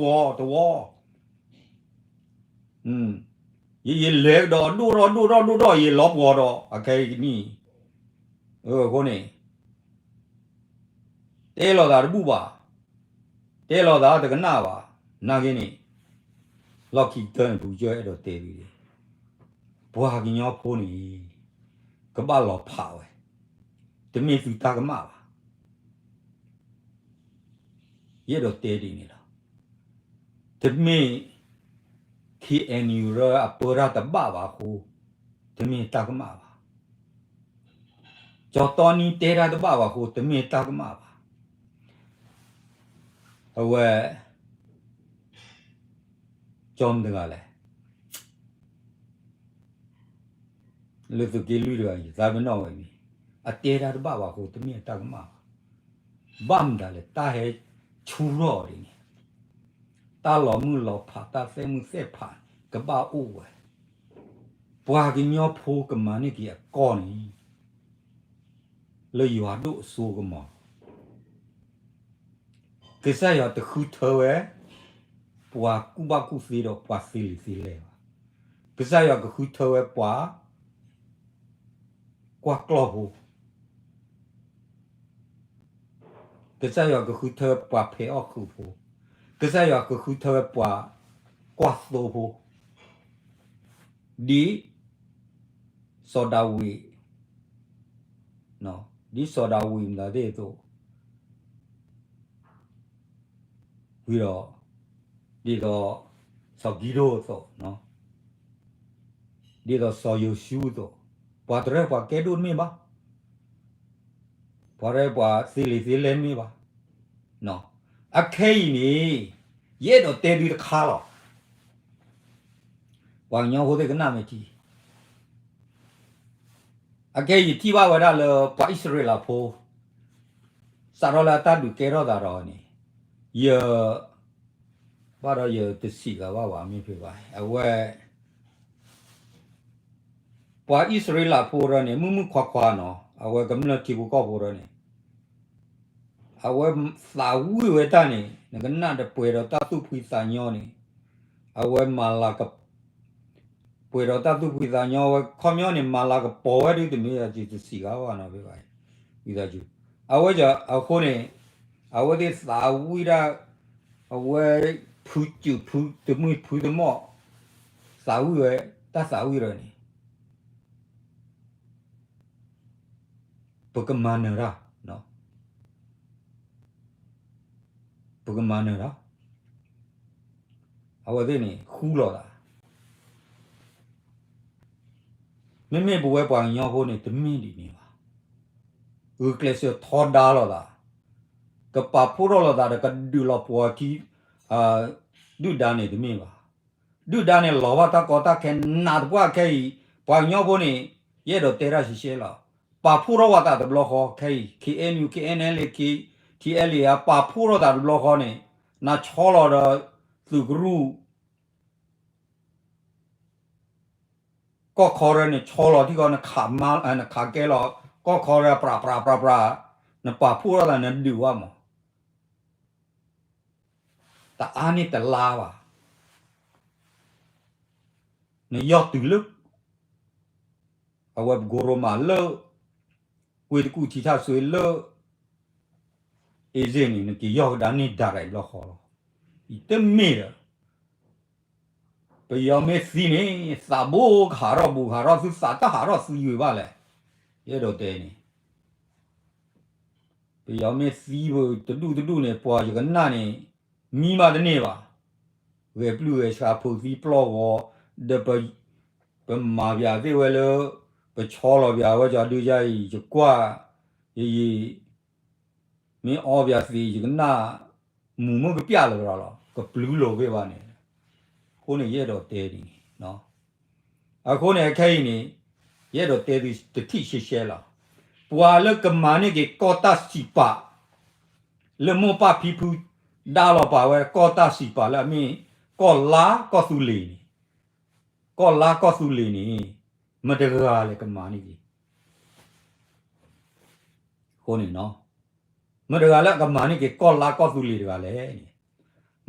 ဒိၣ်ထီၣ်လီၤပှီၤတဝီ ယယလဲၤကဒီးဒိၣ်ထီၣ်ဒိၣ်ထီၣ်ဒိၣ်ထီၣ် ယလီၤပှီၤဒီး အခဲအံၤကနံၣ်အံၤ, အဃိန့ၣ် တဲလီၤသးတဘူၣ်ဘၣ်, တဲလီၤသးတကနၣ်ဘၣ်, နာ်က့န့ၣ် လီၢ်ခံကတၢၢ်န့ၣ် ဖုကစၢၢ်အဲၣ်ဒိးတဲဒ်န့ၣ်, ပှၤကညီဖိန့ၣ် ကဘၣ်လီၤဖးဝဲ, တမ့ၢ်သုတၢ်ကမၣ်ဘၣ်. ယအဲၣ်ဒိးတဲဒ်န့ၣ်လီၤ. တမ့ၢ် ခ့ၣ်အဲၣ်ယူၣ်ရၢအပၢတၢ်တဘၣ်ဘၣ်အဃိ, တမ့ၢ်တၢ်ကမၣ်ဘၣ်. ကၠီတီနံတဲတၢ်တဘၣ်ဘၣ်အဃိ တမ့ၢ်တၢ်ကမၣ်ဘၣ်. အဝဲ ကၠီမတၤတဂၤလဲၣ် လၢသုးက့လွံၢ်တဂၤ ယသးပ့ၤနီၣ်ဝဲမံၤ, အတဲတၢ်တဘၣ်ဘၣ်အဃိ တမ့ၢ်အတၢ်ကမၣ်ဘၣ်. ဘၣ်မတၤလဲၣ် တၢ်ဟဲဆူထီၣ်အီၤဒ်န့ၣ်, တၢ်လီၤမုၢ်လီၤဖး တၢ်သဲးမုၢ်သဲးဖးန့ၣ် ကဘၣ်အိၣ်ဝဲ, ပှၤကညီဖိကမၤန့ၢ်က့ၤအကီၢ်န့ၣ် လၢယွၤဒိၣ်အစိကမီၤ ကစၢ်ယွၤတဃုထၢဝဲ ပှၤကူၣ်ဘၣ်ကူၣ်သ့ဒီးပှၤသ့လံာ်သ့လဲၢ်ဘၣ်. ကစၢ်ယွၤကဃုထၢဝဲပှၤ ကွၢ်ကျီၢ်ဖိ, ကစၢ်ယွၤကဃုထၢပှၤဖဲးအီၣ်ဃုာ်ဖိ, ကစၢ်ယွၤကဃုထၢဝဲပှၤကွၢ်သိဖိ, ဒ်စီၤဒၤဝံး, ဒ်စီၤဒၤဝံးမတၤသ့ၣ်အသိး ဝံၤဒီး ဒ်သိး စီၤကံဒိၣ်အသိး, ဒ်သိးစီၤယိၤၡူအသိး, ပှၤတရၢပှၤကဲဒိၣ်တမ့ၢ်ဘၣ်, ပှၤတရၢပှၤသ့လံာ်သ့လဲၢ်တမ့ၢ်ဘၣ်. အခဲအံၤန့ၣ် ယအဲၣ်ဒိးတဲသုတခါလီၤ. ပှၤကညီဖိသ့ၣ်ကနၣ်မ့ၢ်ထံ အခဲအံၤယထံၣ်ဘၣ်ဝဲဒၣ်လၢပှၤအံၣ်စရ့လးဖိ စးထီၣ်လၢအတၢ်ဒုးကဲထီၣ်သးဒီးန့ၣ် ယ ဘၣ်ဒီးယတစံးဂၤဘၣ်ဘၣ်မ့ၢ်ဖဲဘၣ် အဝဲ ပှၤအံၣ်စရ့လးဖိရၢန့ၣ် မုၢ်မုၢ်ခွါခွါနီၤ အဝဲကမျၢၢ်ထံဖိကီၢ်ဖိရၢန့ၣ် အဝဲသးဝံၣ်ဝဲတၢ်န့ၣ် နကနၣ်တပှဲၤဒီးတၢ်သူၣ်ဖှံသးညီန့ၣ် အဝဲမၤလၤက ပှဲၤဒီးတၢ်သူၣ်ဖှံသးညီဝဲ ခီပညီန့ၣ် မၤလၤကပီၤဝဲဒ်တမ့ၢ် ယတစံးဂၤဘၣ်နီၤ ဖဲဘၣ် ဝံသးစူၤ အဝဲအဃိန့ၣ် အဝဲသ့ၣ်သးဝံၣ်ဒၣ် အဝဲ ဖုစူၣ်ဖုတမှံၣ်ဖုတမီၢ် သးဝံၣ်ဝဲ တၢ်သးဝံၣ်ရၢန့ၣ် ပကမၤနၢၤတၢ် ပကမၤနၢၤတၢ် အဝဲသ့ၣ်န့ၣ် ဃူလိာ်သး မ့မ့ၢ်ပဝဲပှၤကညီဖိန့ၣ် တမ့ၢ်ဒ်န့ၣ်ဘၣ်. ဂုာ်ကျဲးစၢးထီဒါလိာ်သး, ကပာ်ဖှိၣ်ထီၣ်လိာ်သးဒီးကဒုးလီၤပှီၤထံ ဒုၣ်ဒါန့ၣ်တမ့ၢ်ဘၣ်. ဒုၣ်ဒါန့ၣ်လီၤဘၣ်တၢ်ကီတၢ်ခဲနးသပှၢ်ခဲအံၤ, ပှၤကညီဖိန့ၣ် ယအဲၣ်ဒိးတဲတၢ်ရှဲရှဲလီၤ. ပာ်ဖှိၣ်ထီၣ်ဝဲသးတဘျီဃီခဲအံၤ ခ့ၣ်အဲၣ်ယူၣ် ခ့ၣ်အဲၣ်အဲၣ်လ့ၣ် ခ့ၣ်ထံၣ်အဲၣ်လ့ၣ် ပာ်ဖှိၣ်ထီၣ်သးတဘျီဃီန့ၣ် နဆီလီၤဒီးသုးကရူၢ် ကီၢ်ခီရၢန့ၣ် ဆီလီၤထံကီၢ် နခးကဲလီၤ ကီၢ်ခီရၢ ပြးပြးပြးပြး နပာ်ဖှိၣ်ထီၣ်သး နဒုးဝဲမး တအါန့ၢ်တလါဘၣ် နယီၢ်တုၤလၢ အဝဲပကိရိမးလၢ ဝ့ၢ်တကူၣ်ထံထၣ်စွ့လၢ အ့စ့ၣ်န့ၣ် နက့ၤယီၢ်ကဒါန့ၢ်ဒၣ်ရၣ်အံၤဘျီဃီလီၤ. အံၤတမ့ၢ်ဒီး ပယီၤမ့ၢ်သံန့ၣ် သးဘိကဟးထီၣ်ဘူးကဟးထီၣ် သုသးတဟးထီၣ်သံဝံၤဘၣ်လဲၣ်. ယအဲၣ်ဒိးတဲန့ၣ် ပယီၤမ့ၢ်သံပတဒူၣ်တဒူၣ်န့ၣ် ပှၤယကနၣ်န့ၣ် မံဘၣ်တန့ၢ်ဘၣ်. ဂဲၤပျုၢ်ဂဲၤဆှးဖိသံပျီၢ်ဂီၤ ဒီး ပမၤပၠးသ့ၣ်ဝဲလၢ ပဆီလီၤပၠးဝဲကီဒုယါအံၤ ယကွၢ် ယယံာ် မ့ၢ်အီပၠးသ့ ယကနၣ် မူၤမုၢ်ကပျၢ်လၢၤလီၤ ကပျုၤလိာ်ဘ့ၣ်ဘၣ်န့ၣ်, အဃိန့ၣ် ယအဲၣ်ဒိးတဲဒ်န့ၣ်, အဃိန့ၣ် အခဲအံၤန့ၣ် ယအဲၣ်ဒိးတဲသုတထံၣ်ရှဲရှဲလီၤ. ပှၤလၢကမၤန့ၢ်က့ၤကီၢ်တၢ်စံးပာ် လၢမိၢ်ပၢ်ဖံဖု ဒါလီၤပာ်ဝဲကီၢ်တၢ်စံးပာ်လၢအမ့ၢ် ကီၢ်လါကီၢ်သူလ့ၤန့ၣ်, ကီၢ်လါကီၢ်သူလ့ၤန့ၣ် မတဂၤလဲၣ်ကမၤန့ၢ်က့ၤ အဃိန့ၣ် မတဂၤလၢအကမၤန့ၢ်က့ၤကီၢ်လါကီၢ်သူလ့ၤတဂၤလဲၣ်န့ၣ်,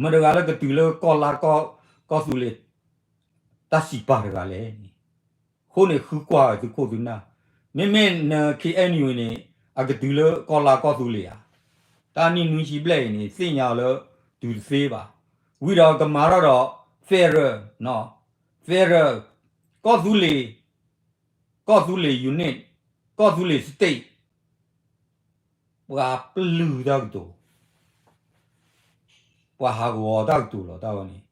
မတဂၤလၢကတုၤလၢကီၢ်လါကီၢ်သူလ့ၤ တၢ်စံးပာ်တဂၤလဲၣ်န့ၣ်, အဃိန့ၣ်ဃုကွၢ်ဝဲသုခိၣ်သုနၢ်, မ့မ့ၢ်န ခ့ၣ်အဲၣ်ယူၣ်အံၤန့ၣ် အကတုၤလၢကီၢ်လါကီၢ်သူလ့ၤဧါ, တၢ်နံၣ်နွံဆံဘျဲၣ်အံၤန့ၣ် သ့ၣ်ညါအီၤလၢတုၤတသ့ဘၣ်, ဝံၤဒီးကမၤထီၣ်ဒီး federal, federal, ကီၢ်သူလ့ၤ ကီၢ်သူလ့ၤ unit, ကီၢ်သူလ့ၤ state, ပှၤပျုၢ်တၢ်ကတိၤ, ပှၤဟးဂီၤတၢ်ကတိၤလီၤတၢ်ဝဲန့ၣ်,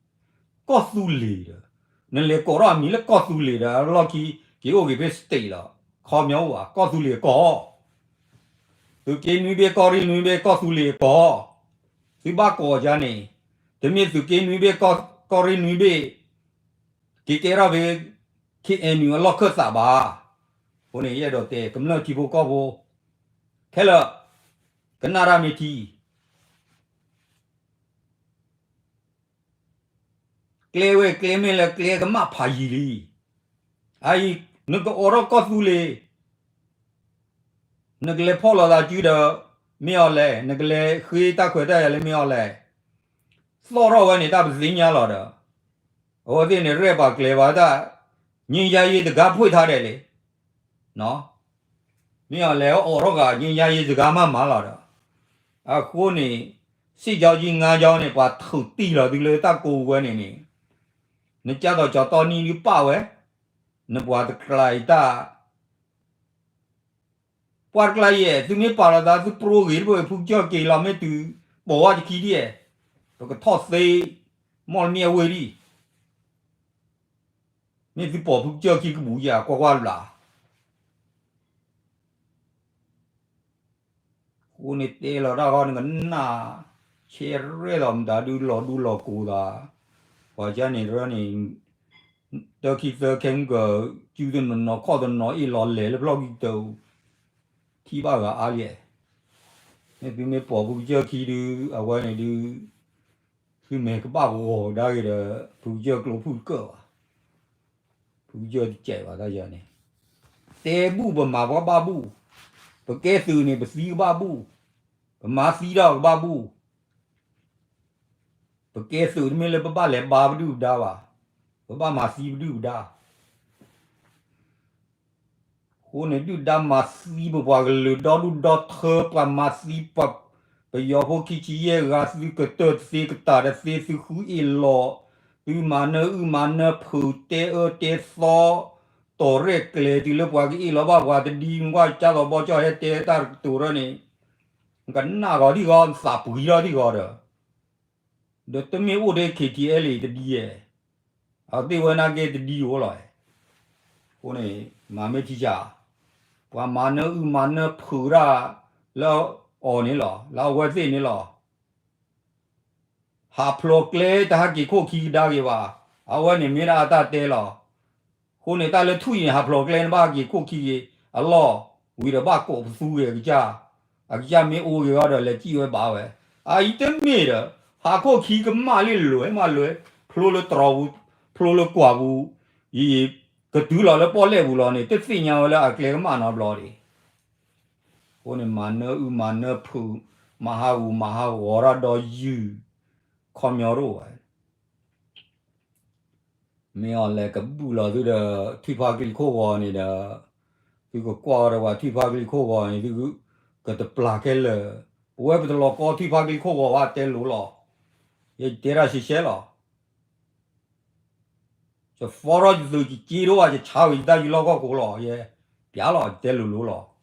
ကီၢ်သူလ့ၤဒီး, နလဲၤကိးထီၣ်အမံၤလၢကီၢ်သူလ့ၤဒီး အလီၢ်ခံ က့ၤအိၣ်က့ၤဖဲ state လီၤ, ခီပညီအိၣ်ဘၣ် ကီၢ်သူလ့ၤကီၢ် သုးက့နွံဘ့ၣ် ကီၢ်ရ့ၣ်နွံဘ့ၣ် ကီၢ်သူလ့ၤကီၢ်, သုဘၣ်ကိးကါန့ၣ်, တမ့ၢ်သုးက့နွံဘ့ၣ် ကီၢ်ရ့ၣ်နွံဘ့ၣ် က့ၤကဲထီၣ်ဖဲ ခ့ၣ်အဲၣ်ယူၣ်အလီၢ်ခၢၣ်သးဘၣ်, အဃိန့ၣ် ယအဲၣ်ဒိးတဲ ကမျၢၢ်ထံဖိကီၢ်ဖိ ခဲလၢာ် ကနၣ်တၢ်မ့ၢ်ထံ ကျဲဝဲကျဲမ့ၢ်လၢကျဲကမၣ်ဖးယံၤလံ, အအံၤ နကအိးထီၣ်ကီၢ်သူလ့ၤ, နကလဲၤဖီၣ်လိာ်သးစုဒီး မ့ၢ်အီၤလဲၣ်, နကလဲၤဃ့တၢ်ခွဲးတၢ်ယာ်လၢမ့ၢ်အီၤလဲၣ်, သီၣ်ထီၣ်ဝဲန့ၣ် တၢ်ပသ့ၣ်ညါလီၤဒီး, အဝဲသ့ၣ်န့ၣ် ရဲၣ်ပာ်ကျဲၤပာ်တၢ်, ငြိမ်းချမ်းရေးစကားဖွင့်ထားတယ်လံ မ့ၢ်အီၤလဲၣ် အိးထီၣ်ဃာ် ငြိမ်းချမ်းရေးစကားမၤမၤလီၤဒီး, အဃိန့ၣ် စစ်ကြောင်းကြီး ငါးကြောင်းန့ၣ် ပှၤထုးတံၢ်လီၤသုလၢတၢ်ကိးဝဲန့ၣ်န့ၣ်, နကၢ်သိးကၠီတီနံဒုးပာ်ဝဲ, နပှၤတကျါအံၤတၢ် ပှၤတကျါအံၤ သုမ့ၢ်ပာ်လီၤသး သုပြိဂ့ၤတဘၣ် ဖုကစၢၢ်က့ၤလီၤ မ့ၢ်တုၤပိာ်ဝဲတခံဒံၣ်, ပကထီၣ်သ့ မီၢ်လမ့ၢ်အဝ့ၢ်ဒံၣ်, မ့ၢ်သုပိာ်ဖုကစၢၢ်ခံကပူၤယၤ ကွၢ်ကွၢ်ဘျး အဃိန့ၣ်တဲလီၤတၢ်ဂီၢ် နကနၣ် ဆဲရဲၣ်လီၤမတၤဒုးလီၤဒူလီၤကိၤသး, ပှၤကါန့ၣ်တရၢန့ၣ် တၢ်ခံသၢခဲမုၢ်က စုတနီၤနီၤခီၣ်တနီၤအ့ၣ်လီၤလဲၤလၢဖျီၣ်ခံတၢ် ထံၣ်ဘၣ်ဂၤအါလံ, မ့ၢ်သုမ့ၢ်ပိာ်ဖုကစၢၢ်ခံဒုး အဝဲန့ၣ်ဒုး သုမဲာ်ကဘၣ်ဂီၤကဒါက့ၤဒီး ဖုကစၢၢ်ကျိဖုၣ်တကၢၢ်ဘၣ်, ဖုကစၢၢ်တစဲးဘၣ်တၢ်ယၤန့ၣ်, တဲဘူၣ်ပမၤပှၤဘၣ်ဘူၣ်, ပကဲသုးန့ၣ် ပသံကဘၣ်ဘူၣ်, ပမၤသံဒီးကဘၣ်ဘူၣ်, ပကဲသုးတမ့ၢ်လၢပဘၣ်လဲၤဘါပဒုၣ်ပဒါဘၣ်, ပဘၣ်မၤသံပဒုၣ်ပဒါ အဃိန့ၣ် ဒုၣ်ဒါမၤသံပပှၤကလုာ်ဒီဒူၣ်ဒီထၢ ပှၤမၤသံပ ပယီၤဖိခံဆံယဲၢ်ဂၤ သုကတၢၢ်တသ့ကတၢၢ်တသ့ သုဃုအ့ၣ်လီၤ, သုမၤနၢအုၣ်မၤနၢဖုး တဲအၢတဲသီ, တီၢ်ရဲၣ်ကျဲၤတုၤလၢပှၤကအ့ၣ်လီၤဘၣ်ပှၤတဒ် ကွၢ်ကၢ်သိးဘီကၠီၣ်ဟဲတဲတၢ်ကတိၤရၢန့ၣ်, နကနၣ်ဂီၤဒံၣ်ဂီၤ နသးပှံၤထီၣ်ဒံၣ်ဂီၤဒီး ဒီးတမ့ၢ်အိၣ်ထဲ ခ့ၣ်ထံၣ်အဲလ့ၣ် တဒ်ယဲၢ်, အသ့ၣ်ဝဲနာ်က့တဒ်အိၣ်လီၤ, အဃိန့ၣ် မၤမ့ၢ်ထံဆး, ပှၤမၤနၢအုၣ်မၤနၢဖုးတၢ်လၢအီၤန့ၣ်လီၤ လၢအဝဲသ့ၣ်န့ၣ်လီၤ ဟးဖျိးကျဲတဟးက့ၤခိၣ်ခံကဒါက့ၤဘၣ်, အဝဲန့ၣ်မ့ၢ်ဒၣ်အတၢ်တဲလီၤ. အဃိန့ၣ် တၢ်လၢထွံၣ်န့ၣ် ဟးဖျိးကျဲန့ၣ်ဘၣ်ဟးက့ၤခိၣ်ခံက့ၤအလီၢ်, ဝံၤဒီးဘၣ်ကိးပသူက့ၤအကစၢ်, အကစၢ်မ့ၢ်အိၣ်က့ၤအီၤဒီးလဲၤစံၣ်ဝဲဘၣ်ဝဲ, အအံၤတမ့ၢ်ဒီး ဟးခိၣ်ခံကမၣ်လံလွဲမးလွဲ, ဖျိလၢတြီၤပူၤ, ဖျိလၢကွၢ်ပူၤ, ယံာ်ယံာ် ကတုၤလီၤလၢပီၣ်လဲၣ်ပူၤလီၤန့ၣ် တသ့ၣ်ညါဝဲလၢအကျဲကမၣ်နီတဘျီဒံး အဃိန့ၣ် မၤနၢအုၣ်မၤနၢဖုး, မၤဟးဂူာ်မၤဟးဂီၤတၢ်ဒီးယုၢ်, ခီပညီတအိၣ်ဘၣ်. မ့ၢ်အီၤလဲၤကဘူၣ်လီၤသုဒီး ထွံၣ်ဖါကလံၤခိၣ်ဂီၤန့ၣ်ဒီး, သုကကွၢ်အီၤဒီးပှၤထွံၣ်ဖါကလံၤခိၣ်ဂီၤန့ၣ် သုကတပျၢ်ခဲလၢာ်, ပဝဲပတလီၤကီထွံၣ်ဖါကလံၤခိၣ်ဂီၤဘၣ်တဲလိၤလီၤ. ယတဲတၢ်ရှဲရှဲလီၤ. ယဖီထီၣ်ယသုးယစ့ဒိၣ်ဘၣ် ယဆါဝံၤယတၢ်ယလီၢ်ကီၢ်ခိၣ်လီၤ. ယပျးလီၤ ယတဲလိၤလိၤလီၤ.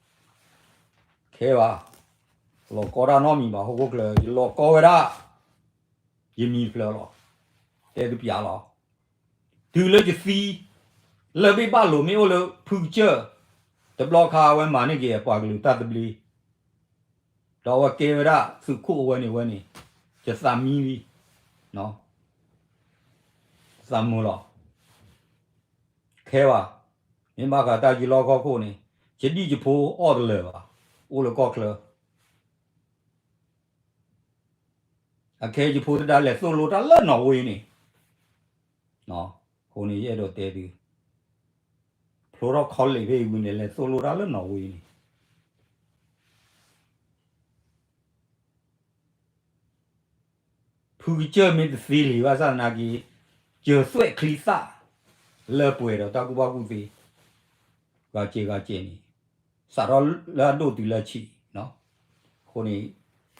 ခဲဘၣ်, လီၤကီတၢ်နီတမံၤဘၣ် ဟီၣ်ခိၣ်ချၢ, ယလီၤကီဝဲဒၣ် ယမံၤတဖျၢၣ်လီၤ. တဲသုပျးလီၤ. တုၤလၢယသံ, လၢၢ်ဘ့ၣ်ဘၣ်လိာ်မ့ၢ်အိၣ်လၢဖုကစၢၢ် တဘျီခါအဝဲမၤန့ၢ်က့ၤအပှၤကလုာ်တၢ်သဘျ့, ဒီးအဝဲကဲဝဲဒၣ်သုးခိၣ်အဝဲန့ၣ်ဝဲန့ၣ်, ယသးမံလံ, သးမုာ်လီၤ, ခဲဘၣ်, မ့ၢ်ဘၣ်ဃးတၢ်ယံၤလီၢ်ခီၣ်ခိၣ်န့ၣ်, ယဒံၣ်ယဖိအီၣ်တလၢာ်ဘၣ်, အိၣ်လၢကီၢ်ချၢ အခဲယဖိသဒါလဲၤသိၣ်လိတၢ်လၢနီၣ်ဝ့န့ၣ်, အဃိန့ၣ်ယအဲၣ်ဒိးတဲသု, ဖျိထီၣ် college ဖဲအံၤဝံၤန့ၣ် လဲၤသိၣ်လိတၢ်လၢနီၣ်ဝ့န့ၣ်, ဖုကစၢၢ်မ့ၢ်တသ့လံဘၣ်ဆၣ်သနာ်က့, စၢၤသွဲၣ်ချံသၣ်, လၢပှဲၤဒီးတၢ်ကူၣ်ဘၣ်ကူၣ်သ့, ဂၤစဲးဂၤစဲးန့ၣ်, စးထီၣ်လၢအဒိၣ်တုၤလၢဆံး, အဃိန့ၣ်,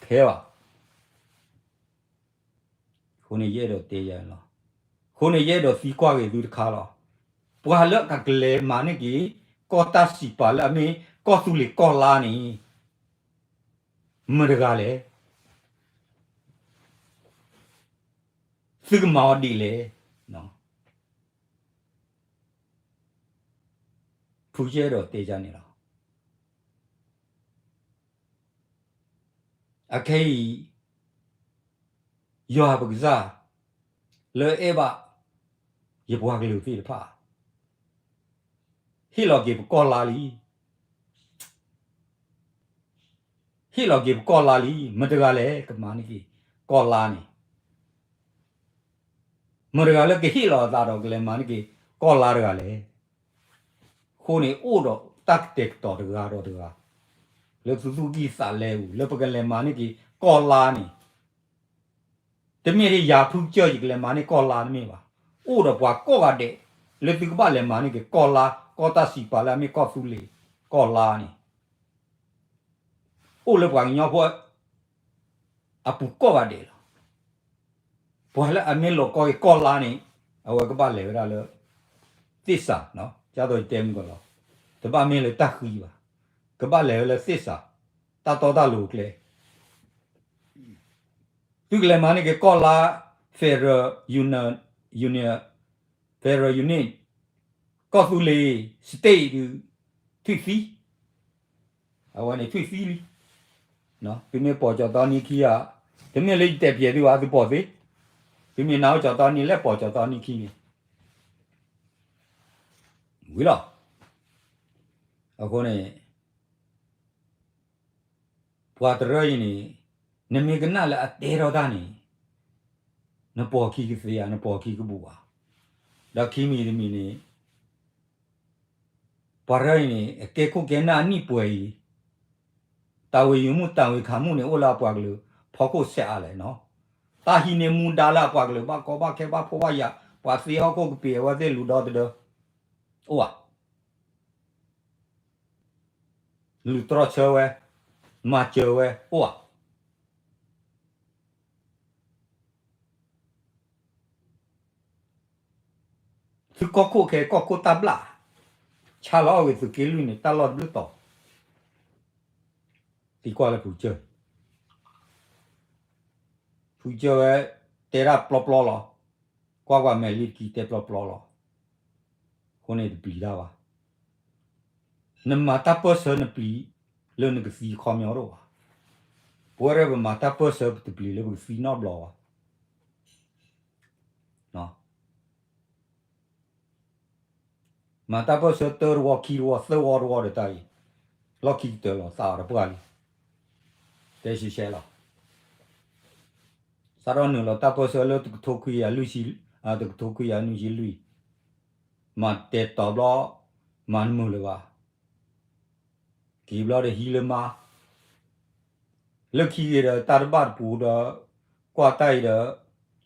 ခဲဘၣ် အဃိန့ၣ်ယအဲၣ်ဒိးတဲယၤလီၤ, အဃိန့ၣ်ယအဲၣ်ဒိးသံကွၢ်က့ၤသုတခါလီၤ, ပှၤလၢအကလဲၤမၤန့ၢ်က့ၤ, ကီၢ်တၢ်စံးပာ်လၢအမ့ၢ်ကီၢ်သူလ့ၤကီၢ်လါန့ၣ်, မတၤတဂၤလဲၣ်, သုကမၤအီၤဒ်လဲၣ်, ဖုကစၢၢ်အဲၣ်ဒိးတဲယၤန့ၣ်လီၤ. အခဲအံၤ, ယွၤပကစၢ်, လၢအဲၣ်ဘၣ်, ယပှၤကလုာ်သ့ၣ်တဖၣ်, ဟ့ၣ်လီၤက့ၤပကီၢ်လါလံ, ဟ့ၣ်လီၤက့ၤပကီၢ်လါလံ, မတၤတဂၤလဲၣ်ကမၤန့ၢ်က့ၤ, ကီၢ်လါန့ၣ်, မတၤတဂၤလၢကဟ့ၣ်လီၤအသးဒီးကလဲၤမၤန့ၢ်က့ၤကီၢ်လါတဂၤလဲၣ်. အဃိန့ၣ်အိၣ်ဒီးတၢ်ကတဲာ်ကတီၤတဂၤဒီးတဂၤ, လၢသုသူၣ်ကံၢ်သးလဲပူၤ လၢပကလဲၤမၤန့ၢ်က့ၤကီၢ်လါန့ၣ်, တမ့ၢ်ထဲယၤဖုကစၢၢ်ယကလဲၤမၤန့ၢ်ကီၢ်လါတမ့ၢ်ဘၣ်. အိၣ်ဒီးပှၤကိးဂၤဒဲး, လၢသုကဘၣ်လဲၤမၤန့ၢ်က့ၤကီၢ်လါ, ကီၢ်တၢ်စံးပာ်လၢအမ့ၢ်ကီၢ်သူလ့ၤ, ကီၢ်လါန့ၣ်, အိၣ်လၢပှၤကညီဖိ အပူၤကိးဂၤဒဲးလီၤ. ပှၤလၢအမ့ၢ်လိာ်ကီက့ၤကီၢ်လါန့ၣ်, အဝဲကဘၣ်လဲၤဝဲဒၣ်လၢ သစ္စာ, ကသိးယတဲမုၢ်ကီးလီၤ, တဘၣ်မ့ၢ်လၢတၢ်ဃံဘၣ်, ကဘၣ်လဲၤဝဲလၢ သစ္စာ, တၢ်တီတၢ်လိၤကျဲ, သုကလဲၤမၤန့ၢ်က့ၤကီၢ်လါ federal union, union, federal unit, ကီၢ်သူလ့ၤ state ဒုး, ထွံၣ်သံ, အဝဲန့ၣ်ထွံၣ်သံလံ. သုမ့ၢ်ပိာ်ကၠီၤသီနံခံဂၤ, တမ့ၢ်လၢယတဲပျဲသုဘၣ် သုပိာ်သ့, သုမ့ၢ်နာ်အိၣ်ကၠီၤသီနံလဲၣ်ပိာ်ကၠီၤသီနံခံန့ၣ်, ဝံၤလီၤ. အဃိန့ၣ် ပှၤတရၢအံၤန့ၣ်, နမ့ၢ်ကနၣ်လၢအတဲထီၣ်တၢ်န့ၣ်, နပိာ်ခံကသ့ဧါ, နပိာ်ခံကဘူးဧါ. ဒီးခံမံၤတမံၤန့ၣ်, ပှၤတရၢအံၤန့ၣ် အကဲခိၣ်ကဲနၢ်အနံၣ်ပှဲၤအံၤ, တၢ်ဝ့ၤယုၤမူၣ်တၢ်ဝ့ၤခးမူၣ်န့ၣ် အိၣ်လၢအပှၤကလုာ်ဖီခိၣ်ဆဲးအါလဲၣ်နီၤ. တၢ်ဟံးန့ၢ်မူဒါလၢအပှၤကလုာ်ဘၣ်ကီဘၣ်ခဲဘၣ်ဖှီၣ်ဘၣ်ယာ်, ပှၤသ့ဟီၣ်ခိၣ်ကပ့ၤအဝဲသ့ၣ်လူၤဒီသဒၢ, အိၣ်ဧါ. လူၤတြီဆၢဝဲ, မၤစၢၤဝဲ, အိၣ်ဧါ. သုကီၢ်ခိၣ်ခဲကီၢ်ခိၣ်တၢ်ဘျၣ်, ဆါလီၤအီၣ်ဂ့ၤသုးက့လွံၢ်န့ၣ် တၢ်လီၢ်တဘျုးတီၤ, သံကွၢ်လၢဖုကစၢၢ်, ဖုကစၢၢ်ဝဲ, တဲဒၣ်ပျီပျီလီၤ, ကွၢ်ကွၢ်မဲာ်လံတကံၢ်တဲပျီပျီလီၤ. အဃိန့ၣ်တပျံၤတၢ်ဘၣ်. နမၤတၢ်ပၢၢ်ဆၢနပျံၤ, လၢနကသံခီပညီတအိၣ်ဘၣ်. ပဝဲဒၣ်ပမၤတၢ်ပၢၢ်ဆၢပတပျံၤလၢပကသံနီတဘျီဘၣ်. မၤတၢ်ပၢၢ်ဆၢတၢတဝီခံတဝီသၢဝီတဝီဒီးတၢ်အံၤ, လီၢ်ခံကတၢၢ်လီၤသးအီၤတပှၢ်လံ. တဲရှဲရှဲလီၤ. စးထီၣ်နုာ်လီၤတၢ်ပၢၢ်ဆၢလၢတကထိခွံကယၤလွံၢ်ဆံ, တကထိခွံကယၤနွံဆံလွံၢ်, မၤတဲာ်တီၤဘျီ, မၤတမုာ်လၢၤဘၣ်. က့ၤဘျီဒီးဟံးလၢမါ, လၢခံက့ၤဒီးတၢ်တဘၣ်တပူၤဒီး, ကွၢ်တၢ်အံၤ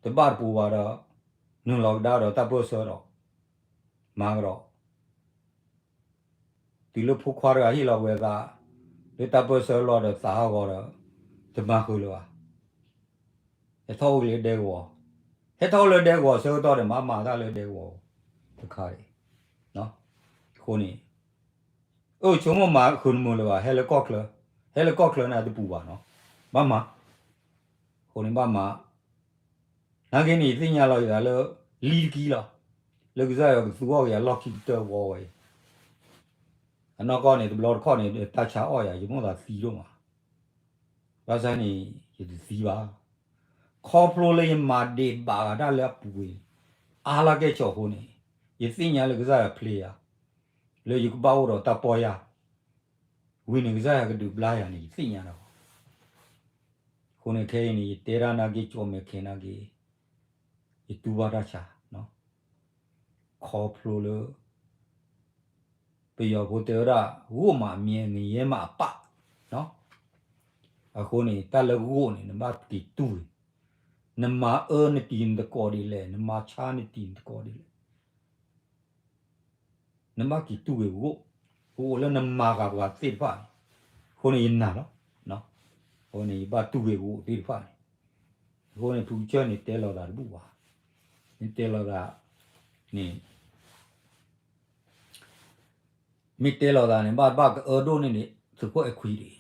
ဒီး, တဘၣ်တပူၤဘၣ်ဒီး, နုာ်လီၤကဒါဒီးတၢ်ပၢၢ်ဆၢဒီး, မၤကဒီး တုၤလၢဖိခွါတဂၤဟ့ၣ်လီၤဝဲအသး, လၢတၢ်ပၢၢ်ဆၢလီၤဒီးသးဟးဂီၤဒီး, တမၤဃုာ်လၢၤဘၣ်. ဟဲထီၣ်အိၣ်က့ၤလၢဒဲကဝီၤ, ဟဲထီၣ်အိၣ်လၢဒဲကဝီၤဆၢကတီၢ်ဒီးမၤမၤတၢ်လၢဒဲကဝီၤ, တခါအံၤ, အဃိန့ၣ်, အၢဆိကမိၣ်မၤဃုာ်တမုာ်လၢၤဘၣ် ဟဲလၢကီၢ်ချၢ, ဟဲလၢကီၢ်ချၢန့ၣ်တပူၤဘၣ်နီၤ, ဘၣ်မၤ, အဃိန့ၣ်ဘၣ်မၤ နာ်က့န့ၣ် ယသ့ၣ်ညါလီၤယသးလၢ လံတကံလီၤ, လၢကစၢ်ယွၤကသူအီၣ်က့ၤအလီၢ်ခံကတၢၢ်ဝီဝဲအံၤ, အနီၢ်ကီၢ်န့ၣ် တဘျီတခီၣ်န့ၣ် တၢ်ဆါအီၣ်ယၤ ယမိၣ်သးသံဒိၣ်မး, ဘၣ်ဆၣ်န့ၣ် ယတသံဘၣ်, ခီဖျိလၢယမၤဒံးဘၣ်ဂၤတၢ်လၢအပူၤကွံာ်န့ၣ်, အါလၢကဲၣ်ဆိးအဃိန့ၣ်, ယသ့ၣ်ညါလၢကစၢ်ယွၤဖျ့ယၤ, လၢယကဘၣ်အိၣ်ဒီးတၢ်ပီၢ်ယၢ်, ဝံၤန့ၣ်ကစၢ်ယွၤကဒုးဘျါယၤန့ၣ် ယသ့ၣ်ညါဒီး အဃိန့ၣ်ခဲအံၤန့ၣ် ယတဲတၢ်နာ်က့ၤ ကၠီၣ်မဲာ်ခဲနာ်က့ၤ, ယတူၢ်ဘၣ်တၢ်ဆါ, ခီဖျိလၢ ပယီၤဖိတဲဝဲဒၣ် ဂိၣ်မးအမြဲ ငရဲမးအပၢ်, အဃိန့ၣ် တၢ်လၢဂိၣ်န့ၣ် နဘၣ်က့ၤတူၢ်ဂ့ၤ, နမၤအၢနတံၤနသကိးဒ်လဲၣ်, နမၤဆါနတံၤနသကိးဒ်လဲၣ် နဘၣ်က့ၤတူၢ်ဂ့ၤဂိၣ်, ဂိၣ်လၢနမၤဃာ်ပှၤသ့ၣ်တဖၣ်န့ၣ်, အဃိန့ၣ်ယနာ်လီၤ, အဃိန့ၣ် ယဘၣ်တူၢ်ဂ့ၤဂိၣ်သ့ၣ်တဖၣ်န့ၣ်, အဃိန့ၣ် ဖုကစၢၢ်န့ၣ်တဲလီၤသးတဘူၣ်ဘၣ်, မ့ၢ်တဲလီၤသးန့ၣ် မ့ၢ်တဲလီၤသးန့ၣ် ဘၣ်ဘၣ်ကအၢဒိၣ်န့ၢ်န့ၣ် သုးခိၣ်အဲၣ်ခွံဒံး,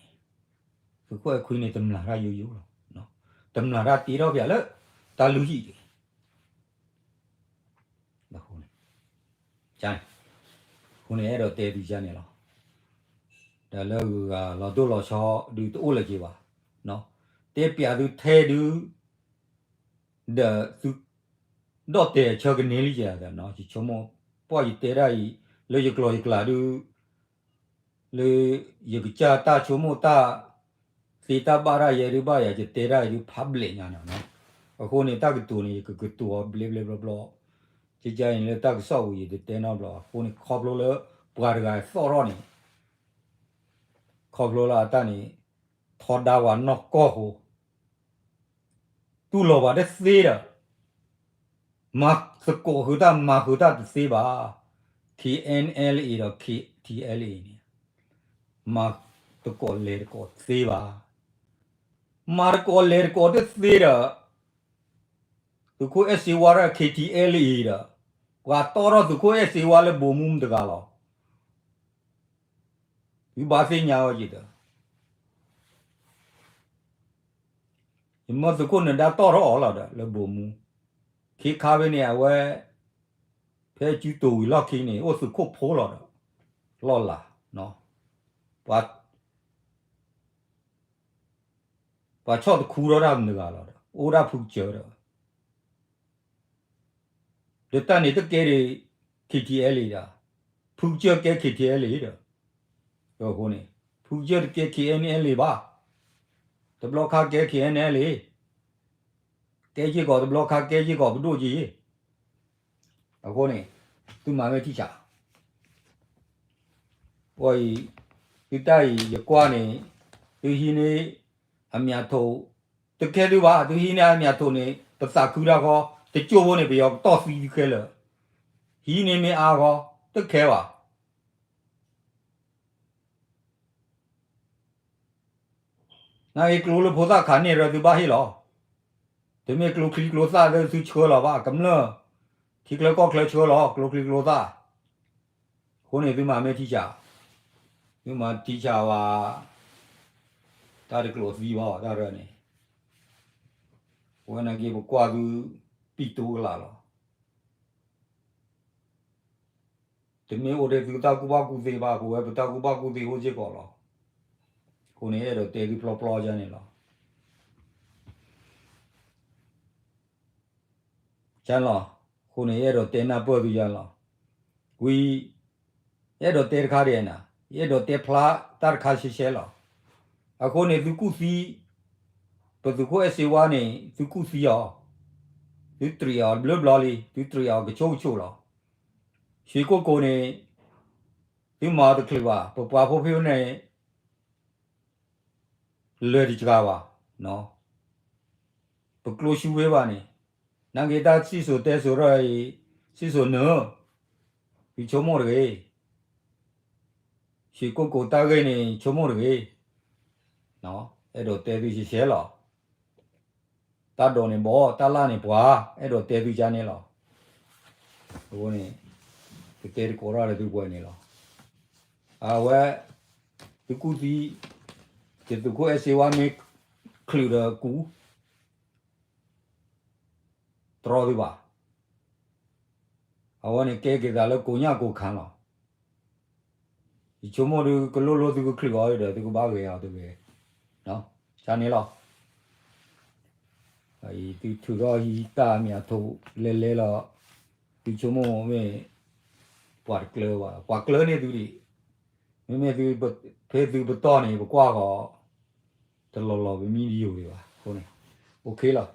သုးခိၣ်အဲၣ်ခွံန့ၣ် တမျၢ်တၢ်ယိယိလီၤ, တမျၢ်တၢ်တ့ထီၣ်ဖဲလၢ တၢ်လုၢ်ဟံၣ်ဒံး အဃိန့ၣ် အဃိန့ၣ် အဲၣ်ဒိးတဲသုကန့ၣ်လီၤ. ဒီးလၢဂုၤဂၤလီၤတိၢ်လီၤဆီဒုးတအိၣ်လၢၤက့ၤဘၣ်, တဲပျးသုထဲဒုး ဒီးသု ဒီၣ်တဲာ်ဆၢကန့ၢ်လံကဲၤသးနီၤ, ယဆိကမိၣ် ပှၢ်ယတဲဒၣ်အံၤ လၢယကျိာ်ယကျါဒုး လၢယကစၢ်တၢ်ဆိကမိၣ်တၢ် သ့တၢ်ဘၣ်တၢ်ယဲဒုးဘၣ်ယၤ ယတဲဒၣ်အံၤဒုး public ညါနီၤနီၤ, အဃိန့ၣ် တၢ်ကတိၤန့ၣ် ယကကတိၤအီၤဘျဲဘျဲဘျီဘျီ, ကကန့ၣ်လၢတၢ်ကစီၣ်ပူၤ ယတတဲနီတဘျီ, အဃိန့ၣ် ခီဖျိလၢ ပှၤတဂၤသီၣ်ထီၣ်န့ၣ် ခီဖျိလၢအတၢ်န့ၣ် ထီဒါပှၤနီၢ်ကီၢ်ဖိ တူၢ်လိာ်ပှၤတသ့ဒီး မၤသကိးဃုာ်တၢ်မၤဃုာ်တၢ်တသ့ဘၣ်. K N L A ဒီး K T L A န့ၣ် မၤသကိးလဲၤသကိးတသ့ဘၣ်. မၤသကိးလဲၤသကိးတသ့ဒီး သုးခိၣ်အဲၣ်စ့ဝါဒီး K T L A ဒီး ပှၤတီထီၣ်သုးခိၣ်အဲၣ်စ့ဝါလၢဘိးမူတဂၤလီၤ. သုဘၣ်သ့ၣ်ညါအီၤယံၤဒီး ယမၢသုးခိၣ်နဒါတီၣ်ထီၣ်အီၤလီၤဒီး လၢဘိးမူ, ခ့ခါဖဲန့ၣ် အဝဲ ဖဲစုတိၤဝံၤလီၢ်ခံန့ၣ် အိၣ်သုးခိၣ်ဖိလီၤဒီး လီၢ်လၤ, ပှၤဆီၣ်တခူထီၣ်တၢ်မနုၤဂၤလီၤဒီး အိၣ်ဒၣ်ဖုကစၢၢ်ဒီး ဒီးတၢ်န့ၣ်တကဲဒံး K T L A ဒီး ဖုကစၢၢ်ကဲ K T L A ဒီး အဃိန့ၣ် ဖုကစၢၢ်တကဲ K N L A ဘၣ်. တဘျီခါကဲ K N L A ကဲယ့ၢ်ကီး တဘျီခါကဲယ့ၢ်ကီးပဒိၣ်က့ၤ. အဃိန့ၣ် သုမၤမ့ၢ်ထံၣ်ဆး အံၤ သုတၢ်အံၤ ယကွၢ်န့ၣ် သုဟံးန့ၢ်အမြတ်ထုတ် တခဲသုဘၣ်, သုဟံးန့ၢ်အမြတ်ထုတ်န့ၣ် ပသးခုတၢ်ဃီ, တကၠိဖိန့ၣ် ပယီၤကတီၢ်သံသုခဲလၢာ်, ဟံးန့ၢ်မ့ၢ်အါဃီ, တခဲဘၣ်. နာ်က့ကျိလၢဖိသၣ်ခးန့ၢ်ရၢသုဘၣ်ဟ့ၣ်လီၤ. တမ့ၢ်ကျိချံကျိသၣ်လၢသုဆှၢလီၤဘၣ်, ကမျၢၢ် ထံချၢကီၢ်ချၢဆှၢလီၤ ကျိချံကျိသၣ်. အဃိန့ၣ်သုမၤမ့ၢ်ထံၣ်ဆး, သုမၤထံၣ်ဆးဝဲ တၢ်တကျိၤသံဘၣ်တၢ်ရၢန့ၣ်, အဝဲနာ်က့ပကွၢ်သု ပံၣ်တိကလးလီၤ. တမ့ၢ်အိၣ်ထဲသုတၢ်ကူၣ်ဘၣ်ကူၣ်သ့ဘၣ်, ပဝဲပတၢ်ကူၣ်ဘၣ်ကူၣ်သ့အိၣ်စ့ၢ်ကီးလီၤ. အဃိန့ၣ် အဲၣ်ဒိးတဲသုပျီပျီယါန့ၣ်လီၤ. ယါလီၤ, အဃိန့ၣ် ယအဲၣ်ဒိးတဲနၢ်ပၢၢ်သုယါလီၤ. ဝံၤ ယအဲၣ်ဒိးတဲတခါဒ်အံၤနၤ, ယအဲၣ်ဒိးတဲဖျါတၢ်တခါရှဲရှဲလီၤ. အဃိန့ၣ် သုကူၣ်သံ ပသုးခိၣ်အဲၣ်စ့ဝါန့ၣ် သုကူၣ်သံအီၤ, သုတြံးအီၤတဘျီဘျီလံ, သုတြံးအီၤကဆိကဆိးလီၤ. ရွှေကုက္ကိုန့ၣ် သုမၤအီၤတချုးဘၣ်, ပပှၤဖိဖဲန့ၣ် လဲၤတစှၤဘၣ်, ပကျိရှုဝဲဘၣ်န့ၣ်, နာ်က့တၢ်စံၣ်စိၤတဲစိၤရၢအံၤ, စံၣ်စိၤနၢ, သုဆိကမိၣ်တဂ့ၤ, ရွှေကုက္ကိုတၢ်ဂ့ၢ်န့ၣ် ဆိကမိၣ်တဂ့ၤ, အဲၣ်ဒိးတဲသုရှဲရှဲလီၤ. တၢ်ဒိးန့ၣ်ဘီ, တၢ်လၣ်န့ၣ်ပှၤ, အဲၣ်ဒိးတဲသုကါန့ၣ်လီၤ. အဃိန့ၣ် ကတဲတကိးထီၣ်ဒီးသုပှဲၤန့ၣ်လီၤ. အဝဲ သုကူၣ်သံ, ယသုးခိၣ်အဲၣ်စ့ဝါမ့ၢ်ချုးဒီးကူ, တြီသုဘၣ်. အဝဲန့ၣ်ကဲက့ၤသးလၢကိးညၣ်ကိးခါလီၤ. ယဆိကမိၣ်ဒုး ကလိၣ်လိၣ်သုကချုးအီၤဒီး သုကဘၣ်ဂဲၤအီၤတဂ့ၤ, န့ၣ်လီၤ. အံၤသုထုးထီၣ်ဟံးတၢ်မ့ၢ်အထိလဲၤလဲၤလီၤ, သုဆိကမိၣ်မ့ၢ် ပှၤတကျၢၤဘၣ်, ပှၤကျၢၤန့ၢ်သုဒံး, မ့မ့ၢ်သု ဖဲသုပတီၢ်န့ၣ် ပကွၢ်ဃီၤ တလီၤလီၤပမံဒံးယိာ်ဒံးဘၣ်အဃိန့ၣ်, OKလီၤ.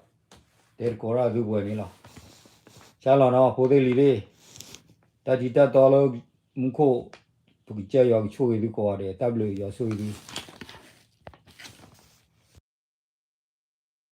တဲသကိးတၢ်သုပှဲၤန့ၣ်လီၤ. ကၢ်လီၤနီၤ ဖိသ့ၣ်လံၤသ့ၣ်, တၢ်ထံတၢ်တီလၢမူခိၣ်, ပကစၢ်ယွၤကဆိၣ်ဂ့ၤသုကိးဂၤဒဲး, တၢ်ဘျုးယွၤဆိၣ်ဂ့ၤသု